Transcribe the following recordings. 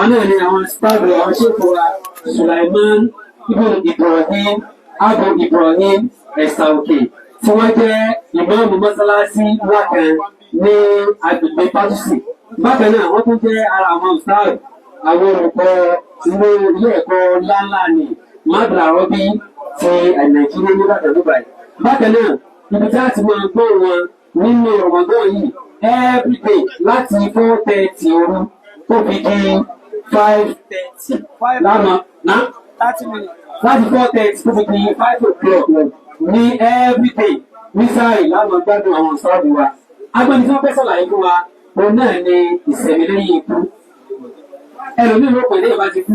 Àwọn náà ni àwọn staff, àwọn ṣèkò wa, Sulaiman Ibn Ibrahim Abu Ibrahim Ẹ̀sà Òkè, tí wọ́n jẹ́ ìmáàmù mọ́sálásí ńlá kan ní agbègbè Pátúsì. Bákan náà, wọ́n tún jẹ́ ara àwọn staff, àwọn olùkọ́ ilé ẹ̀kọ́ ńláńlá ní Madra Rọ́bí ti Nàìjíríà nígbàdàn níbàyìí. Bákan náà, ibi tí a ti máa gbọ́ wọn nínú Ramadan yìí, everyday láti 4:30 òru tó fi di 5:30 lánàá ná 30 minutes. Láti 4:30 tó fi di 5 o'clock ní everyday ní sáàrì lánàá, gbádùn àwọn sáàbù wa. Agbẹ́ni tí wọ́n fẹ́ sàlàyé fún wa, òun náà ni ìsẹ̀mí lẹ́yìn ikú. Ẹlòmíì ló pè ní ìbá ti kú,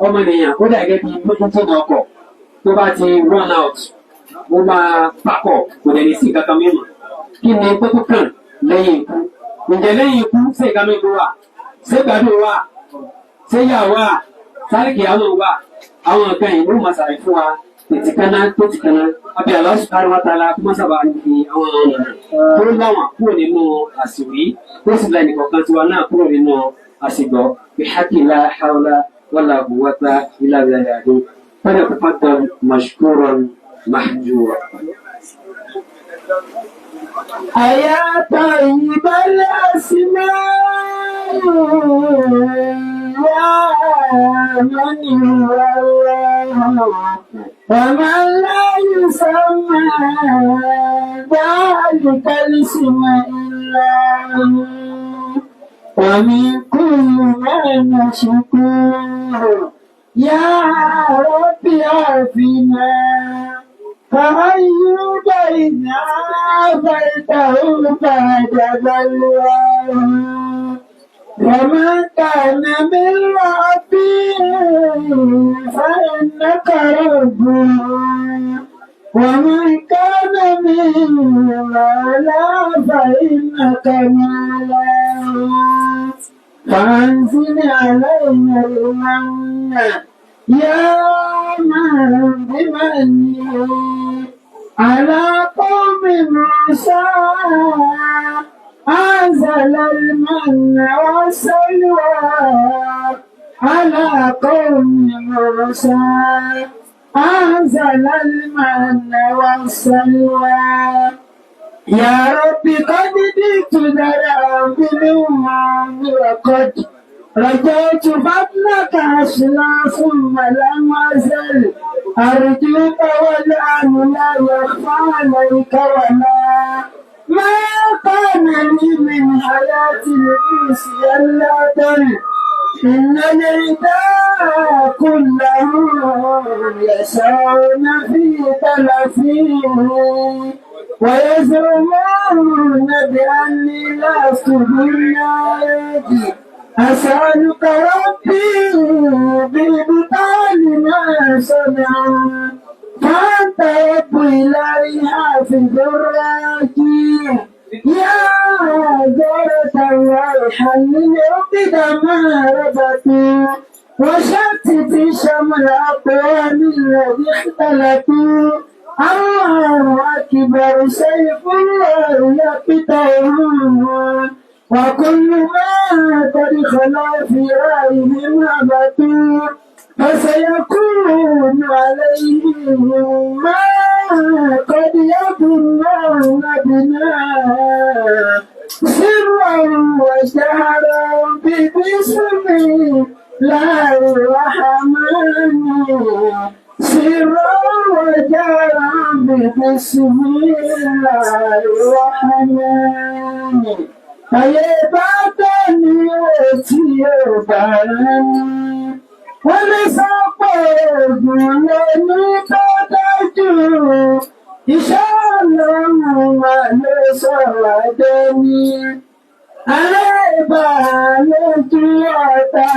ọmọnìyàn ó dà gẹ́gẹ́ bí engine ọkọ̀ tó bá ti run out, ó máa papọ̀, kò dẹ̀ ní sí nǹkan kan mímọ́. Kí ni tó tó kàn lẹ́yìn ikú? Ǹjẹ́ lẹ́yìn ikú, ṣé nǹkan mímọ́ wà? Ṣé gbádùn wà? Ṣé yà wà? Sáríkì àwọn wà? Àwọn nǹkan yìí ló máa ṣàlàyé fún wa tètè tó ti kánná. Àbí Allah subhanahu wa ta'ala kó má sábà fi àwọn ọ̀nà tó láwọn kúrò nínú àsìwí, tó sì la ẹnìkọ̀ọ̀kan tiwa náà kúrò nínú àsìgbọ́ bihaqqi la hawla wala quwwata illa billahi. Falyatafaddal mashkuran mahjura. أيا طيب الأسماء، يا من هو الله ومن لا يسمى ذلك الاسم إلا هو، ومن كل ما نشكو يا رب عافنا. فأيوب إذ عافيته بعد بلواه، وما كان من ربي فإنك ربه، ومن كان من مولى فإنك مولاه. فأنزل علينا المن يا من بمنه على قوم موسى أنزل المن والسلوى، على قوم موسى أنزل المن والسلوى. يا رب قد جئت ذرعا بالأمم، وقد رجوت فضلك أصلا، ثم لم أزل أرجوك، والآن لا يخفى عليك ولا ما كان لي من حياة الإنس ألا إن العدا كلهم يسعون في تلفيه ويزعمون بأني لست بالناجي. أسألك ربي بإبطال ما صنعوا، فأنت رب إلهي حافظ الراجي. يا زهرة الله، حلل عقد ما ربطوا، وشتت شمل أقوام الذي اختلفوا. الله أكبر، سيف الله يقطعه، وكل ما قد خلا في رأيهم هبطوا، فسيكون عليهم ما قد يظنون بنا سرا وجهرا باسم الله الرحمن، سرا وجهرا باسم الله الرحمن. Ayé bá tẹ̀lé tí ó bá rẹ̀ ní. Wọ́n lè sọ pé ògùn lè ní tó dájú. Iṣẹ́ Ọlọ́run wà ló sọ̀rọ̀ adé ní. Àlébà lójú ọ̀tá.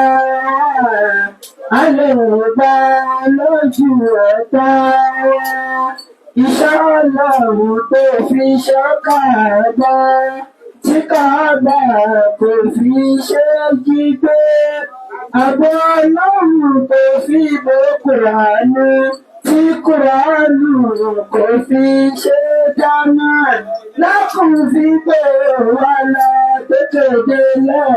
Àlébà lójú ọ̀tá. Iṣẹ́ Ọlọ́run tó fi ṣọ́kàdá tí Káàbà kò fi ṣe jí gbé. Àbọ̀ Ọlọ́run tó fi bò Kùránù tí Kùránù kò fi ṣe dáná. Lákùn fi gbé wa lọ tókèdè lẹ̀.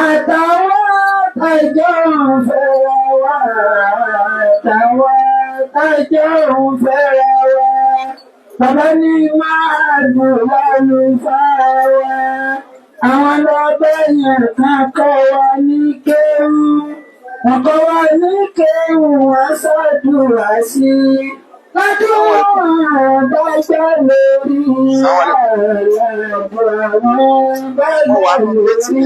Àtàwọn tájọ́ ń fẹ́ra wa, táwa tájọ́ ń fẹ́ra wa. Bàbá ní máa dùn lálùfáà wa. Àwọn lọ́bẹ̀ yẹn kan kọ́ wa ní kéwú. Wọ́n kọ́ wa ní kéwú, wọ́n ṣàdúrà sí i. Ládùúgbò bá gbà lórí àlàbọ̀ àwọn bá Mo wà nínú lórí. létí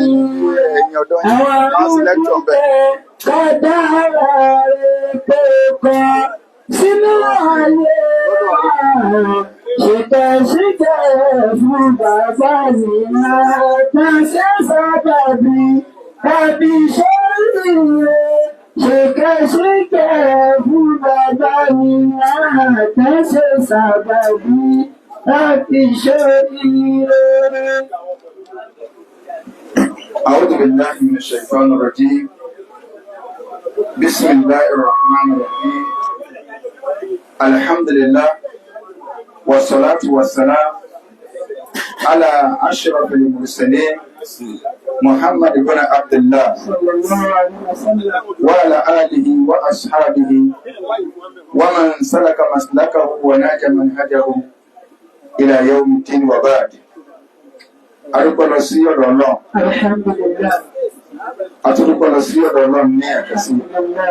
ẹ̀yìn ọ̀dọ́ yín, Àwọn máa sí lẹ́kítọ̀ dúpẹ́ bẹ́ẹ̀. kádàrá rẹ̀ pé kọ́ sínú ayé wa. Ṣìkẹ̀ṣìkẹ̀ fún bàbá mi àtàṣe sábàbí tàbí ṣoríire. Ṣìkẹ̀ṣìkẹ̀ fún bàbá mi àtàṣe sábàbí tàbí ṣoríire. أعوذ بالله من الشيطان الرجيم. بسم الله الرحمن الرحيم. الحمد لله والصلاة والسلام على أشرف المرسلين محمد بن عبد الله صلى الله عليه وسلم. وعلى آله وأصحابه ومن سلك مسلكه ونهج منهجه إلى يوم الدين وبعد. Adúpẹ́ lọ sí ọ̀dọ̀ Ọlọ́run. الحمد لله. Atúndúpẹ́ lọ sí ọ̀dọ̀ Ọlọ́run ní ẹ̀kẹ́ sí. الحمد لله.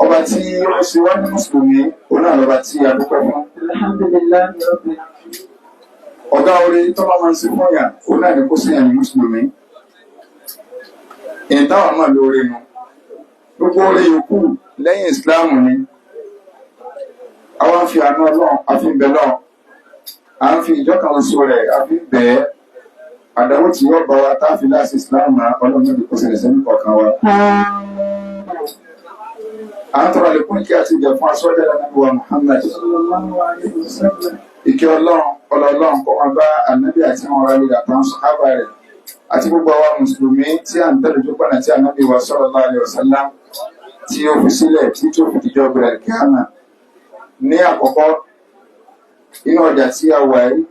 Ọba tí ó ṣe wá ní Mùsùlùmí, òun náà lọ́ba tí a dúpẹ́ fún. الحمد لله رب العالمين. Ọ̀gá orí tó bá máa ń ṣe fún yàn, òun náà ní kó séyàn ní Mùsùlùmí. Èyí táwọn máa lóore nu. Gbogbo orí yòókù lẹ́yìn Ìsìláàmù ni. Àwa ń fi àánú Ọlọ́run, a fi ń bẹ lọ́run. À ń fi ìjọkan oṣù rẹ̀, a fi ń bẹ̀ ẹ́. Àdánwò tí yóò bá wa tá a fi láti Ìsìláàmù máa Ọlọ́run náà kó ṣẹlẹ̀ sẹ́ni kọ̀ọ̀kan wa. À ń tọrọ àlékún ìkẹ́ àti ìjẹ fún aṣọ́jà Ànábì wa Muhammad. صلى الله عليه وسلم. Ìkẹ́ Ọlọ́run, ọlọ́run kó máa bá Ànábì àti àwọn ará rẹ̀ àtàwọn sàhábà rẹ̀ àti gbogbo àwa Mùsùlùmí tí à ń tẹ̀lé ojú pọ̀nà tí Ànábì wa sallallahu alaihi wasallam tí ó fi sílẹ̀ tí tó fi dìjọ́ bẹ̀rẹ̀ kíámà. Ní àkọ́kọ́, inú ọjà tí a wà yìí,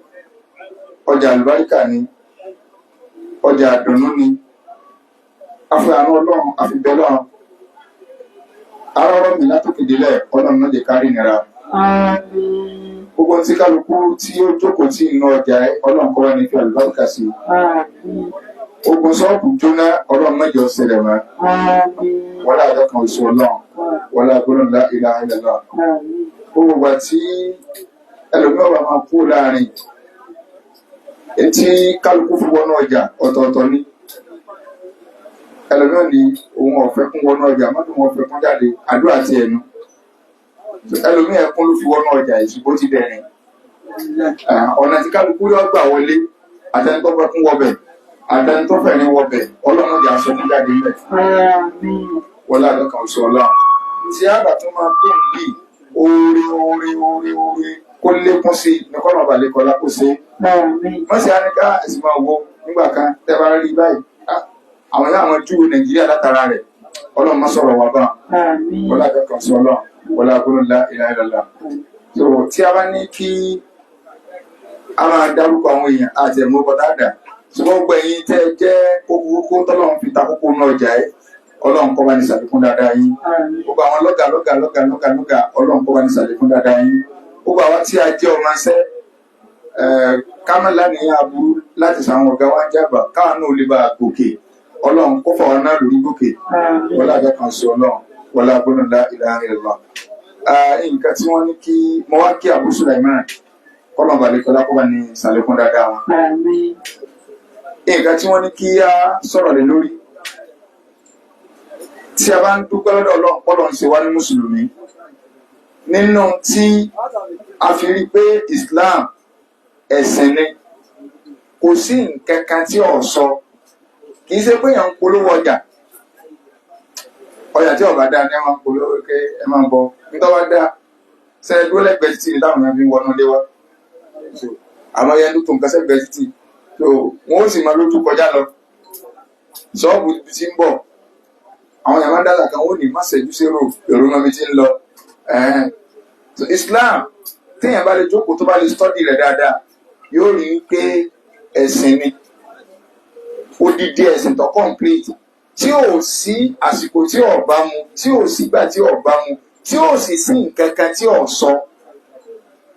ọjà àlùbáríkà ni, ọjà àdùnnú ni. Afi àánú Ọlọ́run, àfi bẹ́ẹ̀ lọ́run. Arọ́rọ́ mi látòkè délẹ̀, Ọlọ́run náà lè kárí nira. آمين. Gbogbo ohun tí kálukú tí ó jókòó tí inú ọjà ẹ, Ọlọ́run kọ́ wá ní fi àlùbáríkà sí i. آمين. Ogun sọ́ọ̀bù jóná, Ọlọ́run mẹ́jọ ṣẹlẹ̀ mọ́. آمين. Wọlé àjọ kan oṣù Ọlọ́run, wọlé agbóhùn la ilaha illallah. آمين. Gbogbo ìgbà tí ẹlòmíràn bá máa kú láàrin etí kálukú fi wọnú ọjà ọ̀tọ̀ọ̀tọ̀ ni. Ẹlòmíràn ní òun ọ̀fẹ́ kún wọnú ọjà, mọ́tò wọn ọ̀fẹ́ kún jáde, àdúrà ti ẹnu. Ẹlòmíràn ẹkún ló fi wọnú ọjà, ìṣubú ti dẹ̀rìn. Ọ̀nà tí kálukú yọ gbà wọlé, àtẹni tó fẹ́ kún wọbẹ̀, àtẹni tó fẹ́ ní wọbẹ̀, Ọlọ́run ọjà sọ fún jáde ńbẹ̀. آمين. Wọlé àdọ́kan oṣù Ọlọ́run tí àgbà tó máa kún bí oore oore oore oore kó lékún sí ní kọ́nà ọ̀bàlẹ̀ kọ́lá kó ṣe. آمين. Wọ́n sì á ní ká ẹ̀sìn máa wo nígbà kan tẹ́ bá rí báyìí, àwọn yóò àwọn júwe Nàìjíríà látara rẹ̀. Ọlọ́run má sọ̀rọ̀ wá bá آمين. wọlé àdọ́kan oṣù Ọlọ́run, wọlé àgbọ̀nà la ilaha illallah. So tí a bá ní kí a máa dárúkọ àwọn èèyàn àti ẹ̀mú ọkọ̀ dáadáa, ṣùgbọ́n gbogbo ẹ̀yin tẹ́ ẹ jẹ́ kókókó tọ́lọ́run fi ta kókó náà jà ẹ́, Ọlọ́run kó bá ní ṣàlékún dáadáa yín. آمين. Gbogbo àwọn lọ́gà lọ́gà lọ́gà lọ́gà lọ́gà, Ọlọ́run kó bá ní ṣàlékún dáadáa yín. Gbogbo àwa tí a jẹ́ ọmọ ṣẹ́ kámẹ́lá nìyẹn aburú láti sàwọn ọ̀gá wa ń jábà káwọn náà lè bá a gòkè, Ọlọ́run kó fà wọn náà lórí gòkè. آمين. Wọlé àjọ kan sọ Ọlọ́run, wọlé agbóhùn la ilaha illallah. Nǹkan tí wọ́n ní kí mo wá kí Abu Sulaiman kọ́lọ̀ balẹ̀kọ́lá kó bá ní ṣàlékún dáadáa wọn. آمين. Nǹkan tí wọ́n ní kí á sọ̀rọ̀ lé lórí, tí a bá ń dúpẹ́ lọ́dọ̀ Ọlọ́run pọ́lọ̀ ń ṣe wá ní Mùsùlùmí, nínú tí a fi rí pé Islam ẹ̀sìn ni, kò sí nǹkan kan tí ò sọ. Kì í ṣe pé èèyàn ń polówó ọjà. Ọjà tí ọba dáa ni ẹ máa ń polówó pé ẹ máa ń bọ nítorí wá dáa ṣe é dúró lẹ́gbẹ̀ẹ́ títì ní táwọn èèyàn fi ń wọnú ilé wa. So àwọn yẹn ló tó nǹkan sẹ́gbẹ̀ẹ́ títì, so wọn ó sì máa lójú kọjá lọ ṣọ́ọ̀bù ibi tí ń bọ̀. Àwọn èèyàn máa ń dáta kan, ó ní má ṣẹ́jú sérò èrò náà mi ti ń lọ. So Islam, téèyàn bá lè jókòó tó bá lè study rẹ̀ dáadáa, yóò rí i pé ẹ̀sìn ni, odidi ẹ̀sìn tó complete. Tí ò sí àsìkò tí ò bá mu, tí ò sígbà tí ò bá mu, tí ò sì sí nǹkan kan tí ò sọ.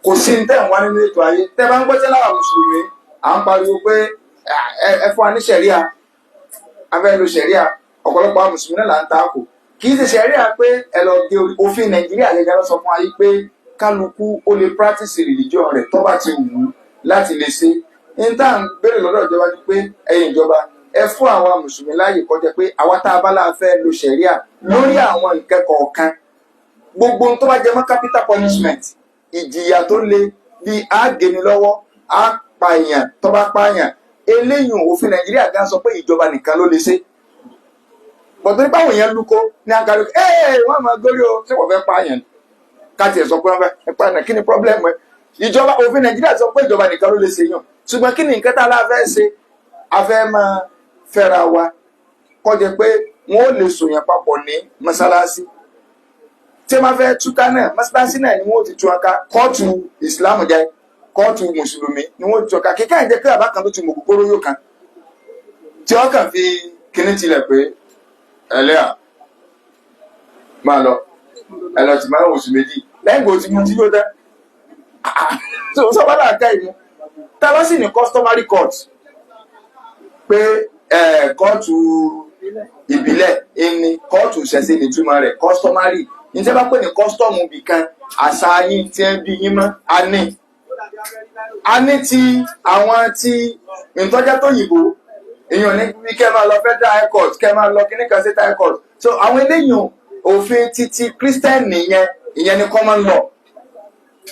Kò sí ní tẹ̀ ń wá nínú ètò ayé. Tẹ́ bá ń gbọ́ tẹ́lá àwọn mùsùlùmí, à ń pariwo pé ẹ fún wa ní ṣẹ̀ríà, a fẹ́ lo ṣẹ̀ríà. Ọ̀pọ̀lọpọ̀ àwọn mùsùlùmí náà là ń ta kò. Kì í ṣe ṣẹ̀ríà pé ẹ lọ gé orí. Òfin Nàìjíríà gẹ́gẹ́ ló sọ fún wa yìí pé kálukú ó lè practice religion rẹ̀ tó bá ti wù ú láti lè ṣe. Ní tá à ń béèrè lọ́dọ̀ ìjọba ni pé ẹ̀yin ìjọba, ẹ fún àwa mùsùlùmí láàyè kọjá pé àwa tá a bá láà fẹ́ lo ṣẹ̀ríà lórí àwọn nǹkan kọ̀ọ̀kan. Gbogbo ohun tó bá jẹ mọ́ capital punishment, ìjìyà tó le bíi àgéni lọ́wọ́, àpààyàn tó bá pààyàn, eléyìí òfin Nàìjíríà gan sọ pé ìjọba nìkan ló lè ṣe. Bọ̀dọ̀ nípa àwọn èèyàn lúkọ ní agaro, ee, wọ́n máa gbórí o, ṣé wọ́n fẹ́ pààyàn? Ká tiẹ̀ sọ pé wọ́n fẹ́ pààyàn, kí ni problem ẹ? Ìjọba, òfin Nàìjíríà sọ pé ìjọba nìkan ló lè ṣe yàn. Ṣùgbọ́n kí ni nǹkan tá a lá fẹ́ ṣe? A fẹ́ máa fẹ́ra wa, kọjá pé wọ́n ò lè sòyàn papọ̀ ní mọ́sálásí. Tí wọ́n fẹ́ túká náà, mọ́sálásí náà ni wọ́n ti tú ọká. Kóòtù ìsìlámù jẹ́ kóòtù mùsùlùmí ni wọ́n ti tú ọká. Kíkà ń jẹ́ pé àbá kan tó ti mọ̀ kókóró yóò kan tí wọ́n kàn fi kíní tilẹ̀ pé ẹlẹ́à máa lọ, ẹ lọ tì máa ń oṣù 2 lẹ́yìn ìgbà tí mo ti yóò dá tó sọ bá láàká ìmú. Tá a bá sì ní customary court pé kóòtù ìbílẹ̀ ẹni, kóòtù ìṣẹ̀ṣe nìtúmọ̀ rẹ̀. Customary ní tí a bá pè ní custom bìkan, àṣà yín tí ń bí yín mọ́. A ní ti àwọn tí ìtọ́jẹ́ tó yìnbó èèyàn ní bí kẹ́ máa lọ federal high court, kẹ́ máa lọ kíní kan state high court. So àwọn eléyìí, òfin títí Christian nìyẹn, ìyẹn ni common law.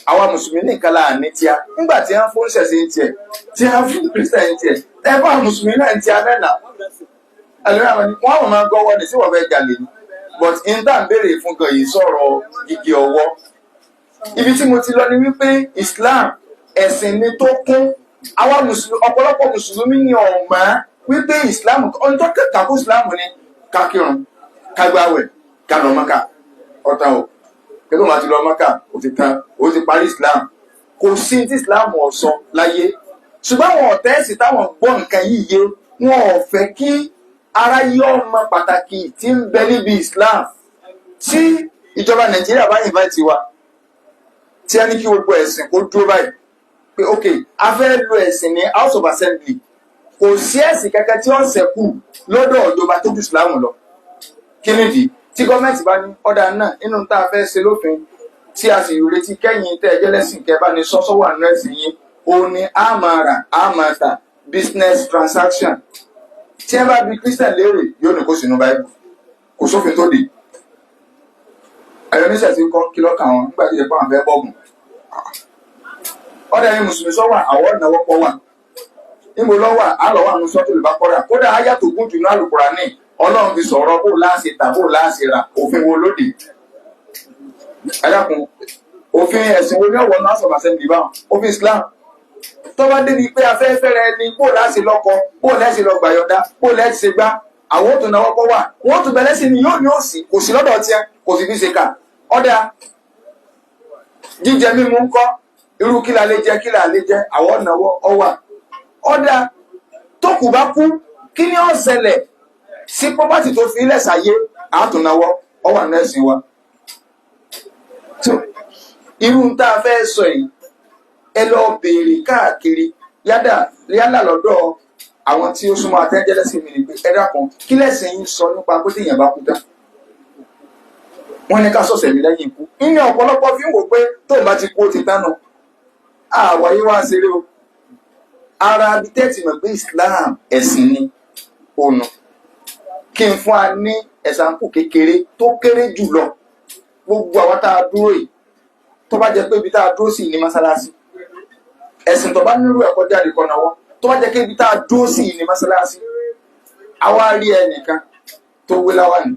Àwa mùsùlùmí nìkan là ní tíá. Nígbà tí wọ́n fún ṣẹ̀ṣẹ̀ ń tiẹ̀, tí wọ́n fún Christian ń tiẹ̀, ẹ fún àwọn mùsùlùmí náà ń tíá mẹ́ta ẹlòmíràn ni wọ́n máa gọ́wọ́ ní sí wọ́n fẹ́ jalè ni. But in tá à ń béèrè fún gan yìí sọ̀rọ̀ gígé ọwọ́. Ibi tí mo ti lọ ni wípé Islam, ẹ̀sìn ni tó kún. Àwa mùsùlùmí, ọ̀pọ̀lọpọ̀ mùsùlùmí ni ọ̀mọ́ wípé Islam, ohun tó kẹta kó Islam ni ká kírun, ká gbààwẹ̀, ká lọ Mọ́kà. Ọ̀tá o, kí ló máa ti lọ Mọ́kà, ó ti tán, ó ti parí Islam. Kò sí tí Islam ọ̀sán láyé. Ṣùgbọ́n àwọn ọ̀tá ẹ̀sìn táwọn gbọ́ nǹkan yìí yé, wọn ò fẹ́ kí ara yí ọmọ pàtàkì tí ń bẹ níbi Islam. Tí ìjọba Nàìjíríà bá invite wa, tí a ní kí gbogbo ẹ̀sìn kó dúró báyìí pé ok, a fẹ́ lo ẹ̀sìn ní House of Assembly, kò sí ẹ̀sìn kankan tí ó ń ṣẹ́kù lọ́dọ̀ ìjọba tó ju Islam lọ. Kí nìdí tí gọ́ọ̀mẹ̀ntì bá ní ọ̀dà náà nínú tá a fẹ́ ṣe lófin, tí a sì retí kẹ́yìn tẹ́ ẹ jẹ́ lẹ́sìn kẹ́ bá ní sọ́sọ́ wà nínú ẹ̀sìn yín, òun ni a máa rà, a máa tà, business transaction. Tí ẹ bá bi Christian léèrè, yóò ní kó sínú Bible, kò sófin tó dé. Ẹ̀rọ oníṣẹ́ ti kọ́ kí lọ́kàn wọn nígbà tí ìjọba àwọn fẹ́ bọ́ọ̀gùn ọ̀dà yẹn. Mùsùlùmí sọ́wà àwọn ìnáwó pọ̀ wà níbo lọ́wà á lọ́wọ́ àwọn sọ́tò lè bá kọ́ra. Kódà áyà tó gùn jù ní Àlùkùránì, Ọlọ́run fi sọ̀rọ̀ bó láṣẹ tà, bó láṣẹ rà. Òfin wo lóde? Ẹ dákun, òfin ẹ̀sìn wo ní ọ̀wọ́ náà sọ̀rọ̀ àṣẹ nìbá? Òfin Islam. Tó bá débi pé afẹ́fẹ́ rẹ ni, bó láṣẹ lọ́kọ, bó lẹ́sìn lọ gbàyọ̀dá, bó lẹ́sìn gbá, àwọn òtún náwó pọ̀ wà, wọ́n tún bẹ̀rẹ̀ sí ni yóò ní òsì, kò sí lọ́dọ̀ tiẹ̀, kò sì fi ṣe kà. Ọ̀dà jíjẹ mímu ńkọ́? Irú kí la lè jẹ, kí la lè jẹ? Àwọn náwó ọwà. Ọ̀dà tó kù bá kú, kí ni ó ṣẹlẹ̀ sí property tó fi ilẹ̀ sáyé? Àtúnáwọ́ ọwà nẹ́ẹ̀sìn wa. Tó irú tá a fẹ́ sọ yìí, ẹ lọ béèrè káàkiri, yálà lọ́dọ̀ àwọn tí ó súnmọ́ atẹ́jẹ́lẹ́sìn mi ni pé ẹ dákun, kí lẹ́sìn yín sọ nípa pé téèyàn bá kú tán, wọ́n ní ká sọ̀sẹ̀ mi lẹ́yìn ikú? Nínú ọ̀pọ̀lọpọ̀ fi ń wò pé tóun bá ti kú, ó ti tán nù. Àwáyé wá ṣeré o. Ara abitẹ́ẹ̀tì mọ̀ pé Islam ẹ̀sìn ni ònà. Kí n fún wa ní example kékeré tó kéré jù lọ. Gbogbo àwọn tá a dúró yìí, tó bá jẹ́ pé ibi tá a dúró sí ní mọ́sálásí, ẹ̀sìn tó bá nírú ẹ̀kọ́ jáde kọ́ náwó. Tó bá jẹ́ pé ibi tá a dúró sí ní mọ́sálásí, àwa rí ẹnìkan tó wé láwàní,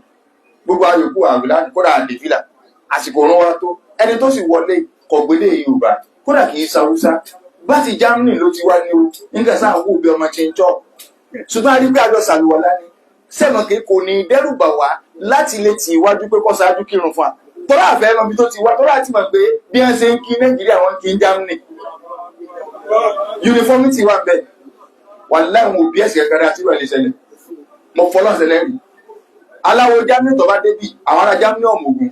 gbogbo àyòkù àwìlá, kódà àdèfìlà, àsìkò òrùn wa tó, ẹni tó sì wọlé kọ̀gbélé Yorùbá, kódà kì í ṣàwùsá, bá ti Germany ló ti wá ní o, nígbà sáà wò bí ọmọ ṣe ń jọ. Ṣùgbọ́n a rí pé àjọ sàlùwàlá ni sẹ́mọ̀ kí kò ní dẹ́rùbà wá láti lè tì iwájú pé kó ṣáájú kírun fún wa, tọ́lá àfẹ́ mọ ibi tó ti wá, tọ́lá àti mọ̀ pé bí wọ́n ṣe ń kí Nàìjíríà, wọ́n kí ń Germany, uniformity wà bẹ́ẹ̀. Wàláhì, wọn òbí ẹ̀sìn kankan àti ìwà lè ṣẹlẹ̀. Mo fọlọ́ ṣẹlẹ̀ rí. Aláwo Germany tó bá débì, àwọn ará Germany ọ̀mọ̀ Ògún.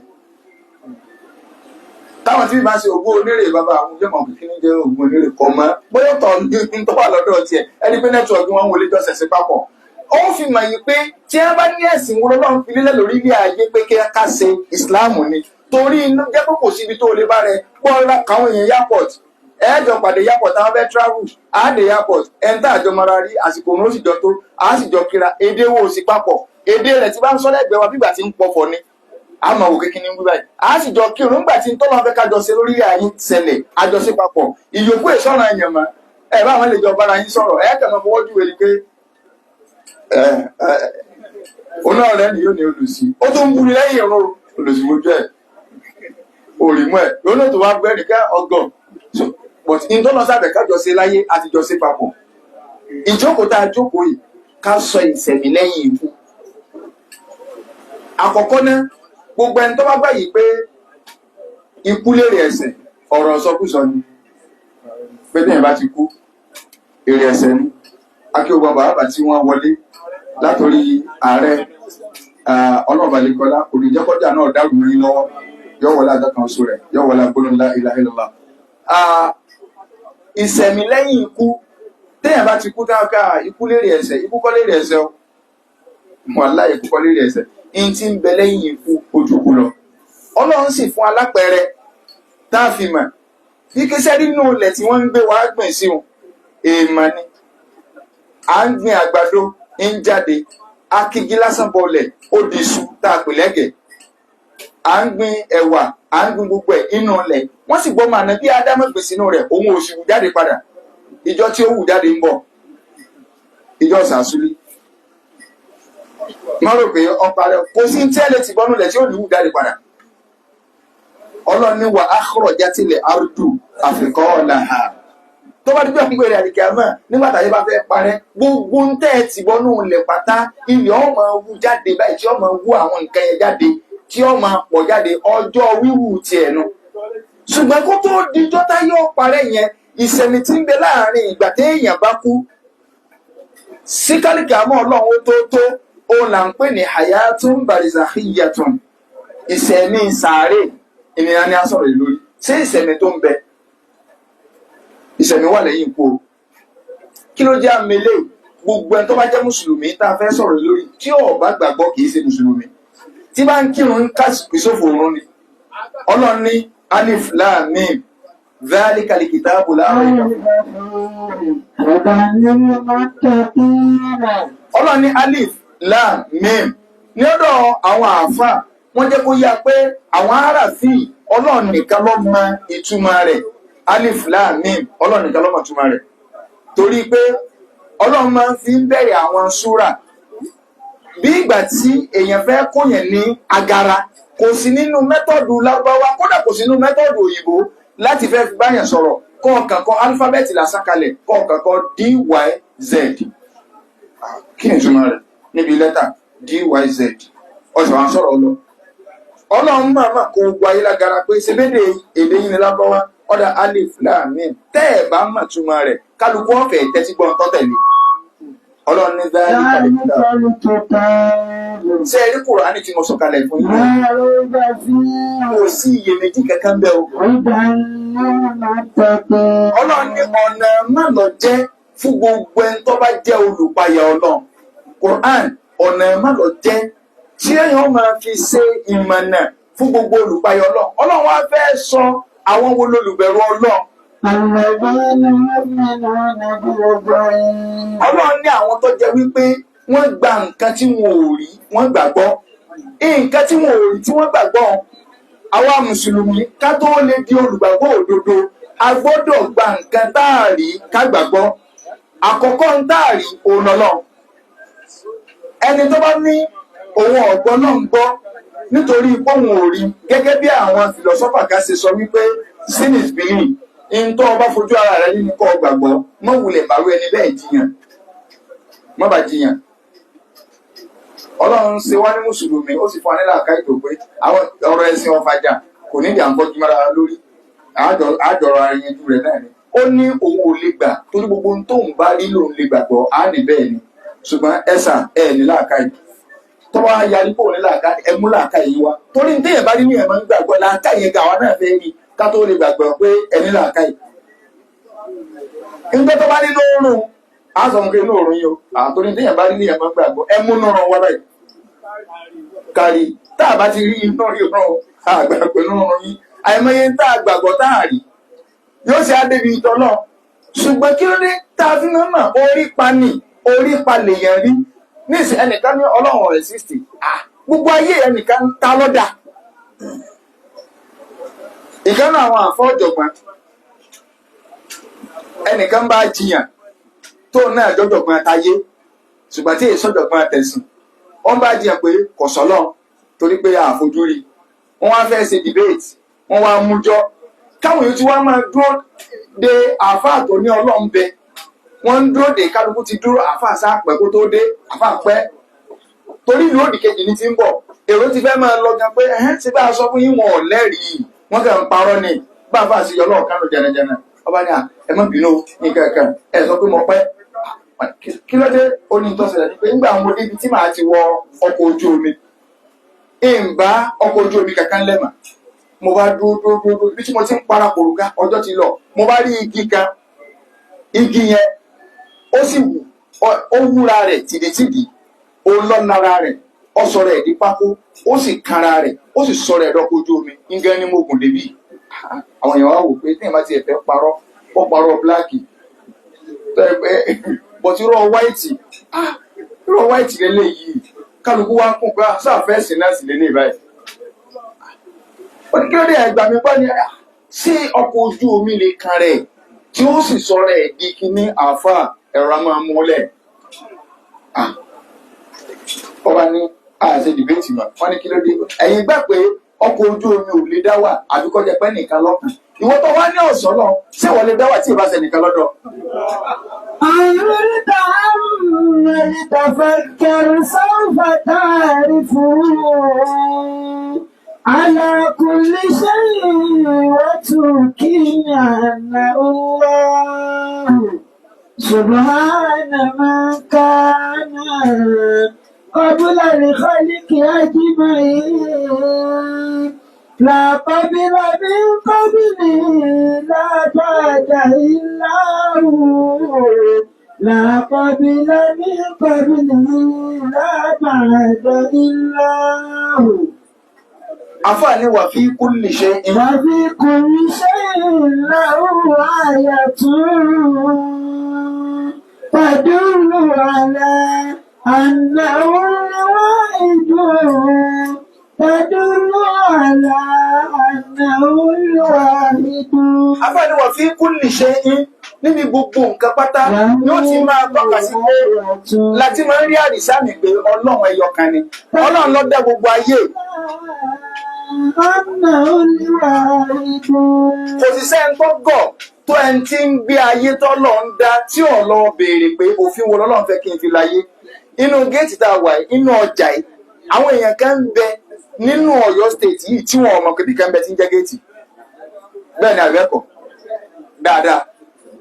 Táwọn tí bá ṣe Ògún onírè, bàbá àwọn ọjọ́ mọ̀ kí ní jẹ́ Ògún onírè kọ́ mọ́ bóyá tọ̀ ní tó wà lọ́dọ̀ tiẹ̀, ẹni pé network wọn wọlé jọ ṣẹ̀ṣẹ̀ papọ̀. Ó fi mọ̀ yìí pé tí wọ́n bá ní ẹ̀sìn wo lọ́lọ́run fi lélẹ̀ lórí ilé ayé pé kí ká ṣe, ìsìláàmù ni. Torí inú jẹ́ pé kò síbi tó lè bá rẹ gbọ́ káwọn èèyàn airport, ẹ̀ẹ́jọ pàdé airport, àwọn fẹ́ travel àádé airport, ẹni tá àjọ mara rí, àsìkò òun ó sì jọ tó, àá sì jọ kíra. Èdè wo sì papọ̀, èdè rẹ̀ tí bá ń sọ lẹ́gbẹ̀ẹ́ wa bígbà tí ń pọ̀fọ̀ ni, àmọ́ òkè kí ni ń wí báyìí. A sì jọ kírun nígbà tí tọ́lọ́ fẹ́ kájọ ṣe lórí ayé ṣẹlẹ̀, àjọṣe papọ̀. Ìyókù ìsọ̀rọ̀ ẹ̀yàn mọ́ ẹ bá àwọn lè jọ bára yín sọ̀rọ̀, ẹ kàn máa fọwọ́ júwe ni pé ẹ ẹ oná rẹ ni yóò ní olùsí, ó tún ń buni lẹ́yìn ìrún olùsí mojú ẹ̀ òrìmú ẹ̀ lónà tó wá gbẹ́ nìkẹ́ ọgàn. But ìtọ́lọ́ sábẹ̀ kájọ ṣe láyé àtijọ́ ṣe papọ̀. Ìjókòó tá a jókòó yìí, ká sọ ìṣẹ̀mí lẹ́yìn ikú. Àkọ́kọ́ náà, gbogbo ẹni tó bá gbà yìí pé ikú lèrè ẹ̀ṣẹ̀, ọ̀rọ̀ sọkúsọ ni. Pé tẹ́yìn bá ti kú, èrè ẹ̀ṣẹ̀ ni. Akéwògbọ́n bàbá tí wọ́n wọlé látòrí ààrẹ ọlọ́ọ̀bàlẹ̀kọlá kò ní jẹ́kọ́jà náà dárú ní lọ́wọ́, yóò wọlé àjọ kan oṣù rẹ̀, yóò wọlé agbóhùn la ilaha illallah. Ìṣẹ̀mí lẹ́yìn ikú, téèyàn bá ti kú táwọn ká ikú lérè ẹ̀ṣẹ̀, ikú kọ́ lérè ẹ̀ṣẹ̀ o. Wàláhì, ikú kọ́ lérè ẹ̀ṣẹ̀. In ti ń bẹ lẹ́yìn ikú ojú kú lọ. Ọlọ́run sì fún alápẹ̀rẹ̀ tá a fi mọ̀ kíkísẹ́ nínú ilẹ̀ tí wọ́n ń gbé wàá gbìn sí wọn. Èèmọ̀ ni à ń gbin àgbàdo, ń jáde akigi lásán bọlẹ̀, ó di iṣu tá a pè lẹ́gẹ̀ẹ́. À ń gbin ẹ̀wà, à ń gbin gbogbo ẹ̀ inú ilẹ̀, wọ́n sì gbọ́ màná bí Ádámù gbìn sínú rẹ̀, òun ò sì wù jáde padà. Ìjọ tí ó wù jáde ń bọ̀, ìjọ sàásúlí. Má rò pé ọpa rẹ kò sí tí ẹ lè ti bọ́nú lẹ̀ tí ó ní wù jáde padà. Ọlọ́ni wà akhrajatil ardu athqalaha. Tó bá dúpẹ́ fún èrè àdìkẹ́ nígbà táyé bá fẹ́ parẹ́, gbogbo ń tẹ́ ẹ ti bọ́nú lẹ̀ pátá, ilẹ̀ ó máa wú jáde báyìí, tí ó máa wú àwọn nǹkan yẹn jáde, tí ó máa pọ̀ jáde, ọjọ́ wíwú tiẹ̀ nu. Ṣùgbọ́n kó tó dijọ́ táyé ó parẹ́ yẹn, ìṣẹ̀mí tí ń bẹ láàrin ìgbà téèyàn bá kú sí kálíkì àmọ́ Ọlọ́run ó tó òun là ń pè ní hayatun barizakiyatun, ìṣẹ̀mí sàárè. Ènìyàn ni a sọ̀rọ̀ yìí lórí ṣé ìṣẹ̀mí tó ń bẹ, ìṣẹ̀mí wà lẹ́yìn ikú o. Kí ló jẹ́ àmẹ́lẹ́? Gbogbo ẹni tó bá jẹ́ mùsùlùmí tá a fẹ́ sọ̀rọ̀ lórí, tí ó bá gbàgbọ́, kì í ṣe mùsùlùmí. Tí bá ń kírun kásìkò ìṣòfò òrun ni. Ọlọ́run ní alif lam mim dhalikal kitabu la rayba. هدى للمتقين. Ọlọ́run ní alif lam mim. Ní ọ̀dọ̀ àwọn àáfàá, wọ́n jẹ́ kó yá pé àwọn aráàfin, Ọlọ́run nìkan ló mọ ìtumọ̀ rẹ̀. Alif lam mim, Ọlọ́run nìkan ló mọ ìtumọ̀ rẹ̀, torí pé Ọlọ́run máa ń fi ń bẹ̀rẹ̀ àwọn súrà bí ìgbà tí èèyàn fẹ́ kó yẹn ní agara. Kò sí nínú method Lárúbáwá, kódà kò sí nínú method òyìnbó láti fẹ́ fi báyàn sọ̀rọ̀, kọ̀ọ̀kan kọ alifábẹ́ẹ̀tì lásán kalẹ̀, kọ̀ọ̀kan kọ d y z. Kí ni ìtumọ̀ rẹ̀ níbi lẹ́tà d y z? Ọ̀sẹ̀ wa ń sọ̀rọ̀ lọ. Ọlọ́run máa máa kó gbogbo ayé lágara pé ṣebédè èdè yín ni Lárúbáwá, ọ̀dà alif lam mim. Tẹ́ ẹ̀ bá mọ̀ túmọ̀ rẹ̀, kálukú ọ̀fẹ́ tẹ́tí gbọ́n tọ́tẹ̀lé. Ọlọ́run ní dhalika ذلك الكتاب Ṣé ẹ rí Kùránì tí mo sọ̀kalẹ̀ fún yín? لا ريب فيه. Kò sí iyèméjì kankan bẹ́ẹ̀ o. هدى للمتقين. Ọlọ́run ní ọ̀nà má lọ jẹ́ fún gbogbo ẹni tó bá jẹ́ olùpayà Ọlọ́run. Quran, ọ̀nà má lọ jẹ́ tí èèyàn máa fi ṣe ìmọ̀nà fún gbogbo olùpayà Ọlọ́run. Ọlọ́run wá fẹ́ sọ àwọn wo lolùbẹ̀rù Ọlọ́run. الذين يؤمنون بالغيب. Ọlọ́run ní àwọn tó jẹ́ wípé wọ́n gba nǹkan tí wọn ò rí, wọ́n gbàgbọ́. Nǹkan tí wọn ò rí tí wọ́n gbàgbọ́, àwa mùsùlùmí, ká tó lè di olùgbàgbọ́ òdodo, a gbọ́dọ̀ gba nǹkan tá a rí ká gbàgbọ́. Àkọ́kọ́ ń tá a rí òun lọ́lọ́. Ẹni tó bá ní òun ọ̀gbọ́n náà ń gbọ́ nítorí pé òun ò rí, gẹ́gẹ́ bí àwọn philosopher kan ṣe sọ wípé seeing is believing, ń tó o bá fojú ara rẹ nínú kọ́ ọ gbàgbọ́, mọ́ wulẹ̀ bàrú ẹni bẹ́ẹ̀ jiyàn, mọ́ bá jiyàn. Ọlọ́run ṣe wá ní mùsùlùmí, ó sì fún wa ní làákàyè tó pé. Àwọn ọ̀rọ̀ ẹ̀sìn ọ̀fàjà kò ní ìdí àǹkọ́jú mọ́ra lórí, àjọrọ̀ àyànjú rẹ̀ náà ni. Ó ní òun ò lè gbà torí gbogbo ohun tóun bá rí lòun lè gbàgbọ́. Á ní bẹ́ẹ̀ ni, ṣùgbọ́n ẹ̀sà ẹ̀ ní làákàyè. Tó bá yarí kò ní làákà, ẹ mú làákà yìí wá, torí ní téèyàn bá rí ní ẹ̀ máa ń gbàgbọ́ làákà yẹn gà wá náà fẹ́ rí ká tó lè gbàgbọ́ pé ẹni làákà yìí. Nígbà tó bá nínú oorun, á sọ fún pé inú oorun yìí o, àtòrí téèyàn bá rí ní ẹ̀ máa ń gbàgbọ́. Ẹ mú nínú wá báyìí kárí. Tá a bá ti rí inú ríran, àgbàgbọ́ inú oorun yìí. Àìmọye tá a gbàgbọ́ tá a rí yóò ṣe àdébi ìtọ́ náà. Ṣùgbọ́n kí ló dé tá a fi máa mọ̀ orí pa ni orí pa lèèyàn rí níìsín? Ẹnìkan ní Ọlọ́run ò exist. Gbogbo ayé ẹnìkan ta lọ́dà ìkànnì àwọn àfọ́ ọ̀jọ̀gbọ́n. Ẹnìkan bá jiyàn tó náà jọjọ̀gbọ́n àtayé, ṣùgbọ́n tí èso ọ̀jọ̀gbọ́n àtẹ̀sìn, wọ́n bá jiyàn pé kò sọ́lọ́ torí pé àfojúrí. Wọ́n wá fẹ́ ṣe debate, wọ́n wá mújọ́ káwọn yóò ti wá máa dúró de àáfàá tó ní Ọlọ́run bẹ. Wọ́n ń dúró de, kálukú ti dúró, àáfàá sá pẹ́ kó tó dé. Àáfàá pẹ́ torí ìlú òdì kejì ní ti ń bọ̀. Èrò ti fẹ́ máa lọ gan pé ẹ̀hẹ́n ti bá a sọ fún yín, wọn ò lẹ́rìí, wọ́n kàn ń parọ́ ni. Bá a fà sí ọlọ́ọ̀ kánú jẹnẹjẹnẹ, ọba ní à, ẹ má bínú ní kankan, ẹ sọ pé mo pẹ́, kí ló dé? Ó ní tó ṣẹlẹ̀ ní pé ńgbà mo débi tí màá ti wọ ọkọ̀ ojú omi, ìǹbá ọkọ̀ ojú omi kankan lẹ́mà. Mo bá dúró dúró dúró dúró bí tí mo ti ń para kòrògá, ọjọ́ ti lọ. Mo bá rí igi kan, igi yẹn ó sì wù, ó wúra rẹ̀ tìdítìdì, ó lọ́nara rẹ̀, ó sọ rẹ̀ di pákó, ó sì kanra rẹ̀, ó sì sọ rẹ̀ dọ́kọ̀ ojú omi. Nǹkan ni mo gùn débì. Àwọn èèyàn wá wò pé téèyàn bá tiẹ̀ fẹ́ parọ́, ó parọ́ black tó ẹ pé bọ̀tí rọ white, rọ white lélẹ́yìí. Kálukú wá kún pé sáfẹ́ sí náà sì lélẹ́yìí báyìí. Ó ní kí ló dé? Ẹgbàá mi bá ní sí ọkọ̀ ojú omi lè kan rẹ̀ tí ó sì sọ rẹ̀ di kíní. Àáfà ẹ̀rọ a máa múlẹ̀. Ọba ní àṣẹ debate mọ́. Wọ́n ní kí ló dé? Ẹ̀yin gbà pé ọkọ̀ ojú omi ò lè dá wà àbí kó jẹ́ pé nìkan lọ́kàn. Ìwọ tó wá ní ọ̀sán náà, ṣé wọ́n lè dá wà tí ì bá ṣe nìkan lọ́dọ̀? أن تأمل تفكر سوف تعرف على كل شيء وتوقن أنه الله سبحان من كان قبل الخلق أجمعين، لا قبل من قبله، لا بعد إلا هو، لا قبل من قبله، لا بعد إلا هو. Àfààní wà fi kulli shay'in. وفي كل شيء له آية تدل على أنه الواحد، تدل على أنه الواحد. Àfààní wà fi kulli shay'in, níbi gbogbo nǹkan pátá ni ó ti máa tọ́ka sí pé láti máa ń rí àdìsá mi pé Ọlọ́run ẹyọ kan ni. Ọlọ́run ló dá gbogbo ayé. أنه الواحد. Kò sì sẹ́ni tó gọ̀ tó ẹni tí ń gbé ayé tọ́lọ̀ ń dá tí ò lọ béèrè pé òfin wo lọ́lọ́run fẹ́ kí n fi láyé. Inú géètì tá a wà yìí, inú ọjà yìí, àwọn èèyàn kan ń bẹ nínú Ọ̀yọ́ State yìí tí wọn ò mọ̀ pé bí kan bẹ tí ń jẹ́ géètì. Bẹ́ẹ̀ ni àbẹ́kọ̀ dáadáa.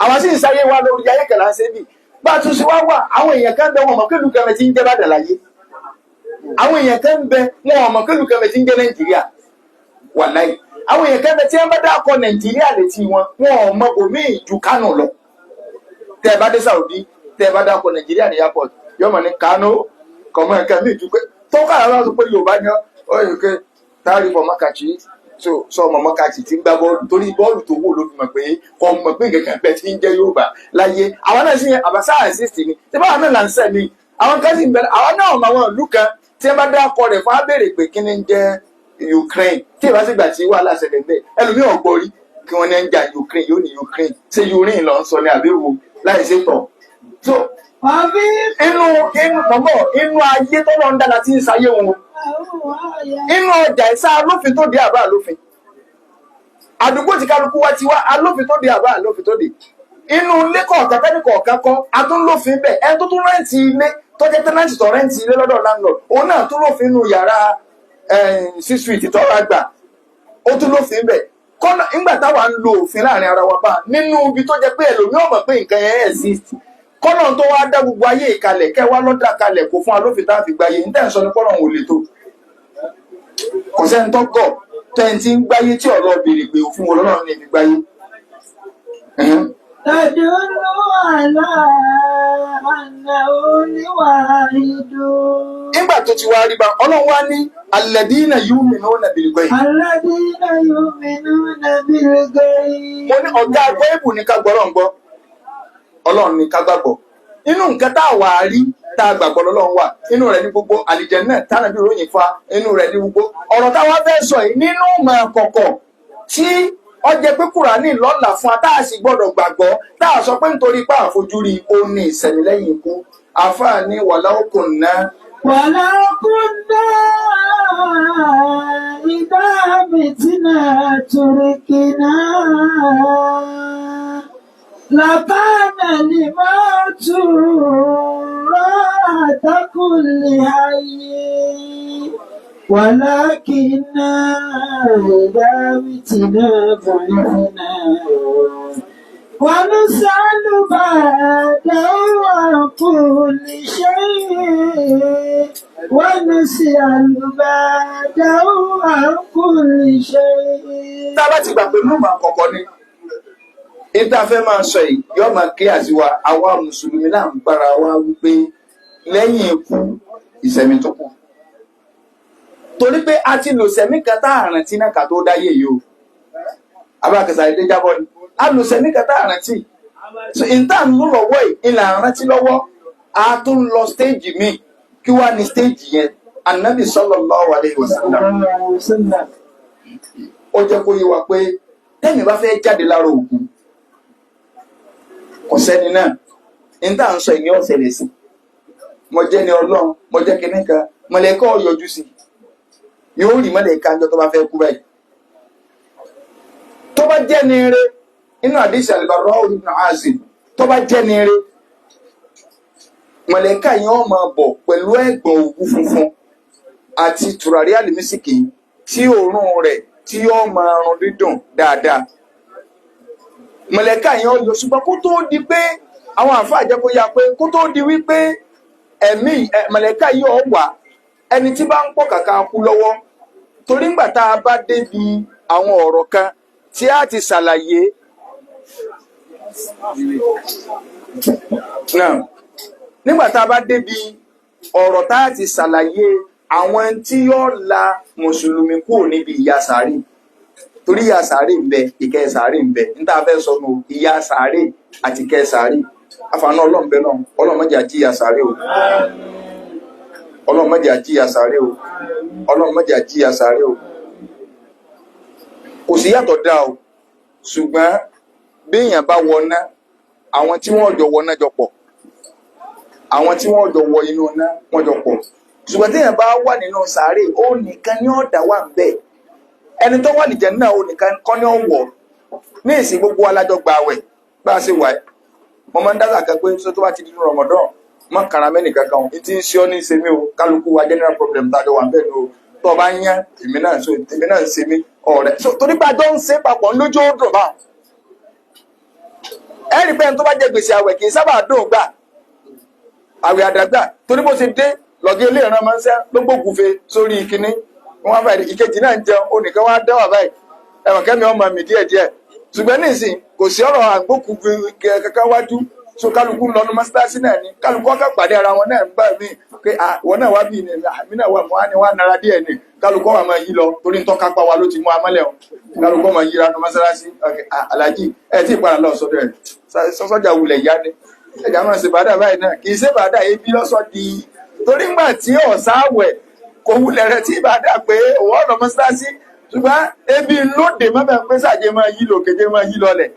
Àwọn sì ń sáyé wa lórí ayé kẹlà ń ṣe bì bá a tún ṣe wá wà. Àwọn èèyàn kan bẹ, wọn mọ̀ pé ìlú kan bẹ tí ń jẹ́ Ìbàdàn láyé. Àwọn èèyàn kan bẹ, wọn mọ̀ pé ìlú kan bẹ tí ń jẹ́ Nàìjíríà. Wàláyé, àwọn èèyàn kan bẹ tí wọn bá dákọ Nàìjíríà létí wọn, wọn ò mọ bòmíì ju Kánò lọ. Tẹ ẹ bá dé Saudi, tẹ ẹ bá dákọ Nàìjíríà ní airport, yóò mọ ní Kánò kọmọ nǹkan míì ju pé tó kára bá sọ pé Yorùbá ni ọ yóò ké táàrí fọ mọ́kàchí so sọ ọmọ mọ́kàchí tí ń gbá bọ́ọ̀lù, torí bọ́ọ̀lù tó wò ló fi mọ̀ pé kò mọ̀ pé nǹkan kan bẹ tí ń jẹ́ Yorùbá láyé. Àwọn náà sì yẹn àbáṣá exist ni tí báwọn náà là ń sẹ̀ ni. Àwọn kan sì ń bẹ, àwọn náà mọ àwọn ìlú kan tí wọ́n bá dákọ rẹ̀ fún abéèrè pé kí ni ń jẹ́ Ukraine. Tí ìbá sì gbà tí wàhálà ṣẹlẹ̀ bẹ́ẹ̀, ẹlòmíì ọ̀gbọ́n rí kí wọ́n ní ń jà Ukraine, yóò ní Ukraine ṣé urine lọ ń sọ ní àbí wo láì ṣe tọ̀ so وفي inú inú mọ̀mọ́ inú ayé tọ́lọ́ ń dára tí ń sayé wọn. Inú ọjà ìsá alófin tó dé àbá alófin àdúgbò tí kálukú wá ti wá, alófin tó dé àbá alófin tó dé. Inú ilé kọ̀ọ̀kan tẹ́nì kọ̀ọ̀kan kọ́, a tún lófin bẹ́ẹ̀. Ẹni tó tún rent ilé, tó jẹ́ tenant tó rent ilé lọ́dọ̀ landlord, òun náà tún lófin inú yàrá six feet tọ́ra gbà, ó tún lófin bẹ́ẹ̀. Kọ́nà nígbà táwa ń lo òfin láàrin ara wa bá nínú ibi tó jẹ́ pé ẹlòmíràn mọ̀ pé nǹkan yẹn exist. Kọ́nà tó wá dá gbogbo ayé ìkalẹ̀ kẹ́ wá lọ́dà kalẹ̀ kó fún alófin tá a fi gbáyé ní tẹ̀sán ní kọ́nà òun ò lè tó. Kò sẹ́ni tó gọ̀ tẹ́ni tí ń gbáyé tí ọ̀lọ́ béèrè pé òfin wo lọ́lọ́run ní fi gbáyé. Ẹ̀hẹ́n. تدل على أنه الواحد. Nígbà tó ti wá rí bá Ọlọ́run wá ní alladhina yu'minuna bil ghaib. الذين يؤمنون بالغيب. Mo ní ọ̀gá gbẹ́ẹ̀bù ní ká gbọ́ Ọlọ́run gbọ́. Ọlọ́run ní ká gbàgbọ́. Inú nǹkan tá a wà á rí tá a gbàgbọ́ lọ́lọ́run wà. Inú rẹ̀ ní gbogbo àlìjẹ̀nnà tánàbí ròyìn fa. Inú rẹ̀ ní gbogbo ọ̀rọ̀ táwa fẹ́ sọ yìí nínú ìmọ̀ kọ̀kọ̀ tí ó jẹ́ pé Kùránì lọ́la fún wa tá a sì gbọ́dọ̀ gbàgbọ́ tá a sọ pé nítorí pé àfojúrí ó ní ìsẹ̀mí lẹ́yìn ikú. Àfáà ní walau kunna. ولو كنا إذا متنا تركنا لكان الموت راحة كل حي ولكننا إذا متنا بعثنا ونسأل بعده عن كل شيء ونسأل بعده عن كل شيء. Tá a bá ti gbà pé lóòmà kọ̀kọ̀ ni ìta fẹ́ máa sọ yìí yóò máa clear sí wa. Àwa mùsùlùmí náà ń bára wa wípé lẹ́yìn ikú ìsẹ̀mí tó kù, torí pé a ti lò sẹ̀mí kan tá a rántí náà ká tó dáyé yìí o. Abákẹ́sà ilé jábọ́ ni a lò sẹ̀mí kan tá a rántí. So ìta ń lò lọ́wọ́ yìí ìlà rántí lọ́wọ́, a tún lọ stéèjì míì. Kí wá ní stéèjì yẹn? Anabi sallallahu alaihi wasallam ó jẹ́ kó yé wa pé tẹ́mi bá fẹ́ jáde lára òkú, kò sẹ́ni náà ní tá à ń sọ ìní ọ̀sẹ̀ lè sí. Mo jẹ́ ni Ọlọ́run, mo jẹ́ kinní kan, mọ̀lẹ́kọ́ yọjú sí yóò rí mọ̀lẹ́ka ńjọ́ tó bá fẹ́ kú báyìí. Tó bá jẹ́ ni ire inú àdìsí Al-Barra ibn Azib, tó bá jẹ́ ni ire, mọ̀lẹ́ka yẹn ó máa bọ̀ pẹ̀lú ẹ̀gbọ̀n òwú funfun àti tùràrí àlìmísìkì tí òórùn rẹ̀ tí yóò máa run dídùn dáadáa. Mọ̀lẹ́ka yẹn ó yọ, ṣùgbọ́n kó tó di pé àwọn àǹfààní jẹ́ kó yá pé kó tó di wípé ẹ̀mí mọ̀lẹ́ka yìí ó wà, ẹni tí bá ń pọ̀ kàkà kú lọ́wọ́, torí ńgbà tá a bá débi àwọn ọ̀rọ̀ kan tí a ti ṣàlàyé náà, nígbà tá a bá débi ọ̀rọ̀ tá a ti ṣàlàyé àwọn tí yóò la mùsùlùmí kúrò níbi ìyà sàárè, torí ìyà sàárè ń bẹ, ìkẹ́ sàárè ń bẹ. Níta fẹ́ sọnù ìyà sàárè àti ìkẹ́ sàárè, àfààní ọlọ́run bẹ náà. Ọlọ́run má jẹ́ á jìyà sàárè o. Ọlọ́run má jẹ́ á jìyà sàárè o. Ọlọ́run má jẹ́ á jìyà sàárè o. Kò sí yàtọ̀ dá o, ṣùgbọ́n béèyàn bá wọná, àwọn tí wọ́n jọ wọná jọ pọ̀, àwọn tí wọ́n jọ wọ inú iná wọ́n jọ pọ̀. Ṣùgbọ́n téèyàn bá wà nínú sàárè, ó nìkan ní ọ̀dà wà ń bẹ̀. Ẹni tó wà nìjẹ́ náà, ó nìkan kọ́ ní ọ̀wọ̀. Ní ìsìn gbogbo alájọ gba àwẹ̀ bá a ṣe wà ẹ́. Mo máa ń dáṣà kan pé ṣé tó bá ti di inú Ramadan, má kara mẹ́nì kankan o. Ní ti ń ṣe ọ́ ní ṣe mí o. Kálukú wa general problem tá a jọ wà ń bẹ̀ ni o. Tó o bá ń yán èmi náà, so èmi náà ń ṣe mí ọ̀rẹ́. So torí pé a jọ ń ṣe papọ̀ lójú ó dùn báwọn. Ẹ rí pé ẹni tó bá jẹ gbèsè àwẹ̀ kì í sábà dùn gbà àwẹ̀ àdàgbà, torí bó ṣe dé lọ́gẹ́ ilé ìran máa ń sẹ́ ló gbógunfe sórí kinní wọn bá ìkejì náà ń jẹun, onìkan wá dá wà báyìí, ẹ̀wọ̀n kẹ́mi ọmọ mi díẹ̀ díẹ̀. Ṣùgbọ́n nísìn kò sí ọ̀rọ̀ àgbókù kankan wájú, so kálukú ń lọnu mọ́sálásí náà ni kálukú ọkọ̀ pàdé ara wọn náà ń gbà mí pé ìwọ náà wá bí ní àmì náà wà mọ́ á ní wá nara díẹ̀ ni. Kálukú wà máa yí lọ torí ń tọ́ka pa wa ló ti mú amọ́lẹ̀ o. Kálukú máa yíra nu mọ́sálásí. Aláàjì ẹ tí ì padà lọ sọ́dọ̀ ẹ̀ sọ́jà wulẹ̀ yá ni ẹ̀já máa ṣe bàdà báyìí náà kì í ṣe bàdà ebi lọ́sọ̀ di, torí ńgbà tí ọ̀sá wẹ̀ kò wulẹ̀ rẹ̀ tí bàdà pé òun ọ̀nà mọ́sálásí, ṣùgbọ́n ebi lóde mọ́bẹ̀ pé sàjẹ́ máa yí lò kéje máa yí lọlẹ̀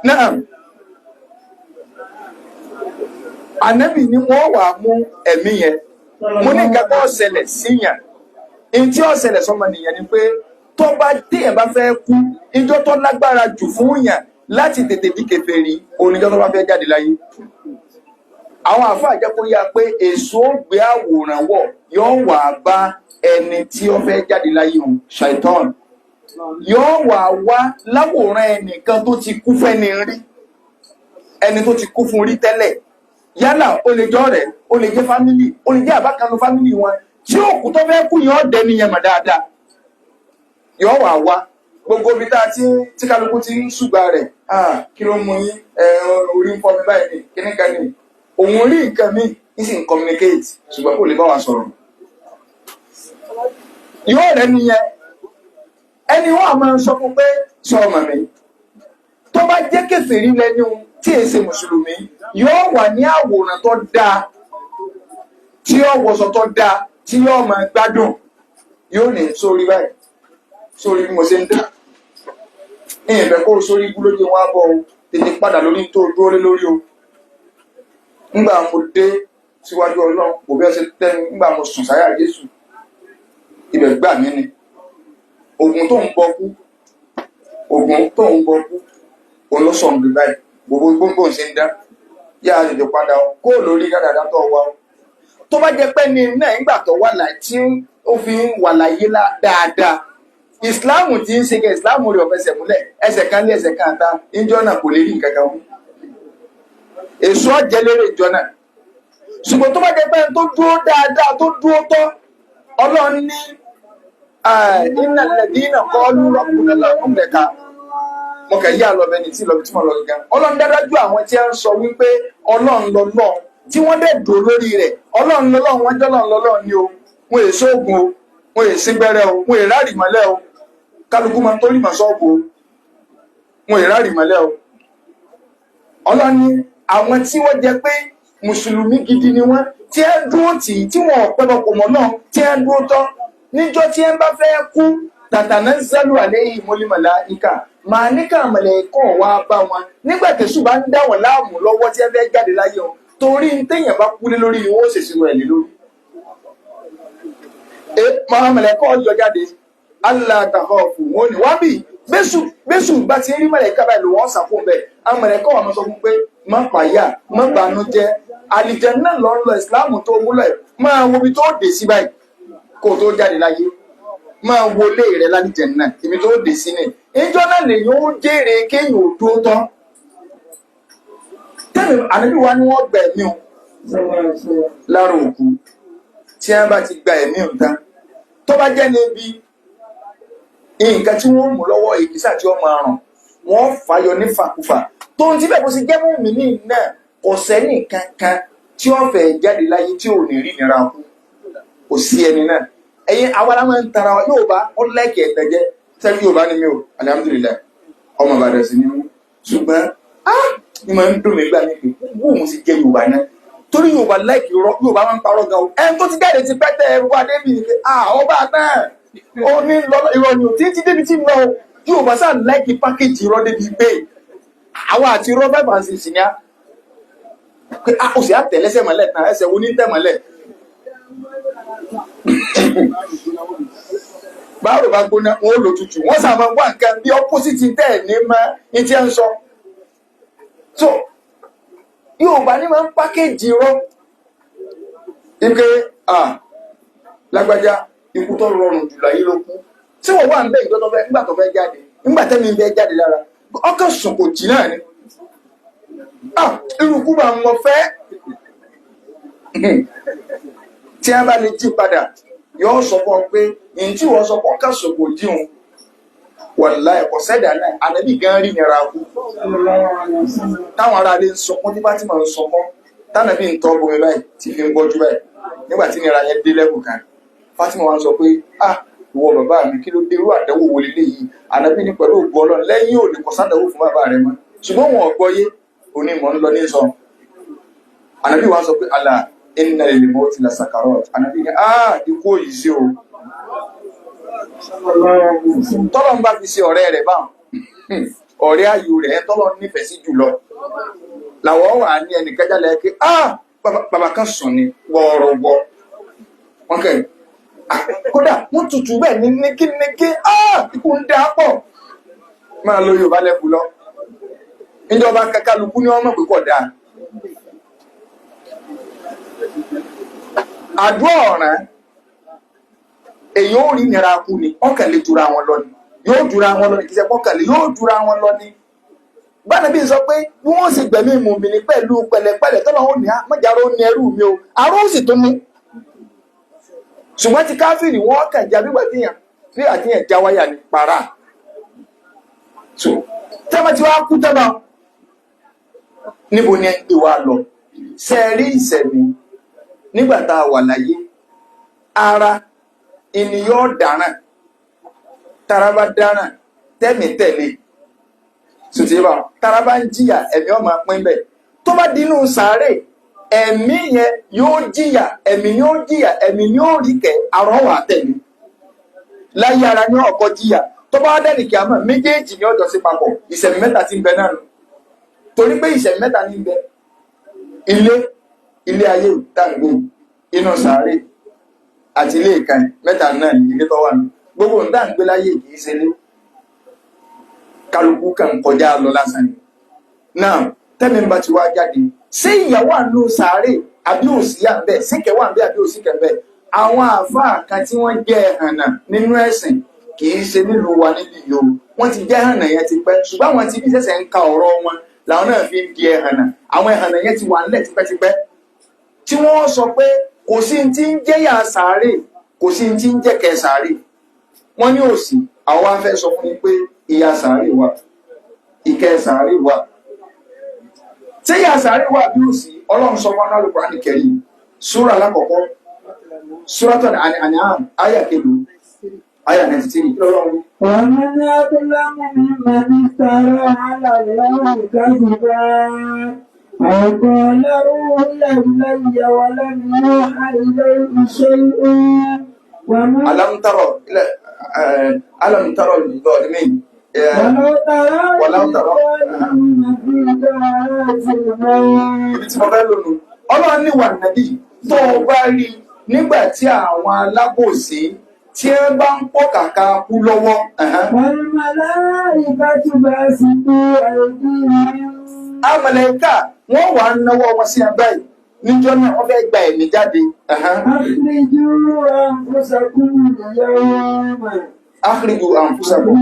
náà. Ànábì ni wọ́n wà mú ẹ̀mí yẹn. Mo ní nǹkan tó ṣẹlẹ̀ síyàn, ní tí ó ṣẹlẹ̀ sọmọ nìyẹn ni pé tó bá téèyàn bá fẹ́ kú, ìjọ tó lágbára jù fún yàn láti tètè di kèfèrí oníjọ́ tó bá fẹ́ jáde láyé. Àwọn àfáà jẹ́ kó yá pé èso ó gbé àwòrán wọ̀ yóò wà bá ẹni tí ó fẹ́ jáde láyé òun, ṣàìtàn yóò wà wá láwòrán ẹnìkan tó ti kú fẹ́ni rí. Ẹni tó ti kú fún rí tẹ́lẹ̀, yálà ó lè jọ rẹ̀, ó lè jẹ́ family, ó lè jẹ́ àbákanu family wọn, tí òkú tó fẹ́ kú yẹn ọ̀dẹ́ nìyẹn mọ̀ dáadáa. Yọ wà wá gbogbo ibi tá a ti tí kálukú ti ń ṣùgbà rẹ̀, ah, kí ló ń mú yín? Ẹ orí ń fọ́ mi báyìí ni, kíní kan ni òun rí nǹkan míì ń sì ń communicate, ṣùgbọ́n kò lè bá wa sọ̀rọ̀. Yóò rẹ nìyẹn, ẹni wọn a máa sọ fún pé sọ ọmọ mi, tó bá jẹ́ kèfèrí lẹ́nu tí èyí ṣe mùsùlùmí, yóò wà ní àwòrán tó dáa, tí yóò wọṣọ tó dáa, tí yóò máa gbádùn. Yóò ní sórí báyìí, sórí bí mo ṣe ń dá ìyẹn kó o sórí ibú lójú wọn á bọ o, tètè padà lórí tó o dúró lé lórí o. Ńgbà mo dé síwájú Ọlọ́run, kò bí ẹ ṣe tẹnu, ńgbà mo sùn sáyà Jésù, ibẹ̀ gbà mí ni. Ògùn tó ń bọ kú, ògùn tó ń bọ kú, òun ló sọ̀ ń bí báyìí, gbogbo gbogbo ṣe ń dá yá, tètè padà o, kó o lórí dáadáa tó wá o. Tó bá jẹ́ pé ní náà nígbà tó wà láì tí ó fi ń wà láyé dáadáa, ìsìláàmù tí ń ṣe kẹ ìsìláàmù rẹ̀ ọ̀fẹsẹ̀ múlẹ̀, ẹsẹ̀ kan lé ẹsẹ̀ kan ta, ìjọ náà kò lè rí nǹkan kan mú, èso ọ̀jẹ̀lérè ìjọ náà. Ṣùgbọ́n tó bá jẹ́ pé tó dúró dáadáa, tó dúró tọ́, Ọlọ́run ní iná lẹ́dínà kọ́ lúrọ́kùnrin lọ́kùnrin mo kẹ̀ yí àlọ́ bẹni tí lọ́bi tí mo lọ gíga. Ọlọ́run dájú àwọn tí a ń sọ wípé Ọlọ́run lọ́lọ́run, tí wọ́n dẹ̀ dúró lórí rẹ̀, Ọlọ́run lọ́lọ́run, wọ́n jẹ́ Ọlọ́run lọ́lọ́run ni o. Wọn èso oògùn o, wọn èsì gbẹrẹ o, wọn èrà rìmọ́lẹ̀ o. Kálukú máa ń tó rìmọ̀ sọ́ọ̀bù o, wọn èrà rìmọ́lẹ̀ o. Ọlọ́run ní àwọn tí wọ́n jẹ pé mùsùlùmí gidi ni wọ́n, tí ẹ dúró tì í, tí wọn ò pẹ́ bọ̀ pọ̀ mọ́ náà, tí ẹ dúró tọ́ níjọ́ tí ẹ bá fẹ́ kú, tàtànà zálù àléyìn mọ́límọ̀lá ìkà màá ní ká mọ̀lẹ́kọ̀ wá bá wọn nígbà tẹ̀sù bá ń dá wọn láàmú lọ́wọ́ tí ẹ fẹ́ jáde láyé wọn, torí ń téèyàn bá kú lé lórí ni wọ́n ó ṣèṣirò ẹ̀ lé lórí. Ẹ máa mọ̀lẹ́kọ̀ yọ jáde, Allah takhafu, wọn ni wọ́n bì bẹ́sù bẹ́sù bá ti rí mọ̀lẹ́kà báyìí ló wọ́n sàkó bẹ́ẹ̀. Àwọn mọ̀lẹ́kọ̀ wọn sọ fún pé má pààyà, má bànújẹ́, àlìjánnà lọ ń lọ, ìsìláàmù tó múlẹ̀, máa wo ibi tó dé sí báyìí kó o tó jáde láyé, máa wọlé rẹ lálìjánnà, ibi tó dé sí ni. Ìjọ náà lèyìn ó jèrè kéèyàn ò dúró tán. Tẹ́lẹ̀ ànábì wa ni wọ́n gba ẹ̀mí o lára òkú. Tí wọ́n bá ti gba ẹ̀mí o tán, tó bá jẹ́ níbi nǹkan tí wọ́n mú lọ́wọ́ ìkísà tí wọ́n máa rùn, wọ́n fàyọ ní fàkúfà tó ń tíbẹ̀ bó ṣe jẹ́ mú mi ní náà, kò sẹ́nì kankan tí wọ́n fẹ́ jáde láyé tí ò ní rí nira kú, kò sí ẹni náà. Ẹ̀yin àwa la máa ń tara wa. Yóò bá ó lẹ́kì ẹ̀tẹ̀jẹ́ sẹ́ni Yorùbá ni mi ò, alihamudulilayi, ọmọ Ìbàdàn sí ni mí, ṣùgbọ́n ah, ni máa ń dùn mí gbà mí pé bóun sì jẹ́ Yorùbá náà, torí Yorùbá láìkì rọ, Yorùbá máa ń parọ́ gan o. Ẹni tó ti jáde ti pẹ́ tẹ́ ẹ wá débi ni pé ah, ọba náà ó ní lọ irọ́ ni ò tí ti débi tí ń lọ o. Yorùbá sáà láìkì pákéjì irọ́ débi pé àwa àti irọ́ five and six ni á pé ah, ó sì á tẹ̀lẹ́sẹ̀ mọ́lẹ̀ tán, ẹsẹ̀ wo ní tẹ̀ mọ́lẹ̀. Báwo bá gbóná, wọn ò lò tutù, wọn sábà wá nǹkan bí opposite tẹ́ ẹ̀ ní mọ́ ní tí ẹ ń sọ. So Yorùbá ní máa ń pákéjì irọ́ ike, ah, lágbájá ikú tó rọrùn jù láyé ló kú, tí wọ́n wà ń bẹ́ ìjọ tó fẹ́ nígbà tó fẹ́ jáde, nígbà tẹ́mi ń bẹ́ jáde lára, ọkàn sùn kò jì náà ni, ah, irú kú bá wọn fẹ́. Tí a bá lè jí padà, yóò sọ fún ọ pé ní tí wọ́n sọ pé ọkàn sùn kò jí òun, wàláhì ẹ̀kọ́ sẹ́dá náà, ànábì gan rí nira kú táwọn ará ilé ń sọkún, tí bá ti máa ń sọkún, tánàbí ń tọ́ bomi báyìí tí fi ń gbọ́jú báyìí. Nígbà tí nira yẹn dé lẹ́kùn kan, Fatima wa ń sọ pé ah, ìwọ bàbá mi, kí ló dé? Irú àdánwò wo leléyìí? Ànábì ní pẹ̀lú ògo Ọlọ́run, lẹ́yìn òní kò sádánwò fún bàbá rẹ mọ́. Ṣùgbọ́n wọn ò gbọ́yé onímọ̀ ń lọ ní sọ. Ànábì wa sọ pé ala inna lil mawti la sakarat. Ànábì ní ah, ikú òyì sí o. Tọ́lọ́ ń bá fi ṣe ọ̀rẹ́ rẹ̀ báwọn, ọ̀rẹ́ ayò rẹ̀ tọ́lọ́ nífẹ̀ẹ́ sí jùlọ làwọn wà ní ẹnìkan jálẹ̀ pé ah, bàbá kan sùn ni wọ́ọ̀rọ̀wọ́ wọn kẹ́, kódà wọ́n tutù bẹ́ẹ̀ ní níkíníkí, ah, ikú ń dá pọ̀ máa lo Yorùbá lẹ́kùn lọ. Ìjọba kálukú ní ọmọ pé kò dáa. Àdúrà ọ̀ràn èyí ó rí nira kú ni, ọkàn lè jura wọn lọ ni, yóò jura wọn lọ ni, kì í ṣe pọ́kàn lè yóò jura wọn lọ ni. Gbọ́dọ̀ bí n sọ pé bí wọ́n sì gbẹ̀mí mùmíní pẹ̀lú pẹ̀lẹ́pẹ̀lẹ́ tọ́lọ́ ó ní mọ́jàrá ó ní ẹrú mi o, àrò ó sì tún ní. Ṣùgbọ́n ti káfíìrì wọ́n kàn já bígbà tíyàn bí àtìyàn já wáyà ní para. So tẹ́lẹ̀ tí wàá kú tẹ́lẹ̀ níbo ni ẹ ń gbé wa lọ? Ṣe é rí ìṣẹ̀mí nígbà tá a wà láyé, ara ènìyàn dáràn, tara bá dáràn tẹ́mi tẹ̀lé sùtì bá tara bá ń jìyà, ẹ̀mí ó máa pín bẹ́ẹ̀. Tó bá dínú sàárè, ẹ̀mí yẹn yóò jìyà, ẹ̀mí yóò jìyà, ẹ̀mí yóò rí kẹ́, àrọ́ wà tẹ̀lé. Láyé ara ní ọkọ̀ jìyà, tó bá dẹ́nì kí a mọ̀ méjèèjì ní ọjọ́ sí papọ̀. Ìṣẹ̀mí mẹ́ta ti ń bẹ náà nù, torí pé ìṣẹ̀mí mẹ́ta ní ń bẹ: ilé ilé ayé tàǹgbò, inú sàárè àti ilé ìkànnì. Mẹ́ta náà ní ilé tó wà nù. Gbogbo ń tàǹgbé láyé kì í ṣe ilé, kálukú kan kọjá lọ lásán ni. Náà tẹ́mi ń bá ti wá jáde, ṣé ìyàwó àánú sàárè àbí òsì à ń bẹ̀, síkẹ̀ wà ń bẹ̀ àbí òsì kẹ̀ ń bẹ̀? Àwọn àáfàá kan tí wọ́n jẹ́ ẹ̀hànà nínú ẹ̀sìn, kì í ṣe nílùú wa níbi yìí o, wọ́n ti jẹ́ ẹ̀hànà yẹn ti pẹ́, ṣùgbọ́n àwọn tí bí ṣẹ̀ṣẹ̀ ń ka ọ̀rọ̀ wọn làwọn náà fi ń di ẹ̀hànà. Àwọn ẹ̀hànà yẹn ti wà ńlẹ̀ tipẹ́tipẹ́ tí wọ́n sọ pé kò sí ti ń jẹ́yà sàárè, kò sí ti ń jẹ́kẹ̀ sàárè. Wọ́n ní òsì. Àwọn wá fẹ́ sọ fún yín pé ìyà sàárè wà, ìkẹ́ sàárè wà. Tí ìyà sàárè wà bí òsì, Ọlọ́run sọ fún Al-Qur'ani Karim, súrà alákọ̀ọ́kọ́, Suratul An'am, àyà kelo, àyà 93, kí lọ́lọ́run wí? ومن أظلم ممن افترى على الله كذبا أو قال أوحي إلي ولم يوحى إليه شيء ومن ألم تر ألم تر الظالمين ولو ترى ولو ترى الظالمون في غمرات الموت. Ibi tí mo fẹ́ lónìí, Ọlọ́run ní wà nàbí tó o bá rí nígbà tí àwọn alábòsí tí ẹ bá ń pọ̀ kàkà kú lọ́wọ́. والملائكة باسطوا أيديهم. Àmàlẹ́kà wọ́n wà ń náwó wọn sí abẹ́ yìí níjọ́ náà, wọ́n fẹ́ gba ẹ̀mí jáde. أخرجوا أنفسكم اليوم. أخرجوا أنفسكم.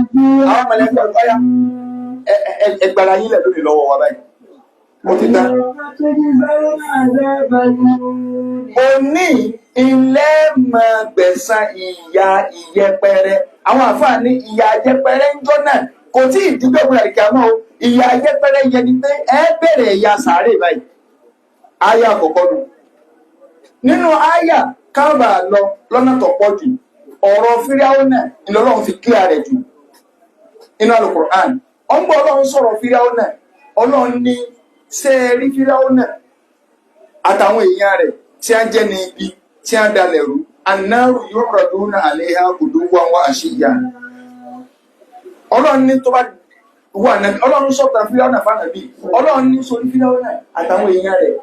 Àwọn màláíkà ọ̀yá ẹgbàrá yín lẹ̀ lónìí lọ́wọ́ wa báyìí. Ó ti tán. اليوم تجزون عذاب الهون. Òní ilé máa gbẹ̀san ìyà ìyẹpẹrẹ. Àwọn àfáà ní ìyà yẹpẹrẹ ń jọ́ náà kò tí ì dígbẹ́ gbọ́dọ̀ àdìkà mọ́ o. Ìyà yẹpẹrẹ yẹn ni pé ẹ bẹ̀rẹ̀ ìyà sàárè báyìí. Àyà àkọ́kọ́ nù. Nínú àyà káàbà lọ lọ́nà tó pọ̀ jù, ọ̀rọ̀ Fíráúnà ìlọ́lọ́run fi kílíà rẹ̀ jù inú Alukur'an. Ọ̀ngbọ́n Ọlọ́run sọ̀rọ̀ Fíráúnà, Ọlọ́run ní ṣé ẹ rí Fíráúnà àtàwọn èèyàn rẹ̀ tí a jẹ́ ní ibi tí a dalẹ̀ rú, النار يعرضون عليها غدوا وعشيا. Ọlọ́run ní tó bá wà nàbí, Ọlọ́run sọ̀tà Fíráúnà fànàbí, Ọlọ́run ní sórí Fíráúnà àtàwọn èèyàn rẹ̀,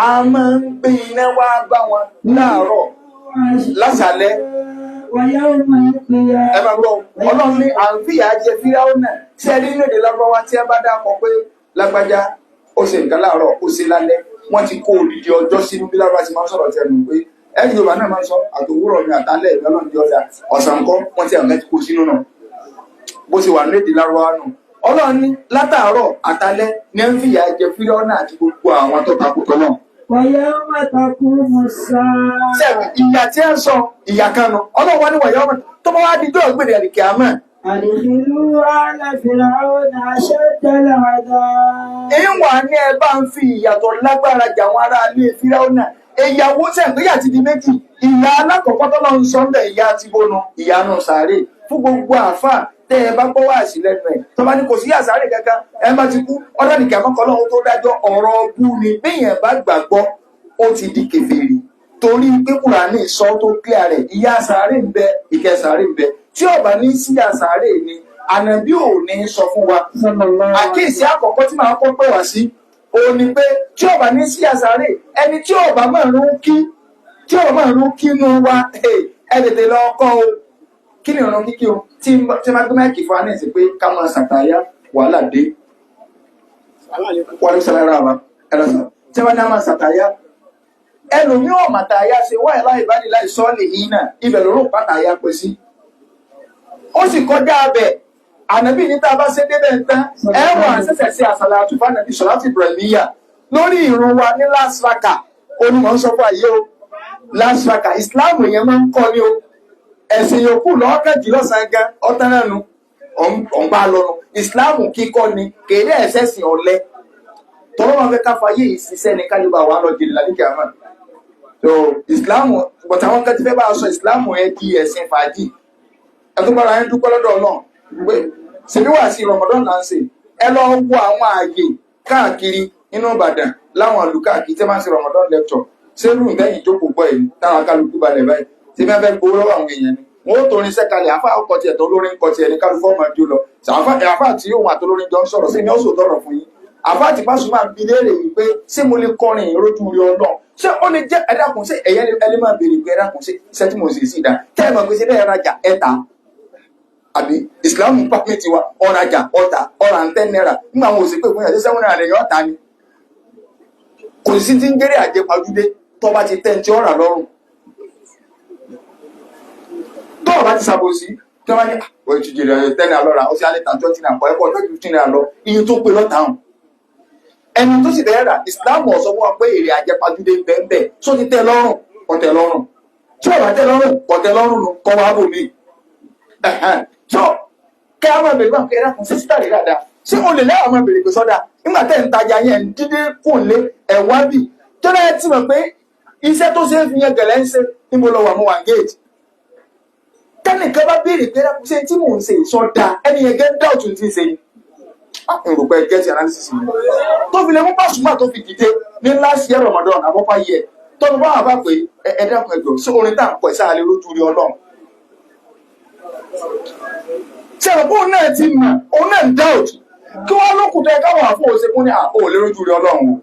a máa ń gbé iná wá bá wọn láàárọ̀, lásàlẹ̀. ويوم Ẹ القيامة. máa gbọ́, Ọlọ́run ní à ń fìyà jẹ Fíráúnà. Tí ẹ rí nínú èdè Lárúbáwá, tí ẹ bá dákọ pé lágbájá ó ṣe nǹkan láàárọ̀, ó ṣe lálẹ́, wọ́n ti kó odidi ọjọ́ sínú. Bí Lárúbáwá ti máa ń sọ̀rọ̀ tẹnu pé ẹni Yorùbá náà máa ń sọ àtòwúrọ̀ mi àtàlẹ́ ìgbà náà di ọ̀dà ọ̀sán kọ́, wọ́n ti àwọn ti kó sínú náà. Bó ṣe wà nínú èdè Lárúbáwá nù. Ọlọ́run ní látàárọ̀ àtàlẹ́ ní ẹ ń fìyà jẹ Fíráúnà àti gbogbo àwọn tó takùtọ̀ náà. ويوم تقوم الساعة. Sẹ́ẹ̀rì ìyà tí ẹ ń sọ, ìyà kan nu. Ọlọ́run wá ní wàyà ọmọ tó bá wá di dọ́ọ̀ gbèrè àlìkè àmọ́. أدخلوا آل فرعون أشد العذاب. Ìwà ní ẹ bá ń fi ìyàtọ̀ lágbára jà àwọn ará ilé Fíráúnà. Ìyàwó sẹ̀ǹgbéyà ti di méjì. Ìyà alákọ̀ọ́kọ́ tó lọ ń sọ ń bẹ̀, ìyà ti bónú, ìyà nù sàárè. Fún gbogbo àáfàá tẹ́ ẹ bá gbọ́ wá sí lẹ́nu ẹ̀ tó bá ní kò sí ìyà sàárè kankan, ẹ bá ti kú ọ̀dọ́ nìkẹ́ àmọ́kọ́ lọ́wọ́ tó dájọ́, ọ̀rọ̀ ọbú ni. Bíyẹn bá gbàgbọ́, ó ti di kèfèrí, torí pé Kùránì sọ tó clear rẹ̀, ìyà sàárè ń bẹ, ìkẹ́ sàárè ń bẹ. Tí ó bá ní sí ìyà sàárè ni ànàbí ò ní sọ fún wa. صلى الله عليه Àkíyèsí àkọ́kọ́ tí màá kọ́ pè wá sí òun ni pé tí ó bá ní sí àsáré, ẹni tí ó bá máa rún kí, tí ó bá máa rún kí inú wa, ẹ tètè lọ kọ́ o. Kí ni ìrun kíkí o? Tí máa gbé máìkì fún wa ní ìsìn pé ká máa ṣàtàyà, wàhálà dé. Wàhálà sàlẹ̀ wa ẹ̀rọ sàn tí wọ́n ní a máa ṣàtàyà, ẹlòmíì ò màtàyà ṣe wáyé láì bá ní láì sọ́ọ̀lì yìí náà, ibẹ̀ lóró pàtàyà pé sí, ó sì kọjá abẹ. Ànábì ní tá a bá ṣe débẹ̀ ń tán, ẹ wà ṣẹ̀ṣẹ̀ sí àsàlátù fánàbí sọ̀láàtù Ibrahimiyya lórí ìrun wa ní last raka. Onímọ̀ ń sọ fún ayé o, last raka ìsìláàmù yẹn máa ń kọ́ ni o. Ẹ̀sìn yòókù lọ́ọ́kẹ́jì lọ́sàn-án gan ọ̀tán náà nu ọ̀n bá lọ́nu. Ìsìláàmù kíkọ́ ni kèrè ẹ̀sẹ̀ sìn ọ̀lẹ. Tọ́lọ́ máa fẹ́ ká fayé ìṣiṣẹ́ ni kálíbà wà lọ jìnnà lálẹ́ àmà. So ìsìláàmù, bọ̀tà àwọn kan ti fẹ́ bá a sọ ìsìláàmù ẹ di ẹ̀sìn fàájì. Ẹtún bára yẹn dúpẹ́ lọ́dọ̀ Ọlọ́run pé ṣèbí wà sí Ramadan là ń ṣe. Ẹ lọ wo àwọn ààyè káàkiri nínú Ìbàdàn, láwọn ìlú káàkiri tí wọ́n máa ń ṣe Ramadan lecture. Sẹ́rù lẹ́yìn ìjókòó gbọ́ yìí táwọn kálukú balẹ̀ báyìí tí wọ́n fẹ́ gbowó lọ́wọ́ àwọn èèyàn ni wọ́n ó torin sẹ́kalẹ̀. Àfa ọkọ̀ tiẹ̀ tó lórin kọ tiẹ̀ ní kálukú ọmọ ẹjọ́ lọ. Àfa tí òun àtolórin jọ ń sọ̀rọ̀ sí ni ó sòtọ̀rọ̀ fún yín. Àfa àti Pasuma ń bi léèrè yìí pé ṣé mo lè kọrin ìrójú rí Ọlọ́run? Ṣé ó lè jẹ́? Ẹ dákun, ṣé ẹ̀yẹ́ ẹlẹ́ máa béèrè pé ẹ dákun, ṣé iṣẹ́ tí mo sì sí dá tẹ́ ẹ mọ̀ pé ṣé bẹ́ẹ̀ rajà ẹ ta àbí ìsìlámù pàmì tiwa ọ̀rajà ọ̀tà ọ̀rà ń tẹ́ náírà nígbà wọn ò sì pé fún yàtọ̀ 7 naira lẹ́yìn ọ̀tá ni. Kò sí ti ń jẹ́rẹ́ àjẹpajúdé tó bá ti tẹ́ ń tí ọ̀rà lọ́rùn, tó o bá ti ṣàbòsí tí wọ́n bá ní ó ti jèrè ẹ̀ 10 naira lọ́ra, ó sì á lè ta 20 naira kọ́ ẹ̀kọ́ 20 15 naira lọ iye tó pé lọ́tà hàn ẹni tó sì bẹ́ẹ̀ rà. Ìsìlámù ó sọ fún wa pé èrè àjẹpajúdé bẹ́ẹ̀ só ti tẹ́ lọ́rùn, kò tẹ́ lọ́rùn. Tí ò bá tẹ́ lọ́rùn, kò tẹ́ lọ́rùn nù kọ́ wá bò mí. So kẹ́ á máa bèrè báwọn kẹ́ ẹ dákun sí sísítà rẹ̀ dáadáa, ṣé o lè lẹ́wọ̀n máa bèrè pé sọ́dà nígbà tẹ́ ń tajà yẹn ń dídé kò lé ẹ̀wá bì tó lẹ́yìn tí mọ̀ pé iṣẹ́ tó ṣe é fi yẹn gẹ̀lẹ́ ń ṣe níbo lọ wà mọ́ wà gate. Kẹ́nìkan bá béèrè pé dákun, ṣé tí mò ń ṣe ìsọdá ẹni yẹn gẹ́ doubt ti ń ṣe ni n rò pé get analysis mi tó fi lè mú Pasuma tó fi dìde ní last year Ramadan àbọ̀pá yẹ tó fi bá wà bá pé ẹ dákun ẹjọ sí orin tá à ń pọ̀ ẹ̀ sáà lè rójú rí Ọlọ́run. Ṣe rò pé òun náà ti mọ̀, òun náà ń doubt kí wọ́n lókùn tó ẹ káwọn àfọ òṣè fún ní àpò ò lè rójú rí Ọlọ́run o.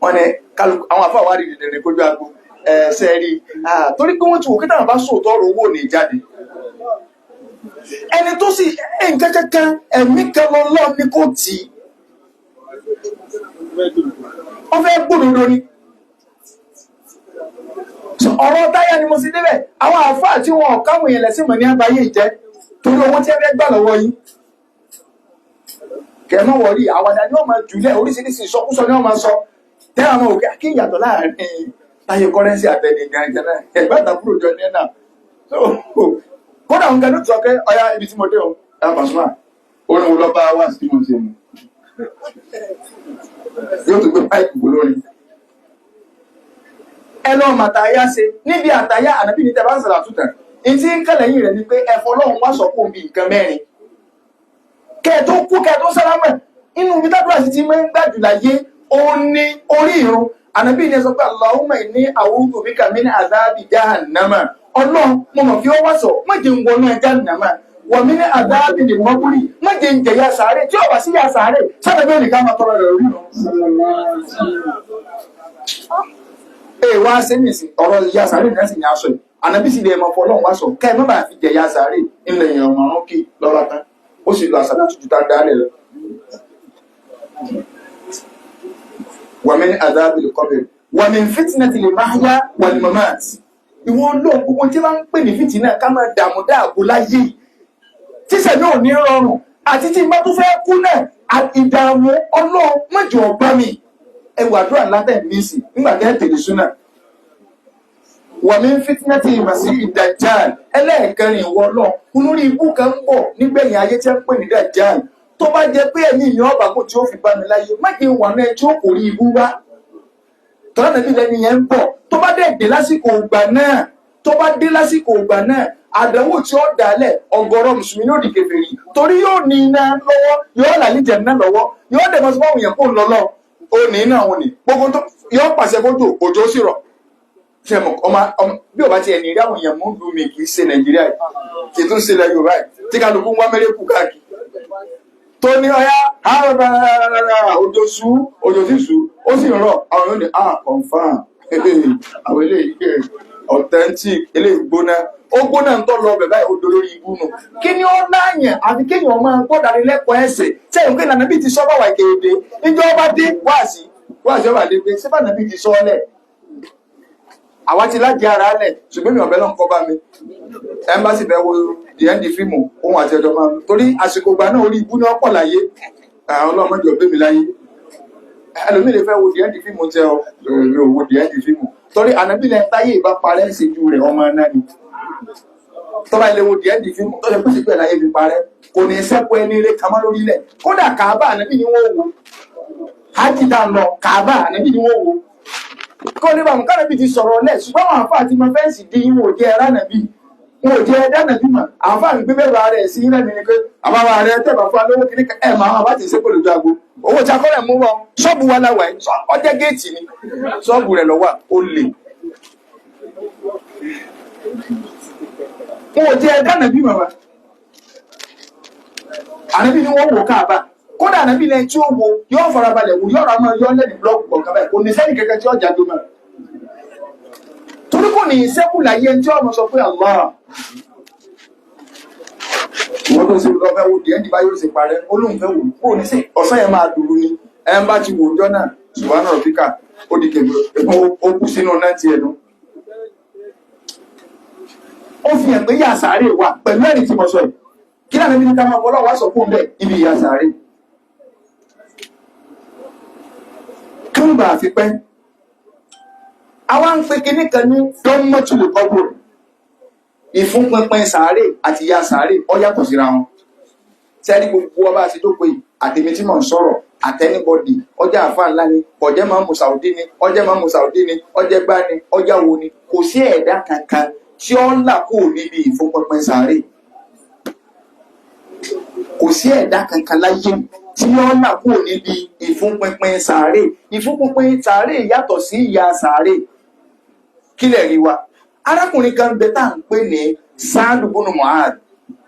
Wọ́n ní kálukú àwọn àfọ àwárí dìde ní kójú agbo ẹ ṣe rí torí pé wọ́n ti wò kí táwọn bá sòótọ́ ọ̀rọ̀ owó ò ní jáde. Ẹni tó sì nǹkan kankan ẹ̀mí kan lọ lọ́ọ̀ ní kò tì í, wọ́n fẹ́ gbòdòdó ni. Ọ̀rọ̀ táyà ni mo sì débẹ̀. Àwọn àáfàá tí wọn ò káwọn èèyàn lẹ́sìn mọ̀ ní àbáyé ìjẹ́ torí owó tí ẹ fẹ́ gbà lọ́wọ́ yín kẹmọ wọrí. Àwàdà ni wọ́n máa jùlẹ̀, oríṣiríṣi ìsọkúsọ ni wọ́n máa sọ tẹ́ àwọn òkè kí ìyàtọ̀ láàrin Táyé Currency àtẹnì gangan náà ẹgbẹ́ àtàkùrọ̀ jọ ní ẹ̀ náà. Kódà òun gan ló sọ pé ọya ibi tí mo dé o ẹ Pasuma orin wo lọ bá wá sí mo ṣe mu yóò tún gbé páìpù kó lórí ẹ lọ màtàyà ṣe níbi àtàyà. Ànábì ní tẹ bá ń sàlà tútà ìtí ń kẹlẹ̀ yìí rẹ̀ ni pé ẹ̀fọ́ lọ́hùn wá sọ kó bí nǹkan mẹ́rin kẹ tó kú kẹ tó sálámà. Inú ibi tábìlì àti ti máa ń gbàjù láyé ó ní orí ìrun. Ànábì ní ẹ sọ pé Allahumma inni a'udhu bika min azabi jahannama, Ọlọ́run mo mọ̀ fi ó wá sọ má jẹ́ ń wọnú jahannama, wa min azabi al-qabri, má jẹ́ ń jẹ̀yà sàárè. Tí ó bá sí yà sàárè sábà bẹ́ẹ̀ nìkan máa tọrọ rẹ̀ rí lọ. Ee wá ṣe ní ìsìn ọ̀rọ̀ ìyá sàárè náà sì ní aṣọ yìí. Ànábì sì lè mọ fọlọ́run wá sọ kẹ́ ẹ má bàa fi jẹ̀yà sàárè ńlẹ̀ èèyàn ọ̀run kí lọ́ra tán ó sì lọ àṣà tuntun tá a dálẹ̀ lọ. Wa min azabil qabr wa min fitnatil mahya wal mamat. Ìwọ Ọlọ́run, gbogbo tí wọ́n ń pè ní fìtínà ká máa dààmú dáàbò láyé tíṣẹ̀ náà ò ní rọrùn àti tí n bá tún fẹ́ kú náà ìdààmú, Ọlọ́run má jọ̀ọ́ bá mi. Ẹ wàdúrà látẹ̀ mí sí nígbà tẹ́ tẹ̀lé súnà. Wa min fitnati masihi dajjal. Ẹlẹ́ẹ̀kẹrin, ìwọ Ọlọ́run, olórí ibú kan ń bọ̀ nígbẹ̀yìn ayé tí wọ́n ń pè ní dajjal. Tó bá jẹ pé ẹ̀mí ìyẹn ọba kò tí ó fi bá mi láyé, má jẹ́ wà náà tí ó kò rí ibú wá tọ́lá nàbí lẹ́ni yẹn ń bọ̀. Tó bá dẹ̀ dé lásìkò ìgbà náà, tó bá dé lásìkò ìgbà náà, àdánwò tí ó dálẹ̀ ọ̀gọ̀rọ̀ mùsùlùmí ní òdì kèfèrí torí yóò ní iná lọ́wọ́, yóò làlíjẹ̀ iná lọ́wọ́, yóò dẹ̀ mọ́ sí fáwọn èèyàn kó ń lọ́lọ́ ó ní iná òun ní gbogbo tó yóò pàṣẹ fójò, òjò sì rọ̀. Ṣe mọ̀ ọmọ bí ò bá tiẹ̀ ní rí àwọn èèyàn mú lu mi kì í ṣe Nàìjíríà yìí, kì í tún ṣe ilẹ̀ Yorùbá yìí tí kálukú ń wá mẹ́rẹ́kù káàkiri tó ní ọyá òjò sú, òjò sì sú, ó sì rọ̀. Àwọn yóò ní ah confam, àwọn eléyìí authentic, eléyìí gbóná, ó gbóná ń tọ́ lọ bẹ̀ báyìí, ó dolórí ibú nù. Kí ni ó láàyàn àfi kéèyàn máa gbọ́dọ̀ lẹ́kọ̀ọ́ ẹ̀sẹ̀ sẹ́yìn pé nànàbí ti sọ́ báwa kéde níjọ́ bá dé wáàsí wáàsí ọba dé pé sẹ́fà nàbí ti sọ́ ọ́lẹ̀. Àwa ti lájẹ ara lẹ̀, ṣùgbọ́n mi ọ̀bẹ náà ń kọ́ bá mi. Ẹmbásì fẹ́ wo the end fíìmù ohun àti ẹjọ́ máa torí àsìkò ìgbà náà orí ibú ní ọ̀pọ̀ láyé. Ọlọ́mọdé ọ̀bẹ mi láyé. Ẹlòmíì lè fẹ́ wo the end fíìmù tẹ ọ mi ò wo the end fíìmù torí ànábìlẹ̀ táyé ìbá parẹ́ ń ṣèjú rẹ̀ ọmọ náà ni. Tọ́ba ilé wo the end fíìmù tó ṣe pèsè pẹ̀lú ayé fi parẹ́, kò ní sẹ́kù ẹni eré kamọ́ lórí ilẹ̀. Kódà Kàábà, ànábì ni wọ́n wò. Hajj dá lọ Kàábà, ànábì ni wọ́n wò. Kó ní bàmù kánàbì ti sọ̀rọ̀ lẹ̀, ṣùgbọ́n àwọn àfáà ti máa fẹ́ǹsì dín wọn ò jẹ́ ẹ̀rá nàbì, wọn ò jẹ́ ẹ̀dá nàbì mọ̀. Àfáà ń gbé bẹ́ẹ̀ bá rẹ̀ sí ilẹ̀ mi ni pé àbáwá rẹ̀ tẹ̀bà fún alówó kìíní ẹ̀ máa wọn bá ti ṣépè lójú agbo owó tí akọ́lẹ̀ mú wọn ṣọ́ọ̀bù wa láwà ẹ̀ ọjẹ́ géètì ni ṣọ́ọ̀bù rẹ̀ lọ́wọ́ ó lè. Wọn ò jẹ́ ẹ̀dá nàbì mọ̀ wa. Ànábì ni wọ́n wò Káàbà. Kódà ànábì lẹ́yìn tí ó wo yóò farabalẹ̀ wò, yóò rà máa yọ lẹ́nu blọọkù kọ̀ọ̀kan báyìí, kò ní sẹ́ni kankan tí ó jáde mọ́, torí kò ní sẹ́kù láyé tí ọmọ sọ pé Allah. Ìwọ́n tó ṣe lọ fẹ́ wo díẹ̀ nípa yóò ṣe parẹ́, ó lóun fẹ́ wò kó ní sí ọ̀sán yẹn máa dùrú ni. Ẹ̀ ń bá ti wò ọjọ́ náà ṣùgbọ́n náà fíkà ó di kèbè, ó kú sínú náà tiẹ̀ nu. Ó fi hàn pé yà sàárè wà pẹ̀lú ẹ̀rí tí mo sọ yìí. Kí lànà bí ní ká máa fọlọ́ wá sọ fún bẹ́ẹ̀ ibi ìyà sàárè kí wọ́n bá fi pẹ́. Àwa ń pe kinní kan ní dọ́mọ́tìlù kọ́bùrù, ìfúnpinpin sàárè àti ìyà sàárè ó yàtọ̀ síra wọn. Sẹ́rí gbogbo ọba àti jókòó yìí, àtẹ̀mí tí mò ń sọ̀rọ̀ àtẹnibọ́dì, ọjà àfa ńlá ni, ọjẹ́ máa ń mu Saudi ni, ọjẹ́ máa ń mu Saudi ni, ọjẹ́ gbá ni, ọjà wo ni, kò sí ẹ̀dá kankan tí ó ń là kúrò níbi ìfúnpinpin sàárè. Kò sí ẹ̀dá kankan láyé tí ó ń là kúrò níbi ìfúnpinpin sàárè. Ìfúnpinpin sàárè yàtọ̀ sí ìyà sàárè. Kílẹ̀ rí wa, arákùnrin kan bẹ tá à ń pè ní Sáàdù bùnú Mu'adh,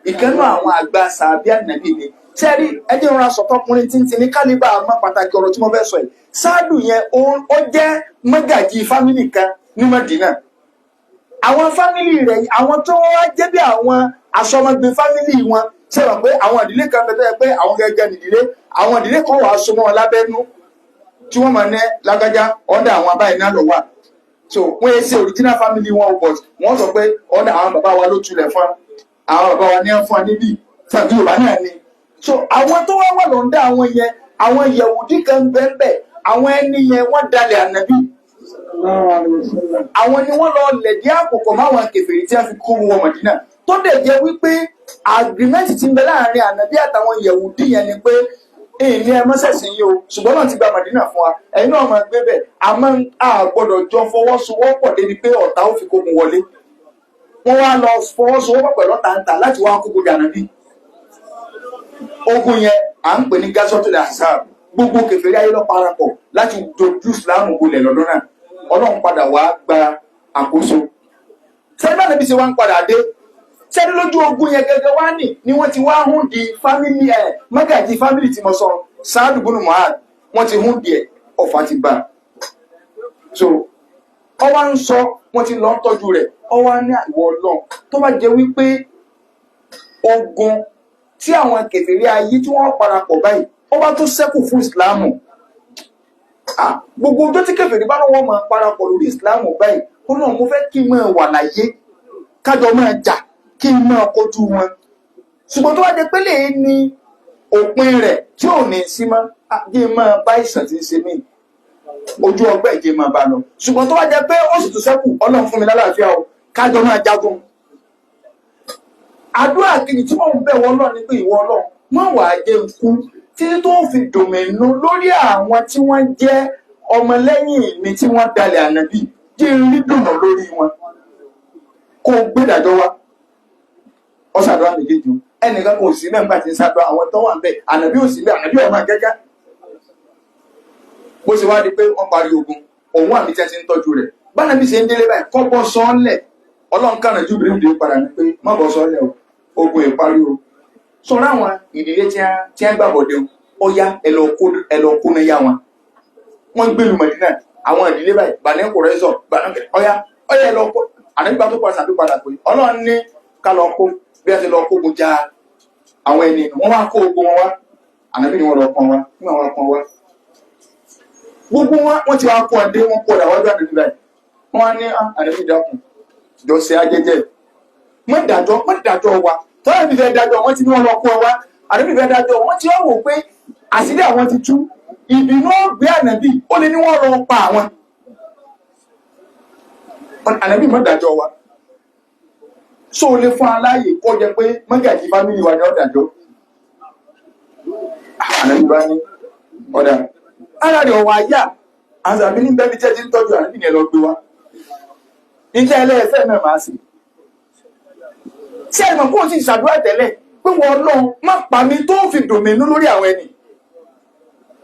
ìkànnú àwọn àgbà sàbí ànàbì ni. Sẹ́rí ẹjẹ́ ìrora sọ̀tọ́kùnrin títí ní kálíbà àmọ́ pàtàkì ọ̀rọ̀ tí mo fẹ́ sọ yìí. Sáàdù yẹn ó jẹ́ mọ́gàjì fámìlì kan ní Mádínà. Àwọn fámìlì rẹ̀, àwọn tó wá jẹ́ bí àwọn asọmọgbé fámìlì wọn, ṣe wà pé àwọn ìdílé kan bẹ tó yẹ pé àwọn gẹ́gẹ́ nìdílé, àwọn ìdílé kan wà á so mọ́ wọn lábẹ́nú tí wọ́n máa ní lágbájá ọ̀dà àwọn abáyé náà lọ wà. So wọ́n yẹ ṣe original family wọn, but wọ́n sọ pé ọ̀dà àwọn bàbá wa ló tulẹ̀ fún àwọn bàbá wa ní ẹ̀ fún wa níbí tàbí Yorùbá náà ni. So àwọn tó wá wà lọ́ndà àwọn yẹn, àwọn Yẹ̀wùdí kan bẹ́ẹ̀, àwọn ẹni yẹn wọ́n dalẹ̀ ànábì. Àwọn ni wọ́n lọ lẹ̀dí àpòpọ̀ máwọn kèfèrí tí a fi kó wọn Mọ̀dínà, tó dẹ̀ jẹ́ wípé agreement ti ń bẹ láàrin ànábì àtàwọn Yẹ̀wùdí yẹn ni pé èyí ẹ mọ́sẹ̀sìn yìí o, ṣùgbọ́n náà ti gba Mọ̀dínà fún wa, ẹ̀yin náà máa gbé bẹ̀, àmọ́ a gbọ́dọ̀ jọ fọwọ́sowọ́pọ̀ débi pé ọ̀tá ó fi kógun wọlé. Wọ́n wá lọ fọwọ́sowọ́pọ̀ pẹ̀lú ọ̀tá ń ta láti wá kógun jà ànábì. Ogun yẹn à ń pè ní Gazotul Ahzab. Gbogbo kèfèrí ayé ló parapọ̀ láti dojú ìsìlámù bolẹ̀ lọ́dún náà. Ọlọ́run padà wá gba àkóso. Sẹ́ni bá nàbí ṣe wá ń padà dé, sẹ́ni lójú ogun yẹn gẹ́gẹ́ wá nì ni wọ́n ti wá hún di fámìlì ẹ̀ mọ́gàjì fámìlì tí mo sọ, Sáàdù bùnú Mu'adh, wọ́n ti hún di ẹ̀, ọ̀fà ti bá. So ọwá ń sọ, wọ́n ti lọ ń tọ́jú rẹ̀, ọwá ní àìwọ̀ Ọlọ́run tó bá jẹ́ wípé ogun tí àwọn kèfèrí ayé tí wọ́n parapọ̀ báyìí ó bá tó ṣẹ́kù fún ìsìláàmù, gbogbo ọjọ́ tí kèfèrí bá lọ́wọ́ máa parapọ̀ lórí ìsìláàmù báyìí, ó náà mo fẹ́ kí n máa wà láyé kájọ máa jà kí n máa kojú wọn. Ṣùgbọ́n tó wá jẹ́ pé lè ní òpin rẹ̀ tí ò ní sí mọ́, kí n máa bá ìsàn tí ń ṣe mí ojú ọgbẹ́ ìjẹ́ máa bá lọ. Ṣùgbọ́n tó wá jẹ́ pé ó sì tún ṣẹ́kù, Ọlọ́run fún mi lálàáfíà o, kájọ máa jagun. Àdúrà kejì tí wọ́n ń bẹ̀ wọ́n lọ ni pé ìwọ Ọlọ́run má wàá jẹ́ n kú títí tó fi dùn mí nú lórí àwọn tí wọ́n jẹ́ ọmọlẹ́yìn mi tí wọ́n dalẹ̀ ànábì, jẹ́ n rí dùnà lórí wọn kó o gbé ìdájọ́ wá. Ọ ṣàdúrà méjèèjì o, ẹnìkan kò sí mẹ́mbà tí ń ṣàdúrà, àwọn tó wà ń bẹ̀ ànábì ò sí bẹ́ẹ̀, ànábì ọmọ gẹ́gẹ́. Bó ṣe wá di pé wọ́n parí ogun, òun àmì tí a ti ń tọ́jú rẹ̀ bánabi ṣe ń délé báyìí kọ́ bọ́ sọ́ọ́lẹ̀, Ọlọ́run kànáà júbìrì dé padà ní pé má bọ́ sọ́ọ́lẹ̀ o, ogun ìparí o. Sọ̀rọ̀ àwọn ìdílé tí a gbàbọ̀dé o, ó yá ẹ lọ kó ní yá wọn. Wọ́n gbèlú Mọ̀dínà àwọn ìdílé báyìí Bani Qurayza ọ̀yá ọ̀yá ẹ lọ kó. Ànígbà tó padà sàdó padà pé Ọlọ́run ní ká lọ kó bí a ti lọ kógun ja àwọn ẹni wọ́n wá kó ogun wọn wá, ànábì ni wọ́n lọ pọn wá nígbà wọn pọn wá. Gbogbo wọn wọ́n ti wá kó ọdẹ wọn kó ọdà wájú ànábì báyìí. Wọ́n ní ànábì dákun jọ ṣe ajẹ́jẹ́, mọ́ dájọ́, mọ́ dájọ́ wa. Tọ́lá mi fẹ́ dájọ́ wọ́n ti ní wọn lọ kó ọ wá. Ànábì fẹ́ dájọ́ wọ́n ti wọ́n wò pé àṣírí àwọn ti tú, ìbínú ó gbé ànábì, ó lè ní wọ́n lọ pa àwọn. Ànábì, mọ́ dájọ́ wa, so o lè fún aláyè kó jẹ pé mọ́gàjì family wa ni ó dájọ́? Ànábì bá ní ọ̀dà ara rẹ̀ ọ̀wọ̀ àyà. Àwọn àmì ní bẹ́ẹ̀ bí jẹ́ ti ń tọ́jú ànábì ní ẹ lọ gbé wa níta ẹlẹ́ẹ̀fẹ́ náà máa sì tí ẹ̀mọ̀ kó o sì ṣàdúrà tẹ́lẹ̀ pé wọ́n lọ má pa mí tó fi dùn mí nú lórí àwọn ẹni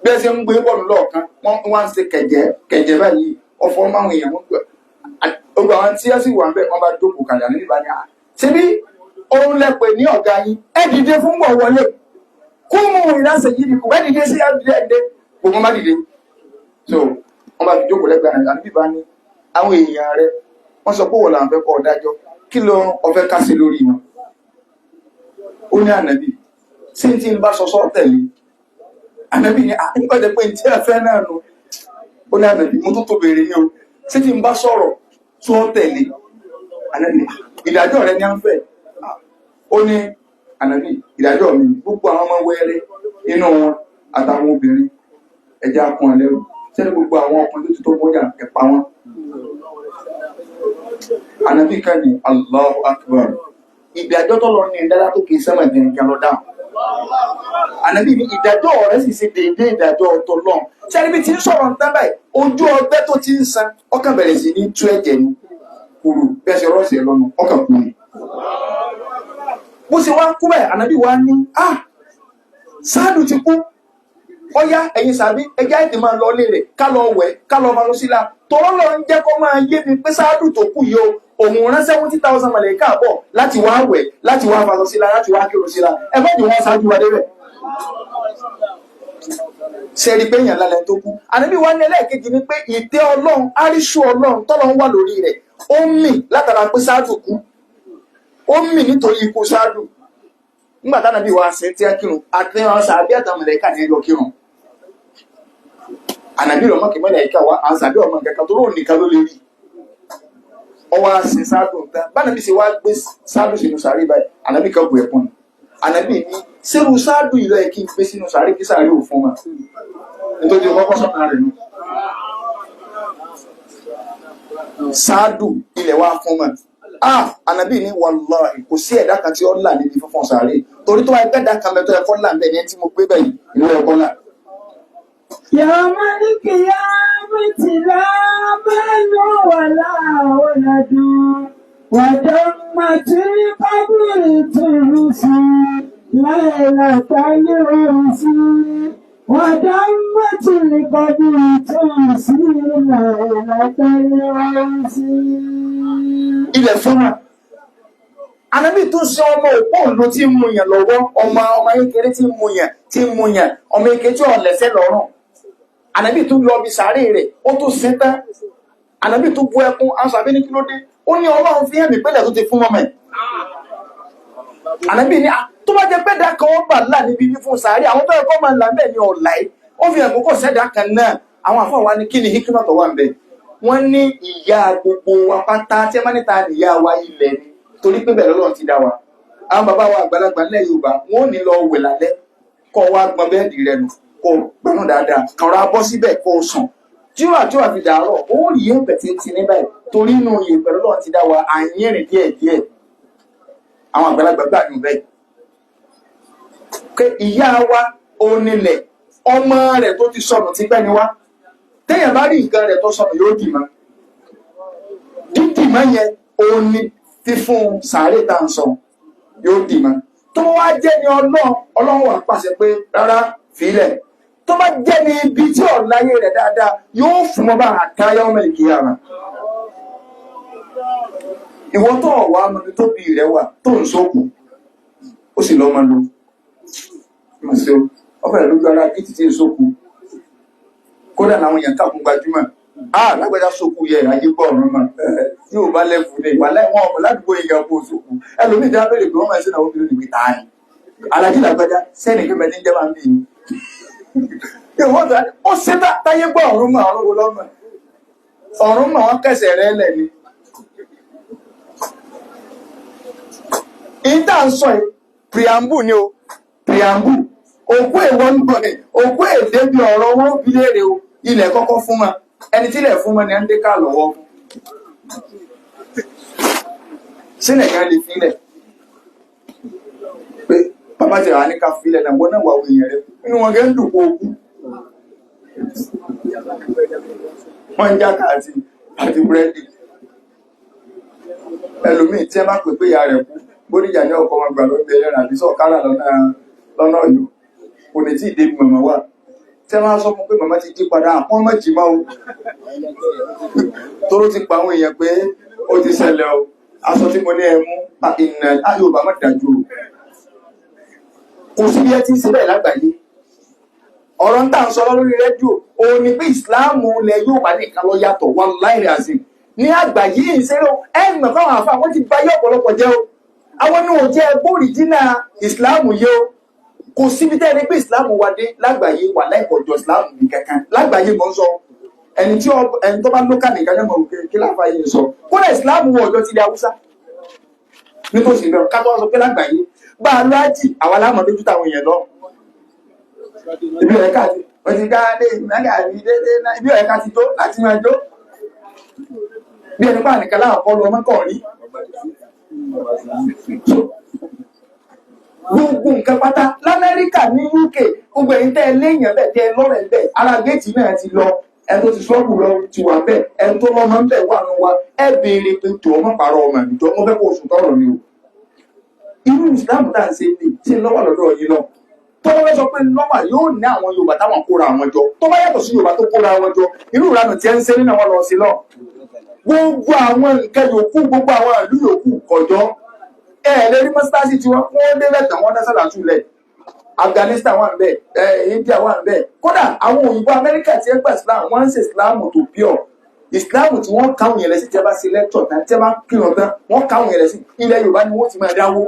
bí ẹ ṣe ń gbé bọ́ọ̀lù lọ́ọ̀kan. Wọ́n wá ń ṣe kẹ̀jẹ́ kẹ̀jẹ́ báyìí, ọ̀fọ̀ máwọn èèyàn wọ́n gbé gbogbo àwọn tí ẹ sì wà ń bẹ̀. Wọ́n bá jókòó kalẹ̀. Àní níbà ní à ṣebí òun lẹ pè ní ọ̀gá yín, ẹ dìde fún bọ̀ wọlé kó mú ìlàsẹ̀ yìí kò ẹ dìde sí ẹ dìde, ẹ dìde. Gbogbo wọn bá dìde, so wọ́n bá fi jókòó lẹ́gbẹ̀ẹ́. Àní bíbá ní àwọn èèyàn rẹ wọ́n sọ pé wọ́n là ń fẹ́ kọ́ ọ dájọ́, kí ló ọfẹ́ ká sí lórí wọn? Ó ní, ànábì, sí tí ń bá sọ sọ tẹ̀lé? Ànábì ní àyíkọ́jẹ́ pé tí ẹ fẹ́ náà nu. Ó ní, ànábì, mo tó tó béèrè ní o, sí tí ń bá sọ̀rọ̀ tó tẹ̀lé? Ànábì, ìdájọ́ rẹ ní à ń fẹ́. Ó ní, ànábì, ìdájọ́ mi, gbogbo àwọn ọmọ wẹ́rẹ́ inú wọn àtàwọn obìnrin, ẹja kún ẹlẹ́rù sẹ́ni, gbogbo àwọn ọkùnrin tó ti tó bọ́jà, ẹ̀pà wọn. Ànábì kan ní, Allahu Akbar, ìdájọ́ tó lọ ní ìdájọ́ tó kìí sẹ́wọ̀n gẹ̀ǹgẹ̀ lọ dáhùn. Ànábì ní ìdájọ́ rẹ̀ sì ṣe déédéé ìdájọ́ ọ̀tọ̀ lọ́n. Sẹ́ni bí ti ń sọ̀rọ̀ nǹkan báyìí, ojú ọgbẹ́ tó ti ń san ọkàn bẹ̀rẹ̀ sí ní tú ẹ̀jẹ̀ ni kúrú bẹ́ẹ̀ ṣe rọ́ọ̀sì ẹ̀ lọ́nu, ọkàn kú ni. Bó ṣe wá kú bẹ́ẹ̀, ànábì wá ní, ah, Sáàdù ti kú, ọyá ẹ̀yin sàbí, ẹjẹ́ àìtì máa lọ ilé rẹ̀, ká lọ wẹ̀, ká lọ máa lọ síla tọ́rọ́ lọ ń jẹ́ kó máa yé mi pé Sáàdù tó kú yìí o, òun rán 70,000 màlàíkà bọ̀ láti wá wẹ̀, láti wá fasọ síla, láti wá kírun síla. Ẹ má jẹ́ wọ́n ṣáájú wa débẹ̀. Sẹ́rí pé èèyàn lálẹ́ tó kú. Ànábì wa ní ẹlẹ́ẹ̀kejì ni pé ìtẹ́ Ọlọ́run, àríṣù Ọlọ́run tọ́lọ́run wà lórí rẹ̀, ó mì látara pé Sáàdù kú, ó mì nítorí ikú Sáàdù. Nígbà tánàbí wa ṣe tí a kírun àti wọn sàbí àtàwọn màlàíkà ní ẹjọ́ kírun, ànàbí rẹ̀ mọ́kì màláíkà wa àwọn sàbí ọmọ nǹkan kan tó rò nìkan ló lè rí ọwọ́ àṣẹ Sáàdù nǹkan bánàbí ṣe wá gbé Sáàdù sínú sàárè báyìí, ànàbí kan bù ẹ̀kún ni. Ànàbí ní sẹ́rù Sáàdù ìlọ ẹ̀ kí n gbé sínú sàárè kí sàárè ò fún wa nítorí kọ́kọ́ sọ̀tàn rẹ̀ nù. Sáàdù ilẹ̀ wa fún wa. Ah, ànàbí ní wàláhì, kò sí ẹ̀dá kan tí ó là níbi fífọ́n sàárè, torí tó wáyé pẹ́ dá kan mẹ́tọ́ ẹ̀kọ́ là ń bẹ̀ ní ẹni tí mo gbé bẹ́yìí ìlú ẹ̀kọ́ là. يوم القيامة لا مال ولا ولد ودمت القبر ترسي ليلة العرس ودمت القبر ترسي ليلة العرس. Ilẹ̀ fún wa. Ànábì tún ṣe ọmọ òpó òǹdó tí ń mu yàn lọ́wọ́, ọmọ kékeré tí ń mu yàn, tí ń mu yàn, ọmọ kékeré tí ò lẹ́sẹ̀ lọ́rùn. Ànábì tún lọ bí sàárè rẹ̀, ó tún sin tán. Ànábì tún bu ẹkún, àwọn sàbí ní kí ló dé? Ó ní Ọlọ́run fi hàn mí pẹ́lẹ̀ tó ti fún mọ́mọ́ ẹ̀. Ànábì ní tó bá jẹ́ pẹ́ẹ́dá kan ó bà là níbi fífún sàárè, àwọn tó yẹ kó máa là bẹ́ẹ̀ ni ọ̀la yìí. Ó fi hàn kókó sẹ́dá kan náà. Àwọn àfọwọ́ wa ní kí ni hikima tó wà ń bẹ̀? Wọ́n ní ìyá gbogbo wa pátá tí ẹ má níta níyà wa ilẹ̀ ni, torí pé bẹ́ẹ̀ lọ́lọ́run ti dá wa. Àwọn bàbá wa àgbàlagbà nílẹ̀ Yorùbá, wọ́n ò ní lọ wẹ̀ lálẹ́, kọ́ wa gbọ́n bẹ́ẹ̀dì rẹ nù, kó gbọ́nù dáadáa, kàn ra bọ́ síbẹ̀ kó sùn tí wàá tí wàá fi dàárọ̀, ó rí yẹ̀pẹ̀ tí ń ti ní báyìí, torí inú yẹ̀pẹ̀ lọ́lọ́run ti dá wa, à ń yẹ̀rìn díẹ̀ díẹ̀. Àwọn àgbàlagbà gbà yùn bẹ́ẹ̀ pé ìyá wa onílẹ̀, ọmọ rẹ̀ tó ti sọnù tipẹ́ ni wá. Téèyàn bá rí nǹkan rẹ̀ tó sọnù, yóò dì mọ́. Dídì mọ́ yẹn, òun ni fífún sàárè tá à ń sọ, yóò dì mọ́. Tó wá jẹ́ ni Ọlọ́run, Ọlọ́run wà pàṣẹ pé rárá, fílẹ̀. Tó bá jẹ́ ni ibi tí ọ̀láyé rẹ̀ dáadáa, yóò fún ọba àtàyà ọmọ ìkìyàmà. Ìwọ tó ọ̀wá ọmọdé tó bí rẹ̀ wà tó ń sókù, ó sì lọ́mọ lọ mọ̀ sí o, ọkọ̀ rẹ̀ lójú ara kí títí ń sókù. Kódà làwọn èèyàn kàkún gbajúmọ̀, ah, lágbàjá sókù yẹ ayé gbọ́ ọ̀run mọ̀ yóò bá lẹ́fù ní ìwà lẹ́wọ̀n ọmọ ládùúgbò yìí kó sókù. Ẹlòmíì dá bèrè pé wọ́n máa ń ṣe náà, obìnrin nìgbè tá ni alájí làgbàjá sẹ́ni pé mẹ́tí ń jẹ́ máa ń bì í yóò wọ́n ó ṣe táyé gbọ́ ọ̀run mọ̀, ọ̀run wo lọ́mọ. Ọ̀run mọ̀ wọ́n kẹsẹ̀ rẹ lẹ̀ ni. Ìta ń sọ yìí, preamble ni o, preamble. Òkú èèwọ̀ ń bọ̀ ni, òkú èdè bí ọ̀rọ̀ wọn bí léèrè o, ilẹ̀ kọ́kọ́ fún wọn, ẹni tí ilẹ̀ fún wọn ni à ń dé ká lọ́wọ́. Sílẹ̀ kan lè filẹ̀. Pé bàbá ti rà ní ká filẹ̀ náà, wọ́n náà wà wọ èèyàn rẹ̀. Inú wọn gẹ́ ń dùn kó kú. Wọ́n ń jáka àti búrẹ́dì. Ẹlòmíì tí ẹ bá pè pé ìyá rẹ̀ kú, Bódìjà ní ọkọ̀ wọn gbà ló ń bẹ ẹlẹ́rìn àbí sọ̀kárà lọ́nà Ọ̀yọ́. Kò ní tí ì débi màmá wà. Tí ẹ máa sọ fún pé màmá ti jí padà, àpọ́n mọ̀ jì máa o. Tóró ti pa àwọn èèyàn pé ó ti ṣẹlẹ̀ o. Aṣọ tí mo ní ẹ mú, ìnà Yorùbá má dájú o. Kò sí bí ẹ ti ń ṣe bẹ́ẹ̀ lágbàáyé. Ọ̀rọ̀ ń tà ń sọ lórí rédíò, òun ni pé ìsìláàmù ilẹ̀ Yorùbá nìkan ló yàtọ̀, wallahi azim. Ní àgbáyé ìṣeré o, ẹ mọ̀ fáwọn àfa wọ́n ti ba ayé ọ̀pọ̀lọpọ̀ jẹ́ o. Àwọn ní òjẹ́ bóríjínà ìsìláàmù yé o. Kò síbi tẹ́ ẹni pé ìsìláàmù wa dé lágbàáyé wà láìpọ̀jọ ìsìláàmù ní kankan. Lágbàáyé mọ̀ ń sọ. Ẹni tí ẹni tó bá lókà nìkan ní ọmọ òkè kí láfa yìí ń sọ. Kódà ìsìláàmù wọ ọjọ́ tilẹ̀ Haúsá. Nítòsí ìbẹ̀rù ká tó wá sọ pé lágbàáyé. Bá a lọ ájì, àwa láàmú lójú táwọn èèyàn lọ. Ibi ẹ̀ka ti wọ́n ti ká dé ìmọ̀gà mi dédé náà ibi ẹ̀ka ti tó láti máa jó. Bí ẹni pa nìkan láwọn kọ́ lu ọmọ kàn rí. Gbogbo nǹkan pátá l'Amẹ́ríkà ní UK gbogbo ẹ̀yin tẹ́ ẹ léèyàn bẹ́ẹ̀ tẹ́ ẹ lọ́rẹ̀ bẹ́ẹ̀ ara géètì náà ti lọ ẹni tó ti sọ́ọ̀bù lọ ti wà bẹ́ẹ̀ ẹni tó lọ́mọ ń bẹ̀ wà nù wa ẹ béèrè pé jọ ọmọ pàrọ̀ ọmọ mi jọ ọmọ fẹ́ kó oṣù tọrọ ni o. Irú ìsìlámù tá à ń ṣe ní ṣe lọ́wọ́ lọ́dọ̀ yìí náà. Tọ́wọ́ fẹ́ sọ pé lọ́wọ́ yóò ní àwọn Yorùbá táwọn kóra àwọn jọ tó bá yàtọ̀ sí Yorùbá tó kóra àwọn jọ irú ìranù tí ẹ ń ṣe nínú àwọn lọ sí lọ. Gbogbo àwọn nǹkan yòókù gbogbo àwọn ìlú yòókù kọjọ́ ẹ lè rí mọ́sálásí tí wọ́n wọ́n dé lẹ́tàn wọ́n dá sàlátù lẹ̀. Afghanistan wà ń bẹ̀, India wà ń bẹ̀. Kódà àwọn òyìnbó Amẹ́ríkà tí ẹ gbà Islam wọ́n ń ṣe Islam tó pure. Islam tí wọ́n káwọn yẹn lẹ́sìn tí ẹ bá ṣe lẹ́tọ̀ tán tí ẹ bá kírun tán wọ́n káwọn yẹn lẹ́sìn ilẹ̀ Yorùbá ni wọ́n ti máa dáwó.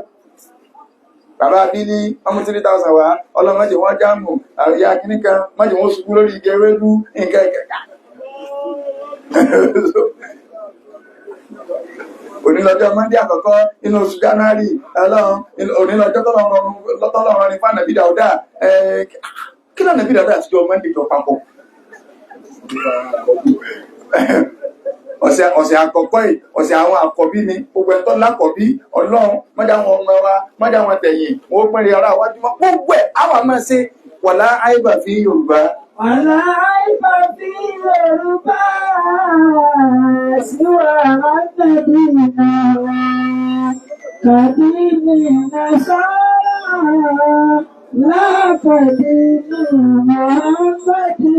Bàbá Bílí ọmọ 3,000 wá ọlọ́mọdé wọn jáàmù àríyá kínní kan mọ́jẹ̀ wọn ṣubú lórí igi ewédú nǹkan ìkẹ̀kà. Onílọ́jọ́ Mọ́ndé àkọ́kọ́ inú oṣù January ọlọ́run onílọ́jọ́ tọ́lọ́run ní fún Ànàbí Dáúdà kí lọ́nà bí Dáúdà àtijọ́ Mọ́ndé jọ papọ̀. Ọ̀sẹ̀ àkọ́kọ́ yìí ọ̀sẹ̀ àwọn àkọ́bí ni gbogbo ẹ̀tọ́ lákọ̀bí ọlọ́run mọ́jà wọn ọmọ wa mọ́jà wọn tẹ̀yìn wọn ó pẹ́rẹ́ ara wájú mọ́ gbogbo ẹ̀ àwọn àmọ́ ṣe wàlá àìbà fi Yorùbá. Wàlá àìbà fi Yorùbá síwá àtẹ̀bí náà tàbí ní Nasara láfàdí ní Muhammadi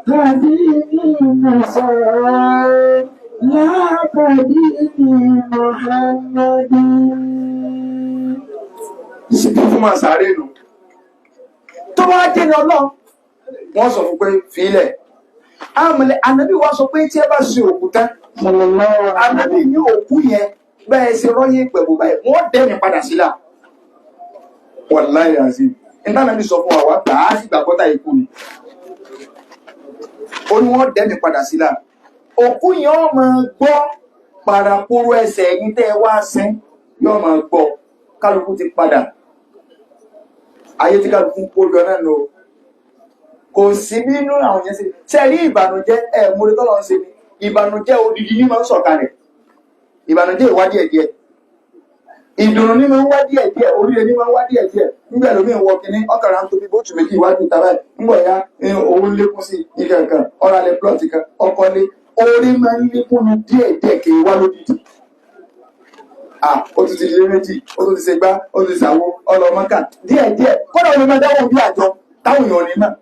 tàbí ní Nasara láfàdí ní Muhammadi. Síbí fún máa sáré nù. Tó bá jẹ́ ní ọlọ́run, wọ́n sọ fún pé fílẹ̀. Àmàlẹ̀ ànábì wa sọ pé tí ẹ bá ṣe òkú tán, ànábì ní òkú yẹn bẹ́ẹ̀ ṣe rọ́yè pẹ̀lú báyìí, wọ́n dẹ́mi padà sílà. Wàláhì azim. Ìtànàbí sọ fún wa wá gbà á sì gbàgbọ́ tá ikú ni. Ó ní wọ́n dẹ́mi padà sílà. Òkú yẹn ó máa gbọ́ paraporo ẹsẹ̀ ẹ̀yìn tẹ́ ẹ wá sín yóò máa gbọ́ kálukú ti padà. Ayé tí kálukú ń kó lọ náà lọ. Kò sí bínú àwọn yẹn ṣe. Ṣé rí ìbànújẹ́ ẹ̀ múre tọ́lọ́ ń ṣe ni? Ìbànújẹ́ odidi ní máa ń sọ̀kalẹ̀. Ìbànújẹ́ ìwá díẹ̀ díẹ̀. Ìdùnnú ní máa ń wá díẹ̀ díẹ̀, oríire ní máa ń wá díẹ̀ díẹ̀. Nígbà lómi ń wọ kínní, ọkàrà ń tóbi bóòtù méjì iwájú ìta báyìí. Ńgbọ̀ ya owó ń lékún sí nǹkan kan, ọ̀rọ̀ alẹ́ plọ̀tì kan, ọkọlé. Orí máa ń lékún ní díẹ̀ díẹ̀ kì í wá lódìdí. Ó tún ti di méjì, ó tún ti ṣe gbá, ó tún ti ṣàwo, ọlọ́mọkà díẹ̀ díẹ̀. Kódà omi máa dáwọ́ bí àjọ táwọn èèyàn ní mọ̀.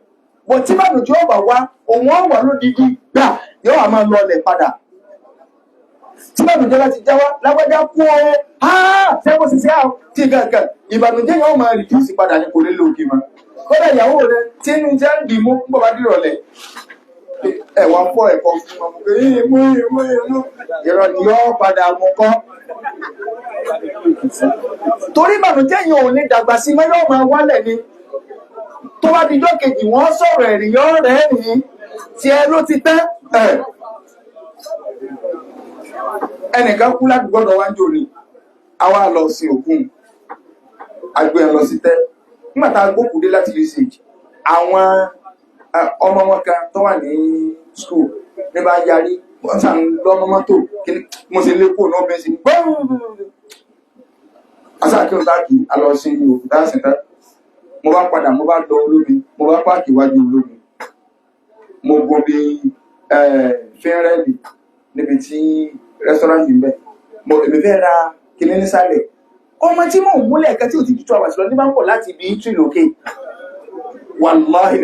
Bọ̀ tí bànújẹ́ ọ̀bà wá, òun ọ̀wà lódìdí gbà yóò wá máa lọ ọlẹ̀ padà. Tí bànújẹ́ bá ti já wá, lágbájá kú ọ, ṣé kò sì ṣe àwọn tí kankan. Ìbànújẹ́ yóò máa rìdíùsì padà ní kò ní lóògì mọ́. Kódà ìyàwó rẹ tí inú jẹ́ ń dì mú ń bọ̀ bá dìrọ̀lẹ́. Ẹ wá fọ́ ẹ̀kọ́ fún ọmọ pé mú mú mú ìrọ̀ ni yóò padà mú kọ́. Torí ìbànújẹ́ yẹn ò ní dàgbà sí mọ́ yóò máa wálẹ̀ ni. Tó bá dijọ́ kejì wọ́n sọ̀rọ̀ ẹ̀rìn yóò rẹ̀ rìn tí ẹ ló ti tán. Ẹnìkan kú ládùúgbò ọ̀dọ̀ wa ń jò ní, àwa lọ sí òkun, àgbẹ̀ lọ sí tẹ́. Nígbà tá a gbókùú dé láti usage, àwọn ọmọ wọn kan tó wà ní school ní bá yarí, wọ́n sàn lọ́mọ mọ́tò kí mo sì lé kúrò náà bẹ́ẹ̀ sí gbọ́n asáàkí táàkì alọ sí òkú dáàsì tán. Mo bá padà, mo bá lọ olómi, mo bá páàkì iwájú olómi, mo gun bí fẹ́rẹ́lì níbi tí rẹ́sítọ́ráǹtì ń bẹ. Mo èmi fẹ́ ra kinní nísàlẹ̀. Ọmọ tí mò ń múlẹ̀ kan tí ò ti ju 2 hours lọ ní bá ń pọ̀ láti ibi ìtì lókè. Wàláhì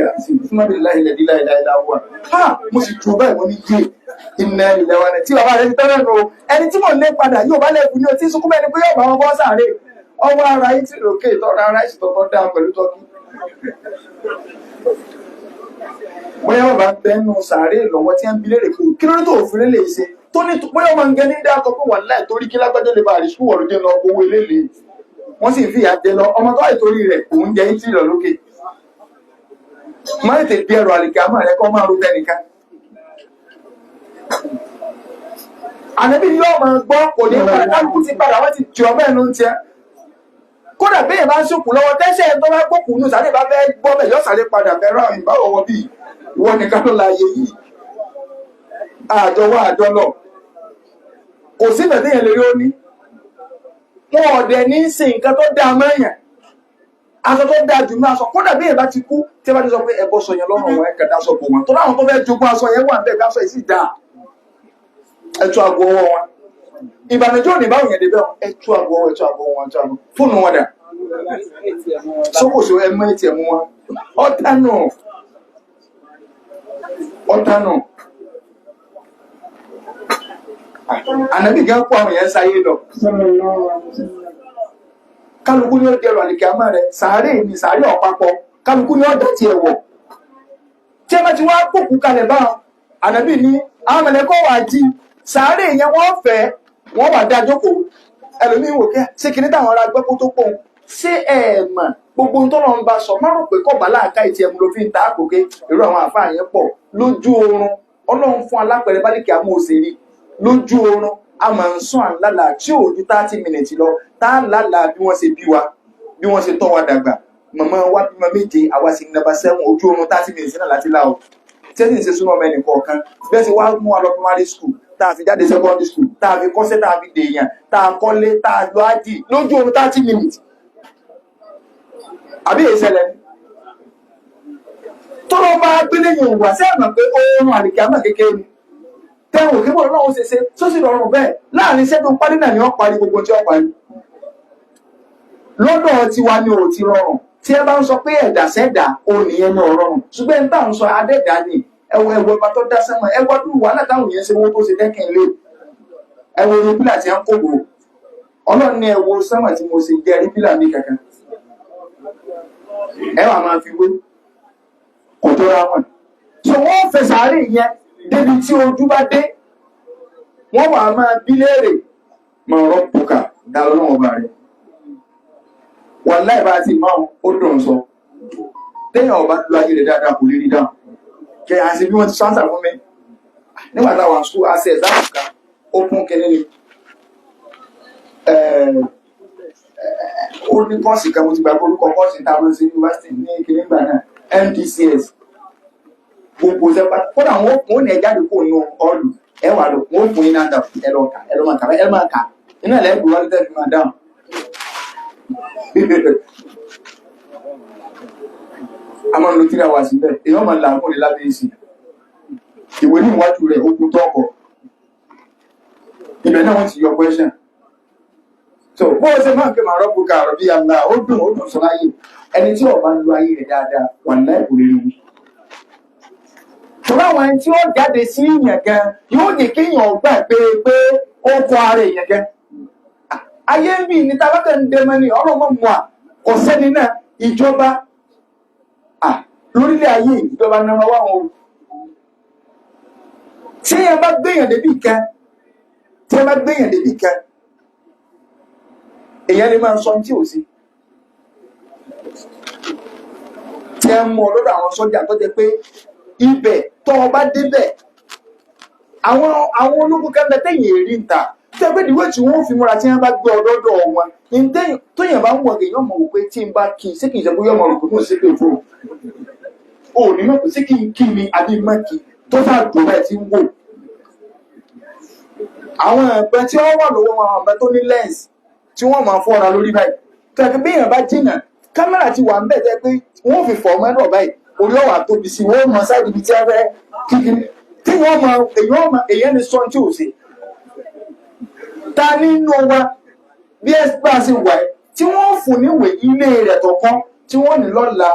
fúnmọ́bí láìlẹ̀ dílà ìlà wà ha. Mo sì ju báyìí, mo ní yé iná ilẹ̀ wa tí bàbá rẹ̀ ti tẹ́lẹ̀ nù. Ẹni tí mò ń lé padà yóò bá lẹ́kùn ní otí sunkún bẹ́ẹ̀ ni pé yóò bá wọn bọ́ sáré. Ọwọ́ ara ìtì lókè tọ́ra ara ìsì tọ́tọ́ dáa pẹ̀lú tọ́kí. Bóyá bàbá ń bẹ́nu sàárè lọ́wọ́ tí ń bi léèrè pé kí ló dé tó òfin lè ṣe tó ní, bóyá ọmọ nǹkan ní dáàtọ̀ pé wà láì torí kí lágbájọ́ lè bá àrísù wọ̀rọ̀ jẹ́ lọ owó eléèlé, wọ́n sì fi ìyà jẹ lọ. Ọmọ tó àìtorí rẹ̀ òun jẹ ìtì lọ lókè. Má tètè di ẹrù àlìkàmọ́ rẹ kọ́ máa ro tẹnìkan. Ànábì yóò máa gbọ́, kò ní padà. Kálukú ti padà, wọ́n ti jù ọ bẹ́ẹ̀ ló ń tiẹ́. Kódà béèyàn bá ń sòkù lọ́wọ́ tẹ́sẹ̀ tó bá gbókù nù sáré bá fẹ́ gbọ́ bẹ̀ yọ sáré padà fẹ́ rà ìbáwọ̀ wọ bíi ìwọ nìkan ló la yẹ yìí. Àjọ wá àjọ lọ. Kò sí ìfẹ́ téèyàn lè rí ó ní. Wọn ọ̀dẹ̀ ní í ṣe nǹkan tó dáa mọ́yàn. Aṣọ tó dáa jù ní aṣọ. Kódà béèyàn bá ti kú, tí ẹ bá ti sọ pé ẹbọ sọ yẹn lọ́rùn wọn, ẹ kẹta aṣọ bò wọn. Tó láwọn tó fẹ́ jogún aṣọ yẹn wà níbẹ̀, káṣọ yìí sì dáa. Ẹ tú aago ọwọ́ wọn. Ìbànújẹ́ ò ní báwọn yẹn débẹ̀. Ẹ tú aago ọwọ́, ẹ tú aago wọn, ẹ tú aago fóònù wọn dà. Sókòsò ẹ mọ ATM wọn. Ọ̀tánù. Ọ̀tánù. Ànábì gan kó àwọn yẹn sáyé lọ. Kálukú ni ó dẹrù àlìkàmọ́ rẹ̀, sàárè ni sàárè ọ̀pápọ̀, kálukú ni ó dá tiẹ̀ wọ̀. Tí ẹ bá ti wá gbòkú kalẹ̀ báwọn, Ànábì ní àwọn mẹ̀lẹ́kọ̀ wà jí sàárè yẹn, wọ́n fẹ́ wọ́n wà dá jókòó. Ẹlòmíín wò kí ṣé kinní táwọn ará gbẹ́kó tó pọ̀ ṣé ẹ mọ̀ gbogbo ohun tọ́lọ́ ń bá sọ má rò pé kọ̀ọ̀bá láàká ìtì ẹ̀mú ló fi ń ta àkókè irú àwọn àfáà yẹn pọ̀ lójú oorun. Ọlọ́run fún alápẹ̀rẹ̀ bálíkì àmú òsèré lójú oorun, a máa ń sún àlálà tí ò ju 30 minutes lọ, tá a lálàá bí wọ́n ṣe bí wa, bí wọ́n ṣe tọ́ wa dàgbà. Màmá wa bímọ 7, àwa sì number 7. Ojú oorun 30 minutes náà láti lá o tí ẹ sì ń ṣe súnmọ́ ọmọ ẹnì kọ̀ọ̀kan bẹ́ẹ̀ sì wá mú wa lọ primary school, tá a fi jáde secondary school, tá a fi kọ́ṣẹ́, tá a fi dèèyàn, tá a kọ́lé, tá a lọ ájì lójú oorun 30 minutes. Àbí ìṣẹ̀lẹ̀ ni tó lọ bá gbélé yìí wà sí àmọ̀ pé oorun àlìkàmọ̀ kékeré ni tẹ́wọ̀n kí bọ́ọ̀lù náà ó ṣe ṣe tó sì rọrùn bẹ́ẹ̀ láàrin iṣẹ́ tó parí náà ni wọ́n parí gbogbo tí wọ́n parí. Lọ́dọ̀ tiwa ni ò ti rọrùn. Tí ẹ bá ń sọ pé ẹ̀dà sẹ́dà ò nìyẹn náà rọrùn, ṣùgbọ́n ẹni tá à ń sọ adẹ́dà ni. Ẹwọ ẹwọ ọba tó dá sẹ́wọ̀n, ẹwọ dúró wàhálà táwọn yẹn ṣe wọ́n tó ṣe dẹ́kìn lé. Ẹwọ orí pílà tí ń kó bò Ọlọ́run ní ẹwọ sẹ́wọ̀n tí mo ṣe jẹ́ rí pílà mi kankan ẹ wà máa fi wé kò tó ra wọn. So wọ́n fẹ́ sàárè yẹn débi tí ojú bá dé, wọ́n wà máa bí léèrè máa rọ́ bùkà dá lọ́wọ́ ọba rẹ̀. Wàláì bá ti máa ó dùn sọ téèyàn ọba lu ayé rẹ̀ dáadáa kò lè rí dáhùn kẹ àti bí wọ́n ti sáńsà fún mi nígbà táwọn school access áfíríkà open kínní ni ó ní kọ́ọ̀sì kan, mo ti gbàgbé orúkọ kọ́ọ̀sì tá a máa ń ṣe yunifásitì ní kínní gbà náà, MDCS. Gbogbo sẹpá kódà wọn ò ní ẹ jáde kó nu ọlù ẹ wà lọ, wọn ò fún yín náà dà, ẹ lọ kà, ẹ lọ máa kà, ẹ máa kà iná ẹ lẹ́gbẹ̀ẹ́ wọn tẹ́ fi máa dáhùn. A máa ń lo 3 hours síbẹ̀, èèyàn máa ń làágùn ní lábẹ́ èsì ìwé ní ìwájú rẹ̀ ó kún tọ́kọ̀ ibẹ̀ náà wọ́n ti yọ question. So bó o ṣe máa ń pè máa rọ́pò ká àròbí àlá, ó dùn, ó dùn sọ láyé. Ẹni tí ó bá ń lo ayé rẹ̀ dáadáa wà láì kò lè rí wí. Tọ́lá àwọn ẹni tí ó jáde sí ìyàn gan yóò jẹ́ kéèyàn gbà pé pé ó kọ ara èèyàn gan. Ayé ń bì ní tábàkà ń dẹmọ ni ọlọ́mọ mu à kò sẹ́ni náà ìjọba lórílẹ̀ ayé ìjọba náà wà wọn o. Tí ẹ bá gbéyàn débì kan, tí ẹ bá gbéyàn débì kan, èèyàn lè máa sọ tí ò sí. Tí ẹ mú ọ lọ́dọ̀ àwọn sọ́jà tó jẹ́ pé ibẹ̀ tó o bá débẹ̀, àwọn ológun kan bẹ tẹ̀yìn èrí ń ta Tẹ́gbẹ́ ìdíwọ́ tí wọ́n fi múra tí wọ́n bá gbé ọlọ́dọ̀ wọn, tóyàn bá ń wọ̀ èèyàn mọ̀ wò pé tí n bá kí i, ṣé kì í ṣe pé yọmọ rò pé mò ń ṣépè fún o. Ò ní mọ̀ pé ṣé kí n kí mi àbí má kí tó sá dùn bẹ́ẹ̀ tí ń wò. Àwọn ẹ̀bẹ tí wọ́n wà lọ́wọ́ wọn, àwọn ẹ̀bẹ tó ní lens tí wọ́n máa fọ́ra lórí báyìí. Tẹ́gbẹ́ bí èèyàn bá jìnà, kámẹ́rà ti wà ń bẹ̀ tẹ́ pé wọ́n fi fọ̀ ọmọ ẹ̀rọ báyìí, orí ọ̀wà tóbi sí, wọ́n mọ sáìdì ibi tí wọ́n fẹ́ kíkiri. Tí wọ́n mọ èèyàn mọ èèyàn ní sọ́n tí ò sí. Ta nínú wa bí ẹ bá ṣe wà ẹ́ tí wọ́n fún níwèé ilé rẹ̀ tọ̀kan tí wọ́n ní lọ́la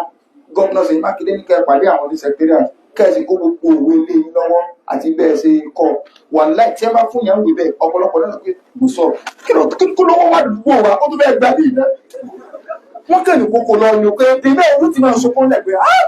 gómìnà Ṣèyí Mákindé ní kẹ́ pàdé àwọn ní secretariat kẹ́ẹ̀sì kó gbogbo òwe ilé yín lọ́wọ́ àti bẹ́ẹ̀ ṣe kọ́ wàláì tí ẹ bá fún yẹn ń wí bẹ́ẹ̀ ọ̀pọ̀lọpọ̀ náà pé mo sọ kí ló kí ló wọ́n wá dùgbò wa ó tún fẹ́ gbà bí iná wọ́n kàn ní kókó lọ ní pé ilé ìlú ti máa sunkún lẹ̀ pé ah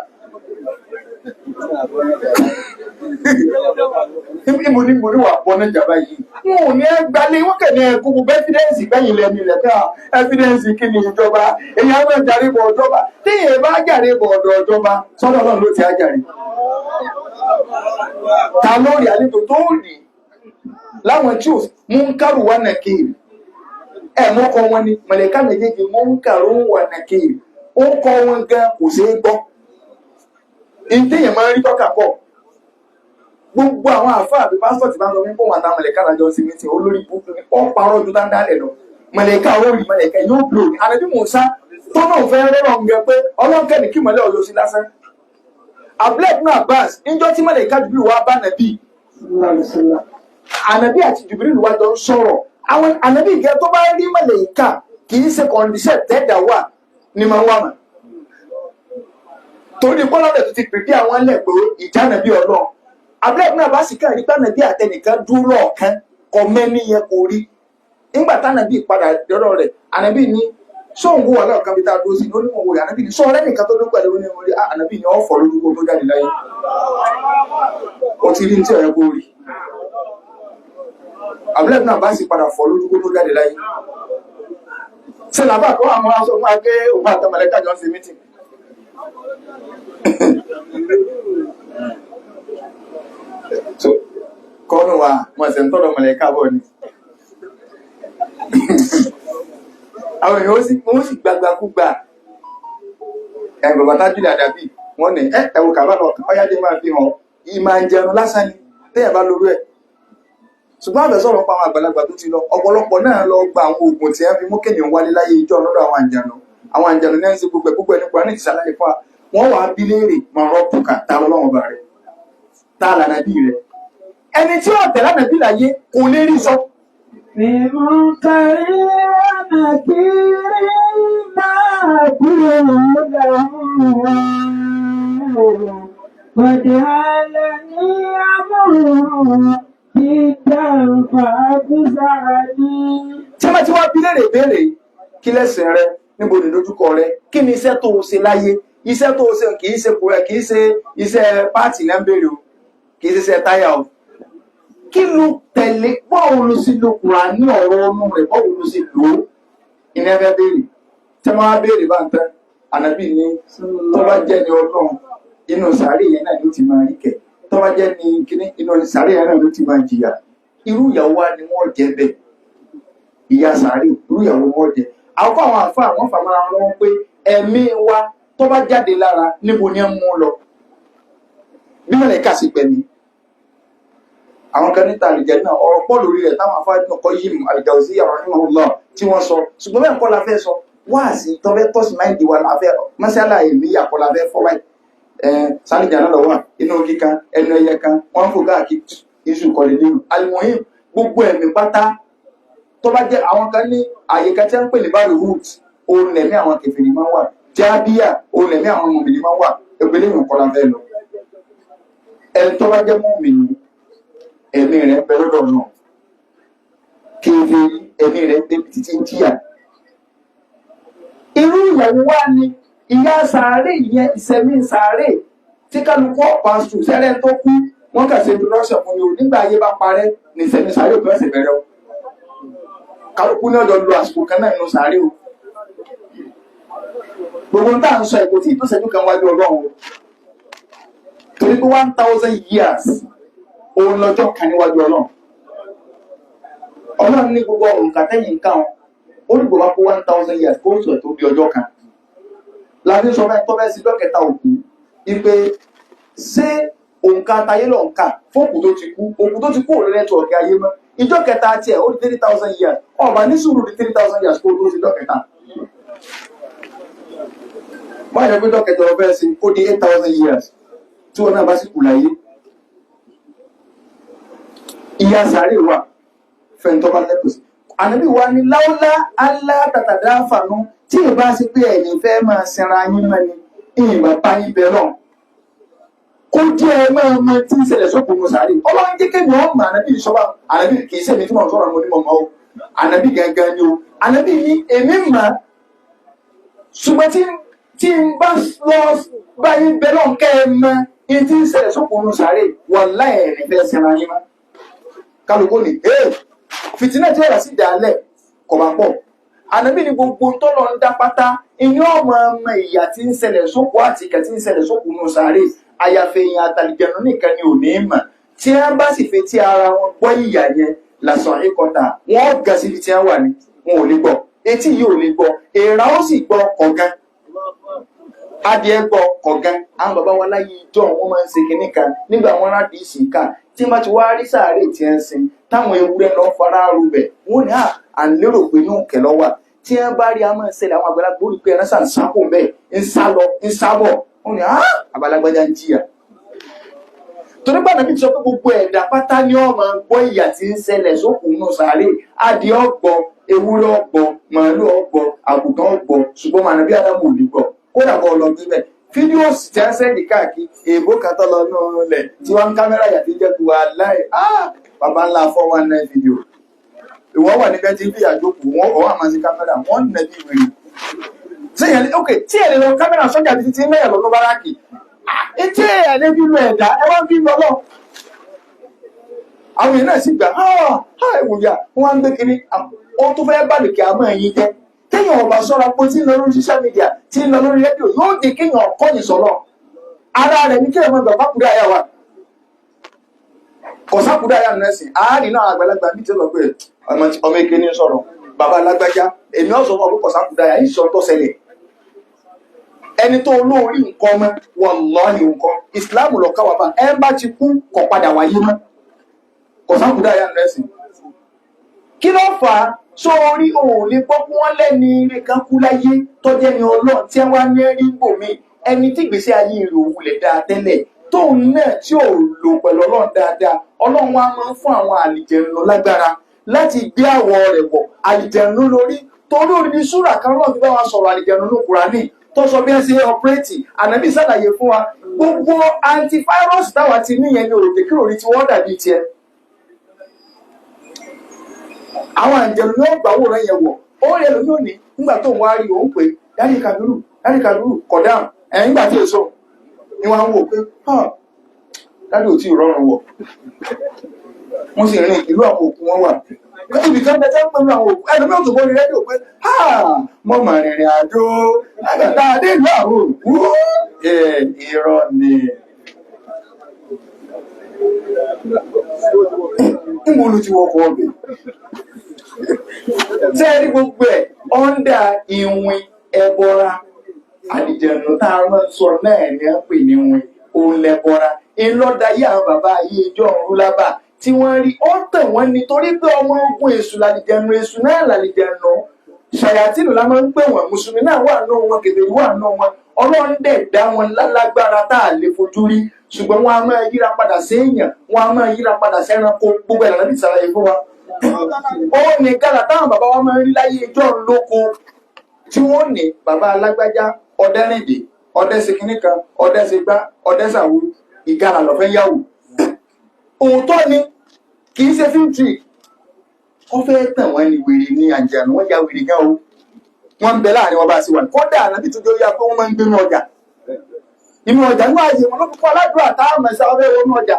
níbo ni mo ní wà bọ́ níjà báyìí wọn ò ní ẹ gbalé wọn kàn ní ẹ kó gbogbo ẹ́fídẹ́ǹsì gbẹ̀yìn lẹ́nu ilẹ̀ ká ẹ́fídẹ́ǹsì kí ni ìjọba èyí á máa jàre bọ̀ ọ̀jọba téèyàn bá jàre bọ̀ ọ̀dọ̀ ọ̀jọba sọ́dọ̀ náà ló ti á jàre ta lórí àlejò tó rí láwọn tí ò múnkàrù wà nàkìrì ẹ mọ kọ wọn ni mọlẹka méjèèjì múnkàrù wà nàkìrì ó kọ wọn gan kò ṣeé gbọ́ ìdíyàn máa ń rí tọ́ka pọ̀ gbogbo àwọn àfáà àbí pásítọ̀ tí bá ń sọ fún wọn àtàwọn mọ̀lẹ́ká lájọ sí mi tí olórí burúkú ni ó parọ́ ju dáńdálẹ̀ lọ mọ̀lẹ́ká ó rí mọ̀lẹ́ká yóò blò ní ànábì Mùsá tó náà fẹ́ rọrọ̀ ń gẹ pé ọlọ́kẹ́ ní kí mọ̀lẹ́ ọ̀yọ́ sí lásán Abdullahi ibn Abbas níjọ́ tí mọ̀lẹ́ká Jibril wá bá nàbí ànàbí àti Jibril wá jọ ń sọ̀rọ̀ àwọn ànàbí gẹ tó bá rí mọ̀lẹ́ká kì í ṣe kọ̀ǹdíṣẹ̀ tẹ́dà wà ní máa ń wà mọ́ torí kọ́lọ́dẹ̀ tó ti pèpè àwọn ẹlẹ́ pé ìjà nàbí ọlọ́run abúlé náà bá sì kàn rí pànàbí àtẹnìkan dúró ọ̀kan kọ mẹ́ni yẹn kò rí nígbà tánàbí padà dọ́dọ̀ rẹ̀ ànàbí ní sóhun wà lọ́ọ̀kan bí tá a dúró sí ní onímọ̀ wò rẹ̀ ànàbí ní sóhun lẹ́nìkan tó dúró pẹ̀lú onímọ̀ rí ànàbí ní ọ̀fọ̀ lójú kó tó jáde láyé ó ti rí ní tí ọ̀yẹ́ kó rí abúlé náà bá sì padà fọ́ lójú kó tó jáde láyé ṣe làbá kó àwọn aṣọ fún akẹ́ òun àtàmọ̀lẹ́kà jọ ń ṣe mítìn so kọ́nù wa wọ́n ṣe ń tọ́lọ̀ mọ̀lẹ́ká bọ̀ ni àwọn èèyàn ó sì gbàgbàkúgbà ẹ bàbá tájúlẹ̀ àdàbí wọ́n ní ẹ ẹ̀wù kàbá lọ ọyá jẹ́ máa fi hàn ìmọ̀ àjẹun lásán ni téèyàn bá lórí ẹ̀ ṣùgbọ́n àfẹ́ sọ̀rọ̀ pa àwọn àgbàlagbà tó ti lọ ọ̀pọ̀lọpọ̀ náà lọ gba àwọn oògùn tí wọ́n fi mú kéèyàn wálé láyé ìjọ lọ́dọ̀ àwọn àjànù àwọn àjànù náà ń ṣe gbogbo ẹ̀ gbogbo ẹ̀ nípa ní ìṣàlàyé fún wa wọ́n wàá bí léèrè máa rọ́pù kà tá lọ́wọ́ bá rẹ̀ tá lànà bí rẹ̀ ẹni tí ó tẹ̀lé ànàbí láyé kò lè rí sọ. Ìmọ̀kárí ànàkiri máa kúrò lọ́wọ́. Bọ̀dé alẹ́ ní àmúhùn dídá fàáfíìsà ní. Tí wọ́n ti wá bí léèrè béèrè kí lẹ́sìn rẹ níbo ni dojúkọ rẹ kí ni iṣẹ́ tó o ṣe láyé iṣẹ́ tó o ṣe kì í ṣe kúrẹ́ kì í ṣe iṣẹ́ páàtì náà ń béèrè o kì í ṣe iṣẹ́ táyà o kí ló tẹ̀lé báwo ló sì lo Kùránì ọ̀rọ̀ ọmọ rẹ̀ báwo ló sì lò ó ìní ẹgbẹ́ béèrè tí wọ́n á béèrè bá ń tán ànábì ní tó bá jẹ́ ní ọlọ́run inú sàárè yẹn náà ló ti máa rí kẹ̀ tó bá jẹ́ ní kíní inú sàárè yẹn náà ló ti máa jìyà irú ìyàwó wa ni wọ́n jẹ bẹ́ẹ̀ ìyá sàárè irú ìyàwó wọ́n jẹ àwọn kọ́ àwọn àfa àwọn fàmọ́ra wọn lọ́wọ́ pé ẹ̀mí wa tó bá jáde lára níbo ni ẹ mú un lọ bí mọ̀lẹ́kà sì gbẹ̀mí àwọn kan níta àlìjẹ náà ọ̀rọ̀ pọ̀ lórí rẹ̀ táwọn afáàdì ọkọ̀ yìí mú àlìjàùsí rahimahullah tí wọ́n sọ ṣùgbọ́n bẹ́ẹ̀ kọ́ la fẹ́ sọ wáàsí tọ́fẹ́ tọ́sí máìndì wa la fẹ́ mọ́sálà èmi yàkọ́ la fẹ́ fọ́ báyìí ẹ̀ sálìjà náà lọ́wọ́ inú ogi kan ẹnu ẹyẹ kan wọ́n ń fò káàkiri iṣu kọ́lé nínú alimohim gbogbo ẹ̀mí pátá tó bá jẹ́ àwọn kan ní àyè kan tí wọ́n ń pè ní báyìí root òun lẹ̀mí àwọn kèfèrí máa ń wà jábíyà òun lẹ̀mí àwọn mùmìnì máa ń wà ẹgbẹ́lẹ́ ìrùn la fẹ́ lọ ẹni tó bá jẹ́ mùmìnì ẹ̀mí rẹ̀ ń bẹ lọ́dọ̀ náà kèfèrí ẹ̀mí rẹ̀ ń débi títí ń jìyà irú ìyàwó wa ni ìyá sàárè ìyẹn ìsẹ̀mí sàárè tí kálukú ọ̀pá sùn sẹ́rẹ̀ tó kú wọ́n kà ṣe introduction fún mi o nígbà ayé bá parẹ́ ní ìsẹ̀mí sàárè òkú ẹ̀sẹ̀ bẹ̀rẹ̀ o kálukú ní ọjọ́ lu àsìkò kan náà nínú sàárè o gbogbo tá à ń sọ ẹ̀kọ́ tí ìtòsẹ́jú kan wájú ọlọ́run o torí pé 1,000 years òun lọ́jọ́ kan níwájú ọlọ́run Ọlọ́run ní gbogbo òǹkà tẹ́yìn ń káwọn ó ní gbogbo kó 1,000 years kó sọ̀ tó bí ọjọ́ kan. Láti sọ fẹ́ tọ́ fẹ́ sí dọ́kẹta òkú ipe ṣé òǹkà tayé lọ ń kà fóòkù tó ti kú, òkú tó ti kú òun network ayé mọ́. Ìjọ kẹta tiẹ̀ ó di 3,000 years, ọba ní sùúrù di 3,000 years kó tó sí dọ́kẹta. Báyọ̀ pé dọ́kẹta ọbẹ̀ sí kó di 8,000 years tí wọn náà bá sì kù láyé. Ìyà sàárè wà fẹ̀ǹtọ́ bá lẹ́tọ̀ọ́ sí. Ànábì wa ní láúlá alátàtàdá fànú tí ì bá ṣe pé ẹ̀yin fẹ́ máa sinra yín mọ́ ni ìyìnbá bá yín bẹ lọ. Kó jẹ́ ẹ máa mọ tí ń ṣẹlẹ̀ sókun mu sàárè. Ọlọ́run jẹ́ kémi ọ̀ mọ̀ ànábì ìṣọ́ba ànábì kì í ṣèmi tí mo sọ̀rọ̀ mo ní mọ̀ mọ́ o. Ànábì gangan ni o. Ànábì ní èmi mọ̀, ṣùgbọ́n tí n bá lọ bá yín bẹ lọ́n kẹ́ ẹ mọ ní tí ń ṣẹlẹ̀ sókun mu sàárè, wàláhì ẹ̀rín fẹ́ sinra yín mọ́. Kálukú ni ee fìtínà tí ọ̀rọ̀ sì dálẹ̀ kò bá pọ̀. Ànábì ní gbogbo tó lọ ń dá pátá ìyẹn ọmọ ọmọ ìyà tí ń ṣẹlẹ̀ sókù àti ìkà tí ń ṣẹlẹ̀ sókù nù sàárè, àyàfẹ́ èèyàn àtàlìjẹnu nìkan ni ò ní mọ̀. Tí wọ́n bá sì fi tí ara wọn gbọ́ ìyà yẹn làṣàn ìkọta, wọ́n ga síbi tí wọ́n wà ní wọn ò lè gbọ́, etí yìí ò lè gbọ́, èèrà ó sì gbọ́ kọ̀ọ̀kan, adìẹ gbọ́ kọ̀ọ̀kan. Àwọn bàbá wa láyé ìjọ wọn máa ń ṣe kinní kan nígbà wọn rádìí ìsìnká tí wọ́n ti wá rí sàárè tí ń sin táwọn ewúrẹ́ lọ fara rubẹ̀, wọ́n ní à ń lérò pé inú kẹ̀ lọ́wọ́ tí wọ́n bá rí a máa ń ṣẹlẹ̀. Àwọn àgbàlagbà ó rí pé ẹran sàn sápò bẹ́ẹ̀ ń sá lọ ń sá bọ̀, wọ́n ní àgbàlagbà ń jìyà torí pé Ànábì sọ pé gbogbo ẹ̀dá pátá ni ó máa gbọ́ ìyà tí ń ṣẹlẹ̀ sókùn nù sàárè. Adìẹ ọgbọ́, ewúrẹ́ ọgbọ́, màálù ọgbọ́, àgùntàn ọgbọ́, ṣùgbọ́n mànàbí Ádámù ò ní gbọ́. Kódà bọ́ lọ gbé bẹ́ẹ̀ fídíò sì ti ń sẹ́ndì káàkiri, èèbó kan tó lọ nù lẹ̀ tí wọ́n ń kámẹ́rà yà ti jẹ́ kú wa láì bàbá ńlá 419 fídíò. Ìwọ́n wà níbẹ̀ tí ń fi àjókòó wọn ọwọ́ àmọ́ sí kámẹ́rà wọ́n ń nà bí wèrè. Sẹ́yìn ok tí ẹ̀ lè lọ kámẹ́rà sọ́jà bíi ti ń mẹ́yà lọ́nà báráàkì etí ẹ̀ lè bí lu ẹ̀dá ẹ wá ń bí lọ lọ. Àwọn èèyàn náà sì gbà ìwòyà wọn á ń gbé kiri ó tó fẹ́ bá lòkè àmọ́ ẹ̀yìn jẹ́. Téèyàn ọba sọ́ra pé tí ń lọ lórí social media, tí ń lọ lórí rédíò, yóò di kéèyàn kọ́yìn sọ́lọ̀. Ara rẹ̀ ní kéèyàn máa gbà pákúrẹ́ àyà wa. Kọ̀sákúrẹ́ àyà nù ẹ̀sìn. Àárín náà àgbàlagbà bí tí ó lọ pé ọmọ eke ní sọ̀rọ̀ bàbá alágbájá èmi ọ̀sọ̀ fún ọkọ̀ kọ̀sákúrẹ́ àyà yìí sọ tó ṣẹlẹ̀. Ẹni tó olóorí nǹkan mọ́, wallahi nǹkan ìsìláàmù lọ káwà bá ẹ bá ti kú kọ̀ padà wáyé mọ́. Kọ̀sákúrẹ́ àyà nù ẹ̀sìn. Kí ló fà á? Sórí òun lè gbọ́ pé wọ́n lẹ́ni ire kan kú láyé tọ́jẹ́ ni Ọlọ́run tí wọ́n á ní rí gbòmí ẹni tí ìgbésí ayé rẹ̀ òun lè dáa tẹ́lẹ̀ tóun náà tí ò lò pẹ̀lú Ọlọ́run dáadáa. Ọlọ́run wa máa ń fún àwọn àlìjẹ̀nù lágbára láti gbé àwọ̀ rẹ̀ wọ̀ àlìjẹ̀nù lórí torí orí súrà kan Ọlọ́run fi bá wa sọ̀rọ̀ àlìjẹ̀nù ní Kùránì tó sọ bí wọ́n ṣe ọpẹ́rẹ́tì. Ànábì ṣàlàyé fún wa gbogbo antivirus táwa ti níyẹn ní òròdè kí òrí tí wọ́n dàbí tiẹ̀. Àwọn àǹjẹ̀nù ní ọgbà àwòrán yẹn wọ̀ ó rí ẹlòmíì òní nígbà tó ń wá rí òun pé Dáàdì Kàbírù, Dáàdì Kàbírù kọ̀dáhùn ẹ̀yìn nígbà tí èso ni wọ́n á wò pé dáàdì ò tí ì rọrùn wọ̀, wọ́n sì rìn ìlú àwọn òkú wọn wà ibì kan bẹ tẹ́ ń pẹ̀lú àwọn òkú. Ẹlòmíì ò tó bọ́ ní rédíò pé mo mà rìnrìn àjò lágbàtà dé ìlú àwọn òkú. Irọ́ ni. Níbo ló ti wọkọ̀ ọbẹ̀ tẹ́ ẹ rí gbogbo ẹ̀ ọ́ndà ìwìn ẹbọra àlìjẹ̀nù tá a máa ń sọ náà ni à ń pè ní ìwìn òun lẹ́bọra ńlọ́dayé àwọn bàbá ayé ìjọ ọ̀run lábà tí wọ́n rí ó tàn wọ́n nítorí pé ọmọ ogun èṣù làlìjẹ̀nù, èṣù náà làlìjẹ̀nù, ṣàyàtìnù la máa ń pè wọ́n. Mùsùlùmí náà wà nù wọn, kèfèrí wà nù wọn. Ọlọ́run dẹ̀ dá wọn lálágbára tá a lè fojú rí, ṣùgbọ́n wọn a máa yíra padà séèyàn, wọn a máa yíra padà sẹ́ranko. Gbogbo ẹ̀ lànà ìsàlàyé fún wa. Ó ní gàlà táwọn bàbá wa máa ń rí láyé ìjọ lóko tí wọ́n ní bàbá alágbájá ọdẹ́rìndé ọdẹ́sẹ̀ kínní kan ọdẹ́sẹ̀ gbá ọdẹ́sàwó ìgalà lọ́fẹ́ yàwó. Òótọ́ ni, kì í ṣe fíìtì wọ́n fẹ́ tàn wọ́n ní wèrè ní àjànú, wọ́n ya wèrè gan o. Wọ́n ń bẹ láàrin wọn bá a ṣe wà. Kódà ànábì tó jọ ya pé wọ́n máa ń gbé inú ọjà, inú ọjà inú ààyè wọn ló fi kọ́ aládùúrà táwọn ẹ̀sà ọbẹ̀ wọnú ọjà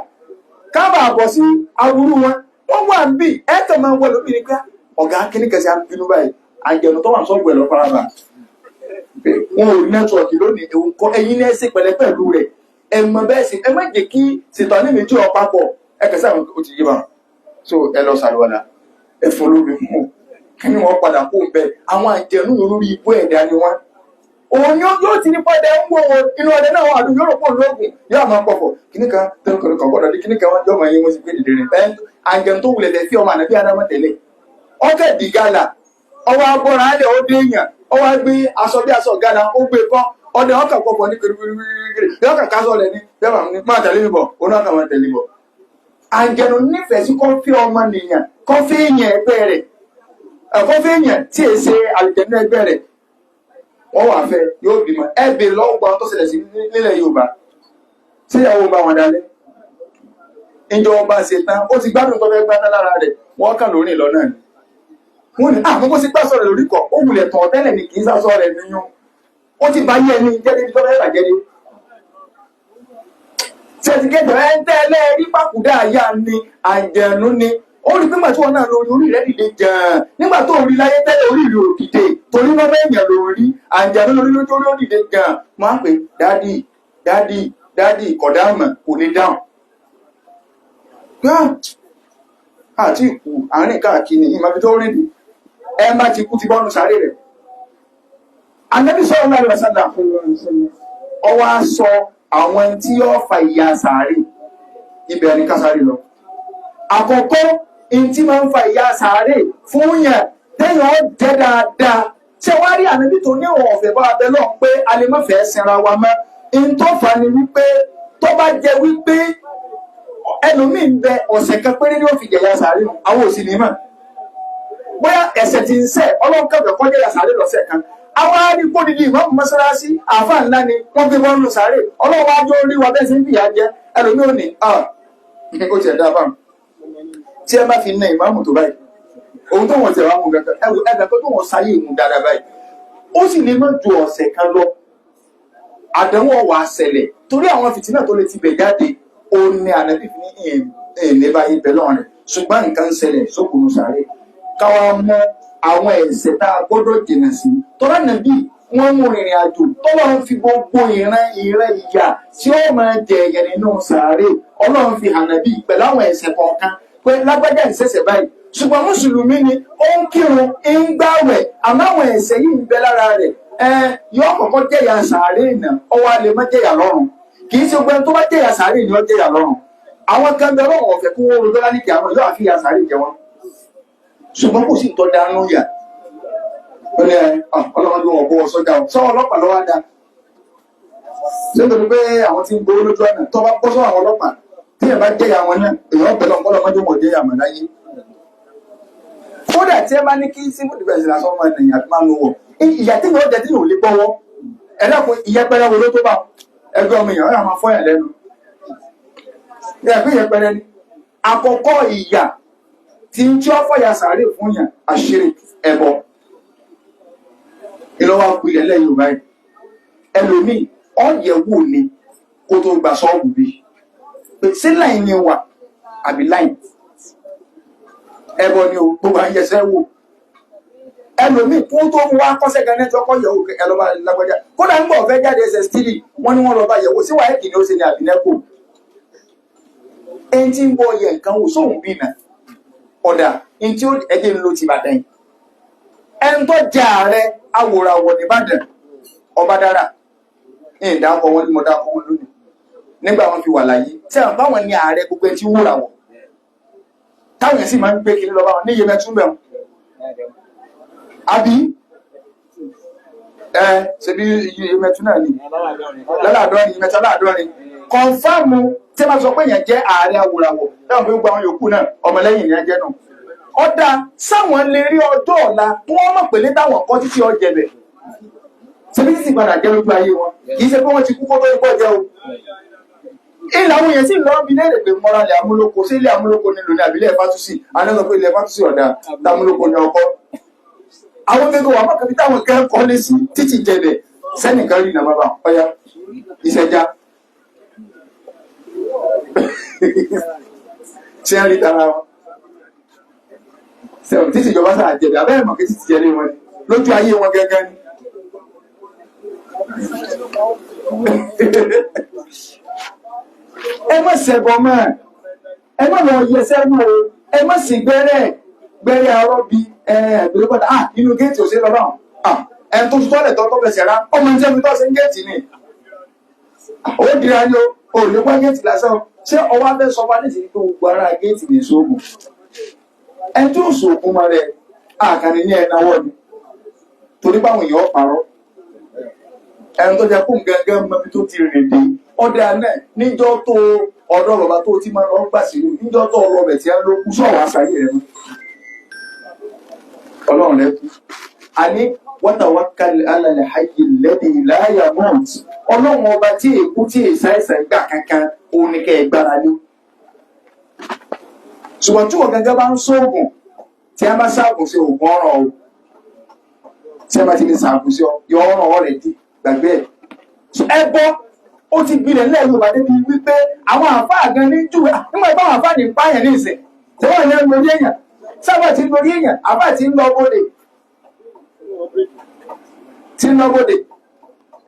káàbà àbọ̀ sí aburú wọn. Wọ́n wà ń bì ẹ̀ tẹ̀ máa ń wọ lómi ní pé ọ̀gá kíní kẹsì á ń bínú báyìí, àjẹnù tó wà ń sọ́gbù ẹ̀ lọ faraba wọn ò nẹ́tíwọ̀kì lónìí. Ewu kọ́ ẹ̀yin ní ẹ̀sìn pẹ̀lẹ́ pẹ̀lú rẹ̀ ẹ̀ mọ bẹ́ẹ̀ sì ẹ má jẹ́ kí ṣètò ní méjì ọ papọ̀ ẹ kẹsì àwọn ó ti yé wa. So ẹ lọ sàlùwàlà Ẹ̀fọn lómi mú kí ni wọ́n padà kó bẹ́ẹ̀. Àwọn àjẹnú olórí ibú ẹ̀dá ni wọ́n. Òun yóò ti ní pọ́dẹ ń wò ó inú ọdẹ náà wà lóyún yóò rò pọ̀ lóògùn yóò máa pọ̀fọ̀ kíní kan tẹ́lẹ̀kọ̀rọ̀ kan gbọ́dọ̀ dé kíní kan wọ́n jọ́ máa yín wọ́n sì pé dìde rìn ẹ́ àjẹnú tó wulẹ̀ fẹ́ fi ọmọ ànábí adámọ̀ tẹ́lẹ̀ ọkẹ́ dìgalà ọwọ́ agbọ́ra alẹ́ ó dé èèyàn ọwọ́ gbé aṣọ bí aṣọ gala ó gbé kọ́ ọdẹ ọkà pọ̀pọ̀ ní kirikirikiri yọkà kásọ̀ rẹ̀ ní yọkà ní máa tẹ̀lé mi bọ̀ òun náà kà máa tẹ̀lé bọ̀. Àjẹnú nífẹ̀ẹ́ sí kọ́fí ọmọ nìyàn kọ́fí èèyàn ẹgbẹ́ rẹ̀ kọ́fí èèyàn tí è ṣe àlùjẹ̀nú ẹgbẹ́ rẹ̀ wọ́n wà fẹ́ yóò bímọ ẹ bèrè lọ́wọ́ gbọ́n tó ṣẹlẹ̀ sí nílẹ̀ Yorùbá síyàwó bá wọn dalẹ̀ ìjọba ṣe tán ó ti gbádùn tó fẹ́ gbádùn lára rẹ̀ wọ́n kàn lórí ìlọ náà ni wọ́n ní àmọ́ bó ṣe gbà sọ̀rọ̀ lórí kọ̀ ó wulẹ̀ tàn tẹ́lẹ̀ ní kì í sásọ rẹ̀ níyún ó ti bá yé ẹni jẹ́ níbi tó fẹ́ bàjẹ́ dé. Ṣètìkẹ́tọ̀ ẹ ń tẹ́lẹ̀ rí pàkúdà àyà ni àjẹ̀nú ni ó rí pípa tí wọn náà lórí orí rẹ̀ dìde jàn nígbà tó rí láyé tẹ́lẹ̀ orí rẹ̀ ò dìde torí mọ́mọ́ èèyàn ló rí àjẹ̀nú lórí lójú orí ó dìde jàn máa ń pè dádì dádì dádì kọ̀dáàmọ̀ kò ní dáhùn. Àti ìkù àárín káàkiri ìmọ̀ ibi tó rìn dé ẹ má ti kú ti bọ́nu sáré rẹ̀. Ànábì sallallahu alaihi wasallam ó wá sọ àwọn tí yóò fa ìyà sáré ibẹ̀ ni ká sáré lọ. Àkọ́kọ́ in tí máa ń fa ìyà sáré fún yẹn téèyàn jẹ́ dáadáa ṣé wá rí Ànábì tó ní òun ọ̀fẹ́ bá abẹ lọ́hùn pé a lè má fẹ́ sinra wa mọ́ in tó fà ni wípé tó bá jẹ wípé ẹlòmíì ń bẹ ọ̀sẹ̀ kan péré ní ó fi jẹ̀yà sáré nù àwọn òsì ní mọ̀ bóyá ẹ̀ṣẹ̀ tí ń ṣẹ̀ Ọlọ́run kẹfẹ́ kọjá ìyà sáré lọ́sẹ̀ kan àwọn arígbó dídí ìmọ̀mù mọ́sálásí àáfà ńlá ni wọ́n fi wọ́n nù sáré Ọlọ́run wá jó rí wa bẹ́ẹ̀ sí ń fìyà jẹ ẹlòmíì ò ní ó tiẹ̀ dá báwọn tí ẹ bá fi ná ìmáàmù tó báyìí ohun tó wọ́n ti wá mú kankan ẹwù ẹgbẹ́ tó wọ́n sáyé ìmú dáadáa báyìí ó sì lè má ju ọ̀sẹ̀ kan lọ àdánwò wà ṣẹlẹ̀ torí àwọn fìtínà tó lè ti bẹ̀ jáde ó ní ànábì fi ní ìní báyìí bẹ̀ lọ́rùn rẹ̀ ṣùgbọ́n nǹkan ń ṣẹlẹ̀ sókùnù sáré káwa mọ àwọn ẹ̀ṣẹ̀ tá a gbọ́dọ̀ jìnnà sí tọ́lá nàbí wọ́n mú ìrìn àjò tọ́lọ́run fi gbogbo ìran ìran ìyà tí ó máa jẹ ẹ̀yẹ nínú sàárè Ọlọ́run fi hàn nàbí pẹ̀lú àwọn ẹ̀ṣẹ̀ kọ̀ọ̀kan pé lágbájá ìṣẹ̀ṣẹ̀ báyìí ṣùgbọ́n mùsùlùmí ni ó ń kírun ń gbàwẹ̀ àmọ́ àwọn ẹ̀ṣẹ̀ yìí ń bẹ lára rẹ̀ ẹ yóò kọ́kọ́ jẹ̀yà sàárè nà ó wá lè má jẹ̀yà lọ́run kì í ṣe gbogbo ẹni tó bá jẹ̀yà sàárè ni ó jẹ̀yà lọ́run àwọn kan bẹ Ọlọ́run ọ̀fẹ́ kí wọ́n rojọ́ lálẹ́ kí àwọn yóò àfihàn sàárè jẹ wọn ṣùgbọ́n kò sí ìtọ́ dánú yà ó ní ọlọ́run ló wọ̀ bọ́ sọ́jà sọ ọlọ́pàá lọ́wọ́ dá nítorí pé àwọn tí ń gbowó lójú ọ̀nà tó bá bọ́ sọ́wọ́ àwọn ọlọ́pàá tí ẹ̀ bá jẹ́yà wọn náà èèyàn bẹ̀rẹ̀ ọ̀pọ̀lọpọ̀ mọ́jọ́ mọ̀ jẹ́yà mọ̀ láyé kódà tí ẹ bá ní kí civil defence lásán ọmọ ènìyàn àti máa ń wọ̀ ìyà tí yóò jẹ tí yóò lè gbọ́wọ́ ẹ dákun ìyẹpẹrẹ wo ló tó bá ẹgbẹ́ ọmọ èèyàn ọ̀rẹ́ máa fọ́ yàn lẹ́nu ẹgbẹ́ ìyẹpẹrẹ ni àkọ́kọ́ ìyà tí ń tí ó fọyà sàárè fún yàn àṣírí ẹbọ ìlọ́wọ́ apilẹ̀ lẹ́yìn Yorùbá yìí ẹlòmíì ọ̀yẹ̀wò ni kó tó gba sọ́ọ̀bù bí pé sí láì ní wà àbí láì ẹbọ ni o gbogbo àyẹsẹ wò ẹlòmíì kó tó mú wá kọ́sẹ̀ gan nẹ́tọ́ kọ́ yẹ̀wò ẹlọ́ba lágbájá kódà ń bọ̀ fẹ́ jáde ss3 wọ́n ní wọ́n lọ́ba yẹ̀wò sí wàá kìíní ó ṣe ní àbínẹ́kò ẹni tí ń bọ̀ yẹ nǹkan wò sóhun bí nà ọ̀dà ẹni tí ó ẹjẹ́ ń lo ti Ìbàdàn yìí ẹni tó jẹ ààrẹ awòràwọ̀ nìbàdàn ọba dára ìdákọ̀ wọn ni mo dákọ̀ wọn lónìí nígbà wọn fi wà láyé tí àwọn báwọn ní ààrẹ gbogbo ẹni tí ń wòràwọ̀ táwọn yẹn sì máa ń gbé kiri lọ báwọn ní iyemẹtu bẹ̀ wọn àbí ẹ ṣebí iyemẹtu náà ni lálàádọ́rin iyemẹtu aláàdọ́rin kọ̀nfàmù tí a máa sọ pé èèyàn jẹ́ ààrẹ awòràwọ̀ táwọn fi gbogbo àwọn yòókù náà ọmọlẹ́yìn ni a jẹ́ náà ọ̀dà sáwọn lè rí ọjọ́ ọ̀la kí wọ́n mọ̀ pèlé táwọn kọ́ títí ọjẹ́ bẹ̀ ṣebí títí padà jẹ́ lójú ayé wọn kì í ṣe pé wọ́n ti kú kó tó ikú ọjẹ́ o ilẹ̀ àwọn èèyàn sì lọ bí léèrè pé mọ́ra lè amúlòkó sí ilé amúlòkó nílò ní àbílẹ̀ fásúsì anáṣọ pé ilẹ̀ fásúsì ọ̀dà tamúlòkó ní ọkọ́ àwọn gbogbo wà mọ́kànlá táwọn kẹ́kọ̀ọ́ lé sí títí jẹbẹ̀ sẹ́nìkan rí ìnà bàbá ọ̀yá ìṣẹ̀já ṣé ń rí tara wọn sẹ́wọ̀n títí ìjọba sáà jẹ̀bẹ̀ abẹ́rẹ́ mọ̀ kí títí jẹ lé wọn ni lójú ayé wọn gángan ni. Ẹ má ṣẹbọ mọ́, ẹ má lọ yẹsẹ́ wò ó, ẹ má sì gbẹ́rẹ́. Gbẹ́rẹ́ arọ́ bí ẹ̀ẹ́dẹ́gbẹ́ta inú géètì ò sí lọ báwọn. Ẹni tó tutọ́ lẹ̀ tọ́ fẹsẹ̀ rá ọmọ ní sẹ́mi tó ṣe ń géètì ni. Ó dira ni o, ò lè wá géètì lásán. Ṣé ọwọ́ abẹ́ sọ fún alẹ́ sí pé gbogbo ara géètì ní sóògùn? Ẹni tó sòògùn mọ́ rẹ̀ àkànní ní ẹ̀náwó ni. Torí báwọn èèyàn parọ́. Ẹni tó jẹ kó gángan mọ ibi tó ti rìn dé. Ọdẹ alẹ́ níjọ́ tó ọ̀dọ́ bàbá tó ti máa lọ gbà sí níjọ́ tó ọlọ́bẹ̀ tí a ló kú sọ̀rọ̀ àṣàyè rẹ̀ mọ́. Ọlọ́run rẹ̀ kú. Àní wa tawakkal ala al-hayy alladhi la yamut. Ọlọ́run ọba tí èkú tí èsàìsàn gbà kankan òun ni kẹ́ ẹ gbára lé. Ṣùgbọ́n tí wọ́n gángan bá ń sóògùn tí a bá ṣaàgùn sí òògùn ọ̀ràn o. Tí a bá ti ní ṣaàgùn sí ọ, yọ ọ̀ràn ọ̀rẹ́ dì gbàgbé ẹ̀. Ẹ bọ́ ó ti gbilẹ̀ nílẹ̀ Yorùbá débi wípé àwọn àfáà gan ní júwe nígbà tí àwọn àfáà ní pààyàn ní ìsìn tí wọ́n yẹn ń lórí èèyàn sábà ti ń lórí èèyàn àfáà ti ń lọ bóde tí ń lọ bóde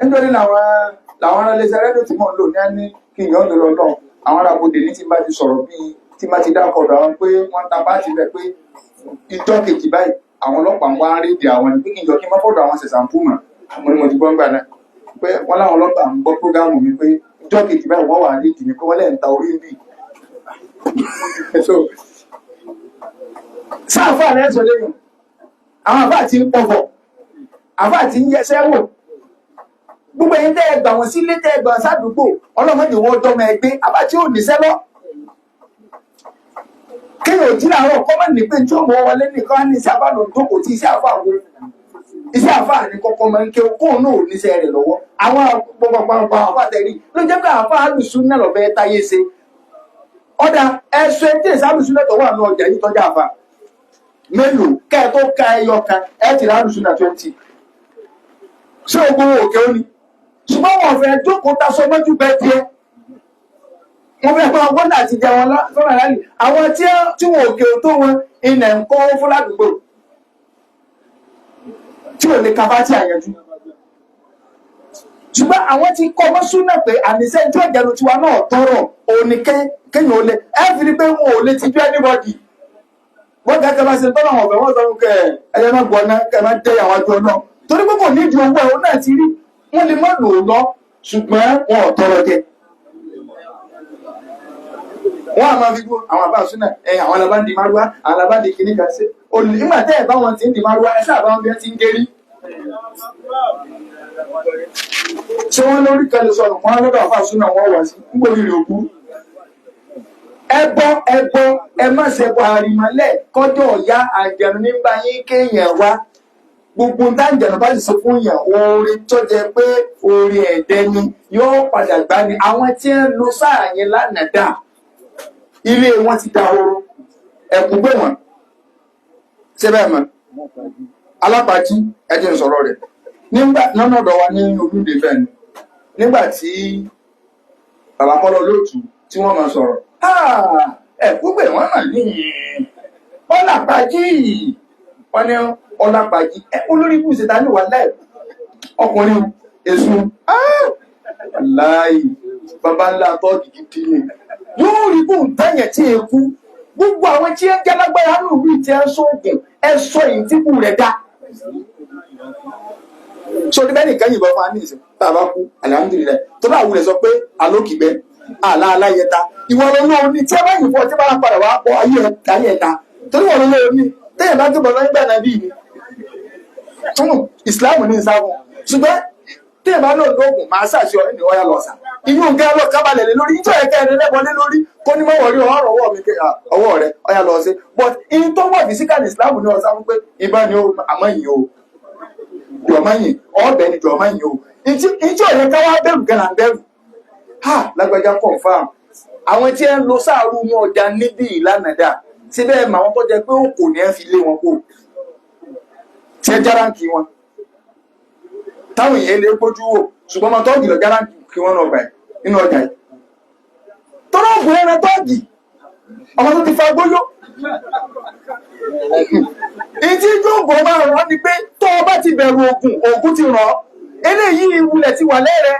nítorí làwọn ará iléeṣẹ́ rédíò tí mò ń lò ní á ní kí n yọ̀ ń lọ lọ àwọn ará bóde ní tí n bá ti sọ̀rọ̀ bíi tí n bá ti dákọ̀ ọ̀dọ̀ àwọn pé wọ́n ta báàtì bẹ́ẹ̀ pé ìjọ́ kejì báyìí àwọn ọlọ́pàá ń wá rédíò àwọn ni pé kí n jọ kí n má fọ́dọ̀ àwọn ṣẹ̀ṣàǹpù mọ̀. Mo ní mo ti gbọ́ ń gbà náà pé wọ́n láwọn ọlọ́pàá ń gbọ́ prógámù mi pé ìjọ́ kejì báyìí wọ́n wà rédíò mi pé wọ́n lẹ́ ń ta orí bì. So sáàfà rẹ̀ sọ lẹ́yìn àwọn àfáà ti ń pọ̀fọ̀, àfáà ti ń yẹsẹ́ wò. Gbogbo ẹ̀yin tẹ́ ẹ gbà wọ́n sílé tẹ́ ẹ gbà wọ́n sádùúgbò ọlọ́mọdé wọn dọ́mọ ẹgbẹ́ àbá tí ò níṣẹ́ lọ. Kéèyàn ò jí làárọ̀ kọ́ mọ̀ ní pé tí ó mọ̀ wọlé nìkan á ní iṣẹ́ àfáà ló ń jókòó tí iṣẹ́ àfáà wo. Iṣẹ́ àfáà ní kọ́kọ́ máa ń ké kóun náà ò níṣẹ́ rẹ̀ lọ́wọ́. Àwọn gbogbo àpapọ̀ àfáà tẹ̀lé ló jẹ́ pé àfáà alùsùn náà lọ́fẹ́ táyé ṣe. Ọ̀dà ẹ̀sọ́ ẹni tí èsì alùsùn náà tó wà ní ọjà yìí tọ́jà àfáà. Mélòó kẹ́ ẹ tó ka ẹyọ kan ẹ ti rà alùsùn náà 20. Ṣé o gbowó òkè ó ní? Ṣùgbọ́n wọn fẹ́ jókòó taṣọ mọ́jú bẹ́ẹ̀ tiẹ̀. Wọ́n fẹ́ máa wọ́n àti jẹ wọn lọ́nà láàyè. Àwọn tí wọn òkè tó wọn ilẹ̀ ń kọ́ fún ládùúgbò. Tí ò lè ka bá tí àyànjú. Ṣùgbọ́n àwọn ti kọ́ mọ́ súnà pé àníṣe tí ọ̀jẹ̀nu tiwa náà tọrọ òní kéèyàn ó lé. Ẹ fi rí pé wọn ò lè tijú anybody. Wọ́n gẹ́gẹ́ bá ṣe tọ́lọ̀ ọ̀fẹ́ wọ́n sọ fún kẹ ẹyẹ má gbọ́ ná kẹ má dẹ́ àwọn àjọ náà. Torí pé kò ní ìdí owó ẹ̀ ó náà ti rí. Wọ́n lè má lò ó lọ ṣùgbọ́n wọn ò tọrọ jẹ. Wọ́n á máa fi gbó àwọn àbá súnà ẹ àwọn alábá ń di márúwá àwọn alábá ń di kìíní kan ṣe. Olè nígbà tẹ́ ẹ̀ bá wọn ti ń di márúwá ẹ sábà wọn bí wọ́n ti ń gérí. Ṣé wọ́n lórí kan lè sọ̀rọ̀ wọn lọ́dọ̀ àbá súnà wọn wà sí ń gbòòrò ìrè òkú. Ẹ bọ́ ẹ bọ́ ẹ má ṣe bọ àrìmọ́lẹ̀ kọjọ́ ọ̀yá àjẹ̀nù nígbà yín kéèyàn wá. Gbogbo táǹjẹ̀nù bá sì ṣe fún yàn oore tó jẹ pé oore ẹ̀dẹ́ ni yóò padà gbá ni. Àwọn tí ń lo sáà yẹn lánàá dà ilé wọn ti dahoro ẹ̀kú gbé wọn. Ṣé bẹ́ẹ̀ mọ̀? Alápàtí ẹ jẹ́ n sọ̀rọ̀ rẹ̀. Nígbà lọ́nà ọ̀dọ̀ wa ní Olúndé fẹ́ ni. Nígbà tí bàbá Kọ́lá Olóòtú tí wọ́n máa sọ̀rọ̀. Ẹ̀kú gbé wọn mà ní Ọlápàjì. Wọ́n ní Ọlápàjì. Ẹ olórí ibùsùn ṣe ta ní wàhálà ẹ̀. Ọkùnrin èṣù. Wàláì bàbá ńlá tọ́ọ̀gì gidi ni. Yóò rí bóun táyà tí e kú. Gbogbo àwọn tí ẹ jẹ́ lágbára nù mí tí ẹ ń sóògùn ẹ sọ èyí tí kù rẹ̀ dá. Sori bẹ́ẹ̀ nìkan yìnbọn fún wa ní ìsìn tá a bá kú alihamudulilayi tó bá wulẹ̀ sọ pé alókìgbẹ́ àlá aláyẹta ìwọ ló lóo ní tí ẹ bá yìnbọn tí bá padà wá pọ̀ ayé ẹ ta torí wọ́n ló lóo ní téèyàn bá gbébọn lọ́yìn gbà náà bí mi túmù ìsìláàmù ní ìsáfún ṣùgbọ́n téèyàn bá lóò lóògùn máa ṣàṣọ ẹni ọ̀yà lọ́sà inú nǹkan lọ kábàlẹ̀ lé lórí nítorí ẹ̀ka ẹni lẹ́bọ̀ lé lórí kó ní mọ̀wọ́ rí ọ̀rọ̀ ọwọ́ mi ọwọ́ rẹ ọ̀yà lọ sí but in tó wà fìsíkà ní ìsìláàmù ní ọ̀sán fún pé ìbá ni ó àmọ́ yìí o jọ̀mọ́ yìí ọ̀bẹ ni jọ̀mọ́ yìí o ìtí ọ̀yẹ́ ká wá bẹ̀rù gan là ń bẹ̀rù ha lágbájá confam àwọn tí ẹ ń lo sáàrù wọn ọjà níbí ìlànà dà síbẹ̀ mà wọn tó jẹ pé òkò ní ẹ fi lé wọn kó tí ẹ járáǹkì wọn táwọn èèyàn lè gbójú wò ṣùgbọ́n ọmọ tọ́ọ̀gì lọ járáǹkì wọn nínú ọjà yìí tọ́lá ògùn ẹran tọ́ọ̀gì ọmọ tó ti fa gbóyó ìtí jóògùn ọmọ rán ni pé tó o bá ti bẹ̀rù ògùn ògùn ti ràn ọ́ eléyìí wulẹ̀ ti wà lẹ́rẹ̀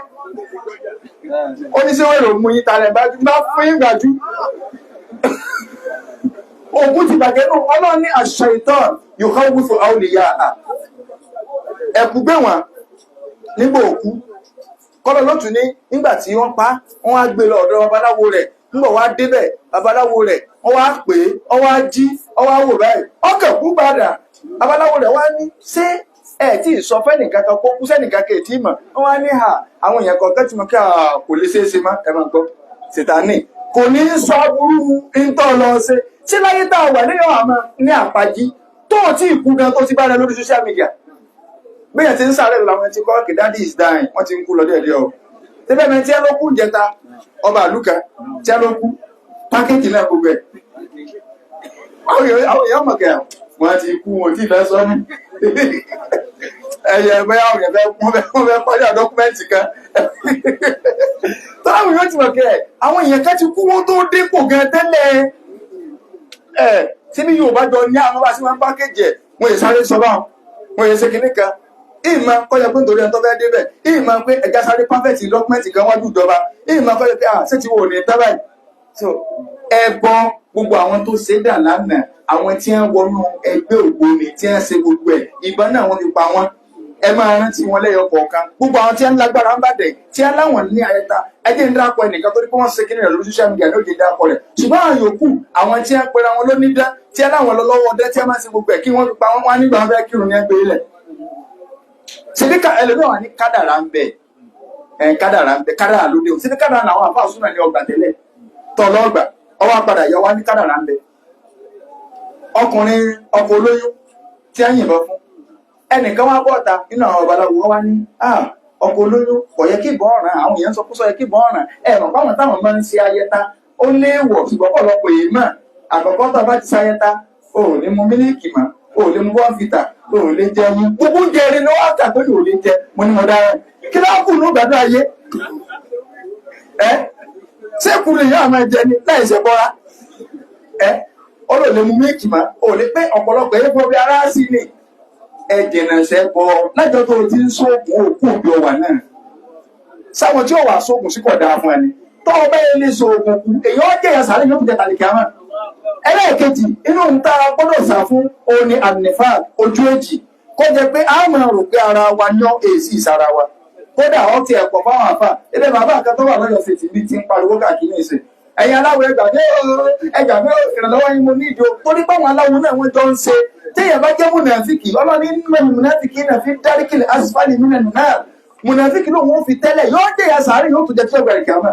ó ní sẹ́wọ́n èrò mú yín talẹ̀ bá fún yín gbàjú. Ògùn ti bàjẹ́ nù. Ọlọ́run ní aṣ-ṣaitan yukhawwifu awliya'a. Ẹ̀kú gbé wọn nígbà òkú. Kọ́lọ̀ lótú ní nígbà tí wọ́n pa, wọ́n wá gbé lọ ọ̀dọ̀ babaláwo rẹ̀. Nígbà wá débẹ̀, babaláwo rẹ̀, wọ́n wá pè é, wọ́n wá jí, wọ́n wá wò báyìí. Ọkàn kú padà. Babaláwo rẹ̀ wá ní, ṣé ẹ tí ì sọ fẹ́nìkan kan kó kú sẹ́nìkan kì í tí mọ̀? Wọ́n wá ní hà àwọn èèyàn kọ̀ọ̀kan tí mo kí kò lè ṣeé ṣe mọ́. Ẹ máa gbọ́. Sìtánì kò ní sọ burú ńtọ́ lọ ṣe. Ṣé láyé tá a wà níyàn àmọ́ ní àpájí tó o tí ì kú gan tó ti bá rẹ lórí social media? Bẹ́ẹ̀ ti ń sáré làwọn ti kọ́ kí daddy is dying, wọ́n ti ń kú lọ díẹ̀ díẹ̀ o. Síbẹ̀ mi tí ẹ ló kú jẹta ọba àlùkà tí ẹ ló kú pákéjì náà gbogbo ẹ̀. Àwọn èèyàn mọ̀ kẹ́ wọ́n ti kú wọn tí ì fẹ́ sọ ní. Ẹyẹ bẹ́ẹ̀ àwọn èèyàn fẹ́ wọ́n fẹ́ parí àwọn dọ́kúmẹ́ǹtì kan. Táwọn èèyàn ti mọ̀ kẹ́ àwọn èèyàn kan ti kú wọn tó dépò gan tẹ́lẹ̀. Ẹ̀ síbi Yorùbá jọ ní àwọn bá sí wọn pákéjì ẹ̀ wọ́n yẹ sáré sọ báwọn wọ́n yẹ ṣe kinní kan. Ìmọ̀ kọjá pé nítorí ẹni tó fẹ́ débẹ̀, ìmọ̀ pé ẹja sáré pàfẹ́tì dọ́kúmẹ́ǹtì kan wájú ìjọba, ìmọ̀ kọjá pé ṣé ti wò ní tábàì. So ẹbọ gbogbo àwọn tó ṣe dà lánàá, àwọn tí wọ́n wọnú ẹgbẹ́ ògbóni tí wọ́n ṣe gbogbo ẹ̀, ìbọn náà wọ́n fi pa wọ́n. Ẹ máa rántí wọn lẹ́yọ kọ̀ọ̀kan. Gbogbo àwọn tí wọ́n lágbára ń bàdẹ̀, tí wọ́n láwọn ní ayẹta, ẹ jẹ́ ń dákọ̀ ẹnìkan torí pé wọ́n ṣe kíní rẹ̀ lórí social media ní òjì dákọ̀ rẹ̀. Ṣùgbọ́n àwọn yòókù, àwọn tí wọ́n pera wọn lónídán, tí wọ́n láwọn lọ́wọ́ ọdẹ, tí wọ́n máa ń ṣe gbogbo ẹ̀ kí wọ́n fi pa wọ́n wá nígbà wọn fẹ́ kírun ní ẹgbẹ́ ilẹ̀. Ṣebí ká ẹlòmíràn wà ní kádàrá ń bẹ, ẹ kádàrá ń bẹ, kádàrá ló dé o. Ṣebí kádàrá làwọn àfáà súnà ní ọgbà tẹ́lẹ̀ tọ́ lọ́gbà ọwọ́ padà yọ wá ní kádàrá ń bẹ. Ọkùnrin ọkọ olóyún tí a yìnbọn fún ẹnìkan wá bọ́ta nínú àwọn babaláwo, wọ́n wá ní ọkọ olóyún kò yẹ kí ìbọn ọ̀ràn. Àwọn èèyàn sọ pé sọ yẹ kí ìbọn ọ̀ràn. Ẹ mọ̀ báwọn táwọn máa ń ṣe ayẹta ó léèwọ̀, ṣùgbọ́n ọ̀pọ̀lọpọ̀ èyí mọ̀. Àkọ́kọ́ tó bá ti ṣayẹta, o ò ní mu mílíìkì mọ́, o ò lè mu bọ́ǹfìtà, o ò lè jẹ mú gbogbo oúnjẹ rẹ ni wọ́n kà tó yóò lè jẹ. Mo ní mo dára kí ló kù ní gbàdúrà ayé ẹ ṣé kù lè yọ àmọ́ ẹ̀jẹ̀ ni láì ṣe bọ́ra ẹ ó lò lè mu mílíìkì mọ́, o lè pé ọ̀pọ̀lọpọ̀ èyí fún bí ara sí ni ẹ jìnnà ṣẹ́ bọ́ lájọ tó o ti ń sóògùn òkú òbí ọwà náà sáwọn tí ó wà sóògùn sí kò dáa fún ẹni tó o bẹ́ẹ̀ lè sóògùn kú èyí ó jẹ̀yà sáré yóò fi jẹ tàlìkì àmọ́. Ẹlẹ́ẹ̀kejì inú ń tá a gbọ́dọ̀ sá fún òun ni ànífà ojú èjì, kó jẹ́ pé a máa rò pé ara wa ní èsì ìsara wa. Kódà ó ti ẹ̀pọ̀ fáwọn àfà ilé bàbá kan tó wà lọ́yọ̀ ṣètì bíi ti ń pariwo káàkiri ní ìsìn, ẹ̀yin aláwo ẹgbàgbé ẹgbàgbé ìrànlọ́wọ́ yín mo ní ìdí o, torí báwọn aláwo náà wọ́n jọ ń ṣe. Téèyàn bá jẹ́ mùnàfíkì, ọlọ́ni nínú mùnàfíkì náà fi dáríkìlì asfali nínú náà mùnàfíkì lòun ó fi tẹ́lẹ̀ yóò jẹ́ ìyá sàárè yóò tún jẹ́ tí ọgbà ìkàmà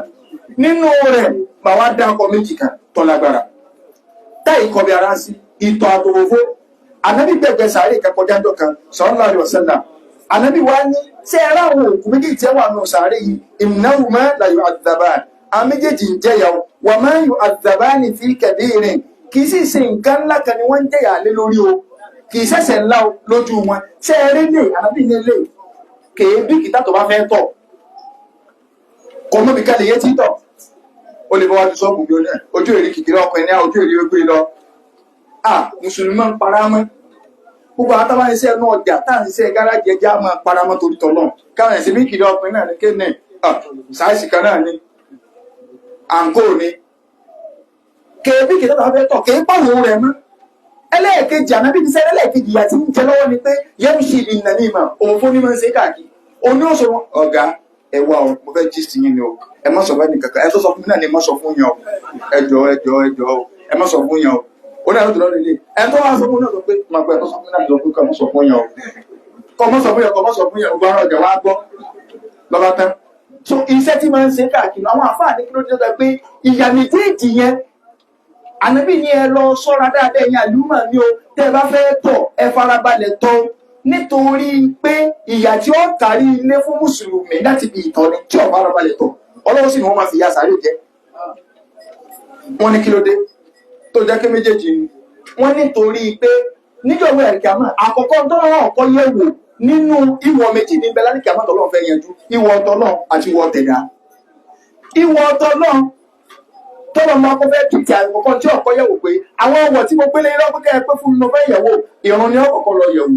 nínú rẹ̀. Màá wá dá ọkọ̀ méjì kan tó lágbára táì kọbi ara sí ìtọ̀ àtòwòfó. Ànábì gbẹ̀gbẹ̀ sàárè kẹkọjá ńjọ́ kan sallallahu alaihi wasallam. Ànábì wá ní ṣé ẹ ráwọn òkú méjèèjì tí wà nù sàárè yìí, innahuma la yu'adhaban, àwọn méjèèjì ń jẹyà o, wa ma yu'adhabani fi kabirin, kì í sì ṣe nǹkan ńlá kan ni wọ́n ń jẹyà lé lórí o, kì í ṣẹ̀ṣẹ̀ ńlá o lójú wọn. Ṣé ẹ rí lè ànábì ní lè kèé bí kìtà tó bá fẹ́ tọ̀ kò mọ́ bí kálẹ̀ yé títọ̀ ó lè bọ́ wájú sọ́ọ̀bù mi ojú èrè kìkìrì ọkùnrin ní ojú èrè gbé lọ. Mùsùlùmí máa ń para mọ́ gbogbo àwọn tábà ń ṣe ẹnu ọjà tá à ń ṣe gáràjì ẹjẹ́ á máa para mọ́ torí tọ́lọ́ káwọn ẹ̀sìn bí kìkìrì ọkùnrin náà ní kéènì sáìsì kan náà ní àǹkó ni kèébí kìtà tó bá fẹ́ tọ̀ kèé pàwọ́ rẹ̀ mọ́. Ẹlẹ́ẹ̀kejì ànábì ní sẹ́yìn ẹlẹ́ẹ̀kejì ìyà tí ń jẹ lọ́wọ́ ni pé yẹ́mùsì ìnàní ìmọ̀ òun fún ní máa ń ṣe káàkiri òun ní òṣòro ọ̀gá ẹ wá o, mo fẹ́ gist yín ni o, ẹ má sọ fún ẹnì kankan, ẹ tó sọ fún mi náà ni má sọ fún yẹn o, ẹ jọ̀ọ́ ẹ jọ̀ọ́ ẹ jọ̀ọ́ o, ẹ má sọ fún yẹn o. Ó náà ló tó lọ́dún ilé ẹ tó wá sọ fún náà sọ pé má gbọ́, ẹ tó sọ fún mi náà sọ fún kọ́ má sọ fún yẹn o, kọ́ má sọ fún yẹn, kọ́ má sọ fún yẹn o, gbọ́n ọjà wá gbọ́ lọ́ba tán. So iṣẹ́ tí máa ń ṣe káàkiri àwọn àfáà ní kí ló dé pé ìyà méjèèjì yẹn ànábì ní ẹ lọ sọ́ra dáadáa ẹ̀yin àlùmọ̀ mi o, tẹ́ ẹ bá fẹ́ tọ̀ ẹ farabalẹ̀ tọ̀, nítorí pé ìyà tí ó kárí ilé fún mùsùlùmí láti fi ìtọ̀ ni tí ó farabalẹ̀ tọ̀, ọlọ́run sì ni wọ́n máa fi ya sàárè jẹ. Wọ́n ní kí ló dé tó jẹ́ kí méjèèjì ni wọ́n nítorí pé níjọba ẹ̀ríkàmọ́ àkọ́kọ́ tọ́lọ́run ọ̀kọ́ yẹ̀ wò nínú ìwọ̀ méjì ní bẹ́lá níkàmọ́ tọ́lọ́run fẹ́ yanjú, ìwọ̀ tọ́lọ́run àti ìwọ̀ tẹ̀dá. Ìwọ̀ tọ́lọ́run tọ́lọ́ máa kọ́ fẹ́ tìtì àkọ́kọ́ tí ọ̀kọ́ yẹ̀wò pé àwọn ọwọ́ tí mo gbélé lọ́pẹ́ kẹ́ ẹ pé fún mi mo fẹ́ yẹ̀wò ìrun ni ọ̀kọ̀ọ̀kọ́ lọ yẹ̀wò.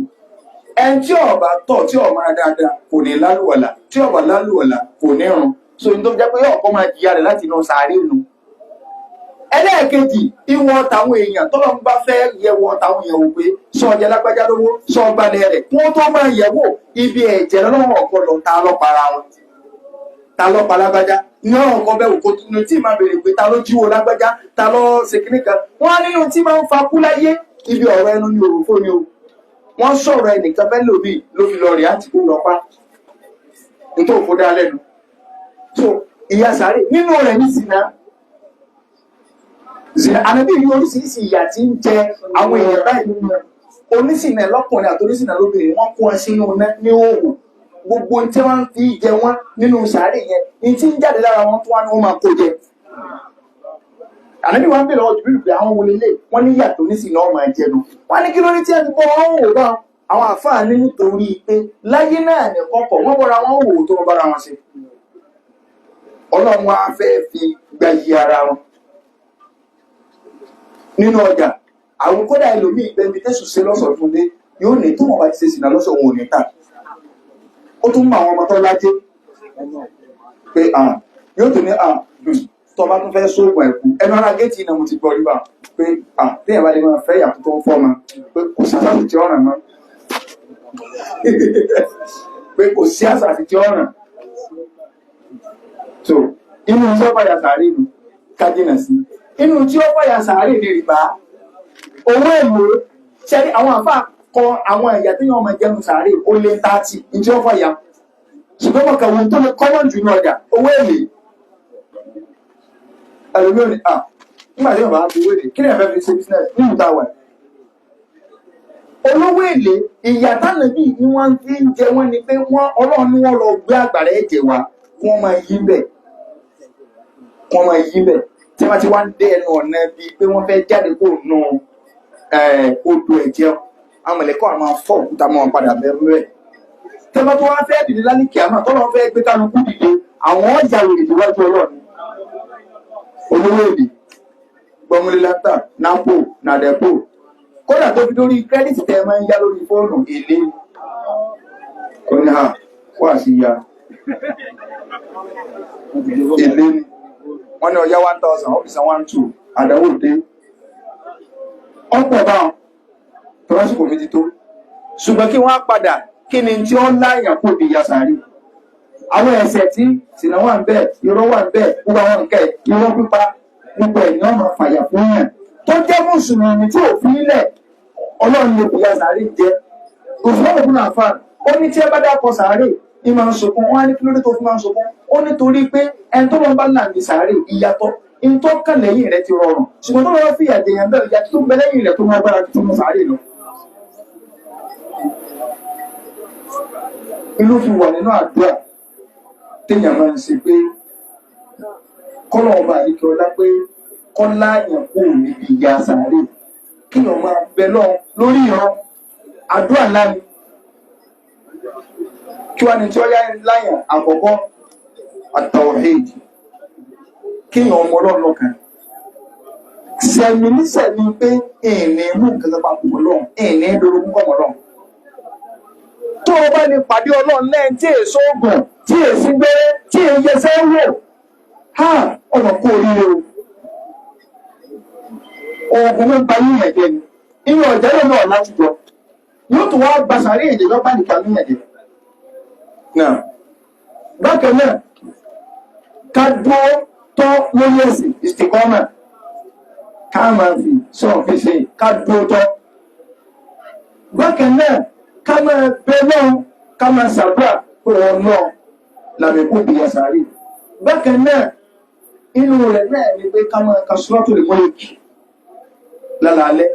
Ẹni tí ó bá tọ̀ tí ó máa dáadáa kò ní lálùwàlà, tí ó bá lálùwàlà kò ní run. So ní tó jẹ́ pé ọ̀kọ́ máa jìyà rẹ̀ láti inú sàárè nu. Ẹlẹ́ẹ̀kejì, ìwọ̀n tàwọn èèyàn tọ́lọ́ ń bá fẹ́ yẹ̀wò tàwọn èèyàn wò pé sọ ọjà lágbájá lówó, sọ ọgbàlẹ̀ rẹ̀, kí wọ́n tó máa yẹ̀wò ibi ẹ̀jẹ̀ lọ́wọ́ ọ̀kọ́ lọ, ta ló para wọn, ta ló pa lágbájá ní ọ̀rọ̀ kan bẹ́ẹ̀ wò kó tún tí máa béèrè pé ta ló jíwó lágbájá, ta ló ṣe kíní kan. Wọ́n á nínú tí máa ń fa kú láyé, ibi ọ̀rọ̀ ẹnu ni òròfó ni o. Wọ́n sọ̀rọ̀ ẹnìkan fẹ́ lòmíì ló fi lọ rí àti kó lọ pa nítorí òfó dá lẹ́nu. So ìyà sáré nínú rẹ̀ ní zina. Zina ànábì ní oríṣiríṣi ìyà tí ń jẹ àwọn èèyàn báyìí. Oníṣìnà lọ́kùnrin àti oníṣìnà lóbìnrin, wọ́n kó wọn sínú iná ní òwò. Gbogbo tí wọ́n fi jẹ wọ́n nínú sàárè yẹn ní tí ń jáde lára wọn tó wá ní wọ́n máa kó jẹ. Ànábì wọn bèèrè ọjọ́ bíbí pé àwọn wo lélẹ̀, wọ́n ní yàtọ̀ oníṣìnà ọmọ ẹ̀jẹ̀ nu. Wọ́n ní kí ló ní tí ẹ fi bọ́ wọn wò bá àwọn àfáà ní nítorí pé láyé náà ní kọ́kọ́ wọ́n bọ́ra wọn wò tó wọn bára wọn ṣe. Ọlọ́run á fẹ́ fi gba iye ara wọn. Nínú ọjà, àwọn kódà ẹlòmíì bẹni tẹ̀sùn ṣe lọ́sọ̀ fún dé yóò ní tó wọn bá ti ṣe sìnà lọ́sọ̀ òun ò ní tà. Ó tún mọ àwọn ọmọ tó lájé pé yóò tún ní tó bá tún fẹ́ sóògùn ẹ̀kú ẹnu ara géètì náà mo ti gbọ́ rí bá pé téèyàn bá lè máa fẹ́ ìyàtọ̀ tó ń fọ́ ma pé kò sí àṣà tí ọ̀ràn mọ́, pé kò sí àṣà tí ọ̀ràn. So inú tí ó fàyà sàárè nù kájínà sí. Inú tí ó fàyà sàárè ní rìbá, owó èlò. Ṣẹ́rí àwọn àfáà kọ àwọn ẹ̀yà tí wọ́n máa jẹun sàárè ó lé 30 ní tí ó fàyà, ṣùgbọ́n mọ̀kà wọn tó lè kọ́mọ̀ jù ní ọjà owó èlé. Ẹlòmíràn ni nígbà tí wọ́n bá fi owó èlé kí ni ẹ fẹ́ fi ṣe business ní ìta wà. Olówó èlé ìyà tánàbí ni wọ́n fi ń jẹ wọ́n ni pé wọ́n Ọlọ́run ni wọ́n lọ gbé àgbàrá ẹ̀jẹ̀ wa kí wọ́n máa yí bẹ̀, kí wọ́n máa yí bẹ̀ tí wọ́n ti wá ń dé ẹnu ọ̀nà bíi pé wọ́n fẹ́ jáde kó nù odò ẹ̀jẹ̀, àwọn mọ̀lẹ́kọ̀ àwọn máa fọ́ òkúta mọ́ wọn padà bẹ́ẹ̀ bẹ́ẹ̀. Tí wọ́n tó wá fẹ́ dìde lálẹ́ kíámà tọ́lọ́ fẹ́ gbé kálukú dìde, àwọn ọjà wèrè síwájú Ọlọ́run. Olówó èlé gbọmúlélátà napo nàdẹ́pò kódà tó fi lórí kírẹ́dìtì tẹ́ ẹ máa ń yá lórí fóònù èlé ó ní à wà sí ya èlé ni wọ́n ní ọ̀yá 1000 ọ́fíìsì 12 àdáwò dé ọ̀pọ̀ báwọn tọ́lásìkò mi ti tó. Ṣùgbọ́n kí wọ́n á padà kí ni tí ó láyàn kó di yasari àwọn ẹ̀ṣẹ̀ tí sìnà wà ń bẹ, irọ́ wà ń bẹ, gbogbo àwọn nǹkan ẹ̀ irọ́ pípa gbogbo ẹ̀ ní ọ̀nà fàyà fún yàn tó jẹ́ mùsùlùmí tí ò fi ilẹ̀ Ọlọ́run lè fi yasari jẹ. Òṣùwọ̀n òkú náà fà ó ní tí ẹ bá dákọ̀ sàárè ní máa ń sunkún. Wọn á ní kí ló dé tó fi máa ń sunkún? Ó nítorí pé ẹni tó lọ bá là ní sàárè ìyàtọ̀ ní tó kàn lẹ́yìn rẹ̀ ti rọrùn, ṣùgbọ́n tó lọ́wọ́ fìyà jẹyàn bẹ́ẹ̀ ìyà tó ń bẹ lẹ́yìn rẹ̀ tó máa gbára tó mú sàárè lọ. Inú fi wà nínú àdúrà téèyàn máa ń ṣe pé kọ́lọ̀ ọba àyíkẹ́ ọlá pé kọ́lá yàn kó níbi ìyà sàárè, kíyàn máa bẹ lọ́n lórí ìran àdúrà ńlá ni. Kí wá ní tí ó yá láyàn àkọ́kọ́ àtàwọ̀hìd, kíyàn ọmọ Ọlọ́run lọ́kàn sẹ̀mí nísẹ̀mí pé ìní mú nǹkan kan papọ̀ mọ́ Ọlọ́run, ìní dorogún pọ̀ mọ́ Ọlọ́run. Tó o bá lè pàdé Ọlọ́run lẹ́yìn tí èso oògùn tí èsì gbére tí èyẹsẹ́ wò ha ọ̀nà kó oríire o. Oògùn ló ń ba yíyan jẹ ni inú ọ̀jẹ̀ ló náà látijọ́ yóò tún wá gba sàárè èdè lọ́pàá nìkan yíyan jẹ. Náà bákan náà ká dúró tọ́ lórí ẹ̀sìn ìsìnkọ́mà ká máa fi sọ̀rọ̀ fi ṣe ká dúró tọ́. Bákan náà ká máa bẹ lọ́hùn ká máa ṣàdúrà pé wọn náà làmì kó bìyà sàárè. Bákan náà inú rẹ̀ náà ni pé ká máa ka Suratul Mulk lálaalẹ́,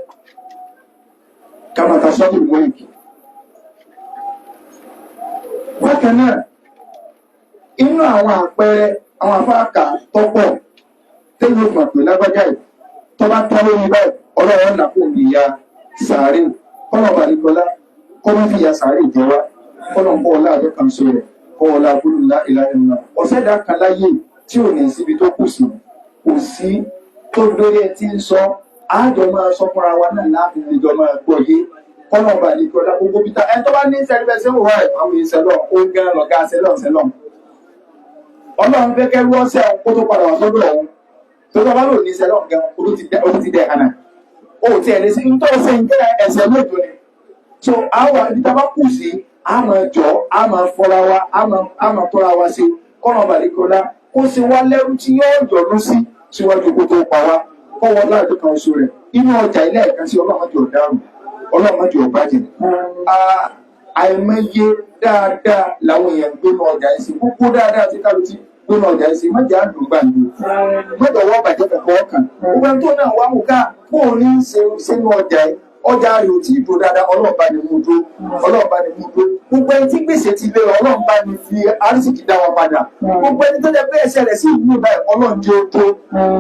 ká máa ka Suratul Mulk. Bákan náà inú àwọn àpẹẹrẹ àwọn afáàkà tọ́pọ̀ tẹ́lẹ̀ òfin àpè lágbájá yìí tó bá tán lórí báyìí Ọlọ́run là kó ní ìyà sàárè. Kọ́nà balẹ̀kọ́lá kọ́ ló fi ìyà sàárè jẹ wá, kọ́nà kọ́ ọlá àjọ kan so rẹ̀ kọ́ ọlá gbólúlá ìlà ìlà ọ̀sẹ̀ dá kan láyé tí ò ní síbi tó kù sí kò sí tó lórí ẹ tí ń sọ àjọ máa sọ fúnra wa náà láti lè jọ máa gbọ́ yé. Kọ́nà balẹ̀kọ́lá gbogbo bí ta ẹni tó bá ní sẹ́lẹ̀fẹ́ wọ̀ ẹ̀ àwọn ìṣẹ̀lọ̀ ó gán lọ̀gá sẹ́lọ̀ sẹ́lọ̀ Ọlọ́run fẹ́ kẹ́rú ọ̀sẹ̀ kó tó padà wá sọ́dọ̀ òun. Tó tọ́ bá lò ní sẹ́lọ̀ gan, o ti dẹ̀ hànà. O tiẹ̀ lè ṣe ntọ́ ṣe ń kẹ́ ẹsẹ̀ mẹ́jọ ni. So àwa ibi tá a bá kù sí, a máa jọ, a máa fọra wa, a máa tọ́ra wa sí. Kọ́nà bàríkọ́lá kó ṣe wá lẹ́rú tí yóò yọ̀nú sí síwájú kó tó pa wá. Kọ́wọ́ láàdó kan oṣù rẹ̀. Inú ọjà ilé ẹ̀ka sí ọlọ́mọdé ọ̀daràn, ọlọ́mọdé ọ̀bàjẹ́. Àìmọye dáadáa làwọn èèyàn gbénu ọjà yìí sí. Gbogbo dáadáa tí kálukú ti gbénu ọjà yìí sí, mọ̀jẹ̀ àdùngbàǹdù, mọ̀jẹ̀ ọwọ́ bàjẹ́ kẹ̀kọ́ ọkàn. Gbogbo ẹni tó náà wá wò ká kó o ní ṣe sínú ọjà yìí, ọjà rẹ̀ ò tí ì dúró dáadáa, ọlọ́ọ̀bá ni mú dúró, ọlọ́ọ̀bá ni mú dúró. Gbogbo ẹni tí gbèsè ti lé, ọlọ́ọ̀bá ni fi arísìkì dá wọn padà. Gbogbo ẹni tó jẹ́ pé ẹsẹ̀ rẹ̀ sì wú báyìí, ọlọ́run jẹ́ ó tó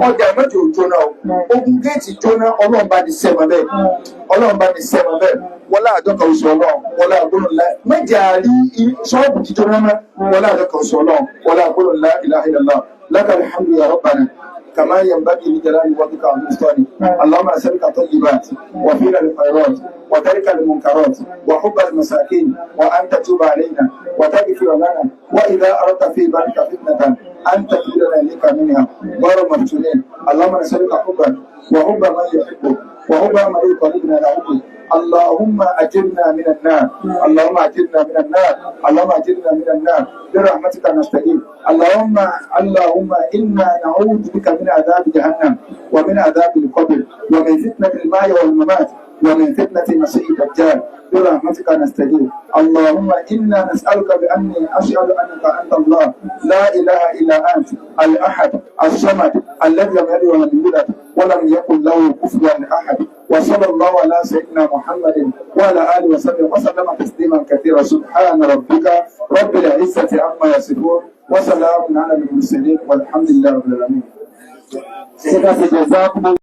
ọjà mẹ́jọ ò jóná o. Ogun géètì jóná, ọlọ́ọ̀bá ni sẹ́mọ bẹ́ẹ̀, ọlọ́ọ̀bá ni sẹ́mọ bẹ́ẹ̀. Wọlé àdọ́kà oṣù ọlọ́run, wọlé àgbọ̀nà ńlá mẹ́jẹ̀ àrí ṣọ́ọ̀bù jíjóná mọ́. Wọlé àdọ́kà oṣù ọlọ́run, wọlé àgbọ̀nà ńlá ilaha illallah. Lakal hamdu ya rabbana كما ينبغي لجلال وجهك وعظيم سلطانك. اللهم اسالك الطيبات وفعل الخيرات وترك المنكرات وحب المساكين وان تتوب علينا وتغفر لنا، واذا اردت في بارك فتنه ان تكلنا اليك منها غير مفتونين. اللهم نسالك حبك وحب من يحبك وحب من يقربنا الى حبك. اللهم اجرنا من النار، اللهم اجرنا من النار، اللهم اجرنا من النار، برحمتك نستغيث. اللهم اللهم انا نعوذ بك من عذاب جهنم ومن عذاب القبر ومن فتنه الماء والممات ومن فتنه المسيح الدجال، برحمتك نستغيث. اللهم انا نسالك باني اشهد انك انت الله لا اله الا انت الاحد الصمد الذي لم يلد ولم يولد ولم يكن له كفوا احد. وصلى الله على سيدنا محمد وعلى اله وصحبه وسلم تسليما كثيرا. سبحان ربك رب العزه عما يصفون وسلام على المرسلين والحمد لله رب العالمين. Ṣé ká ṣe jẹ záàkú?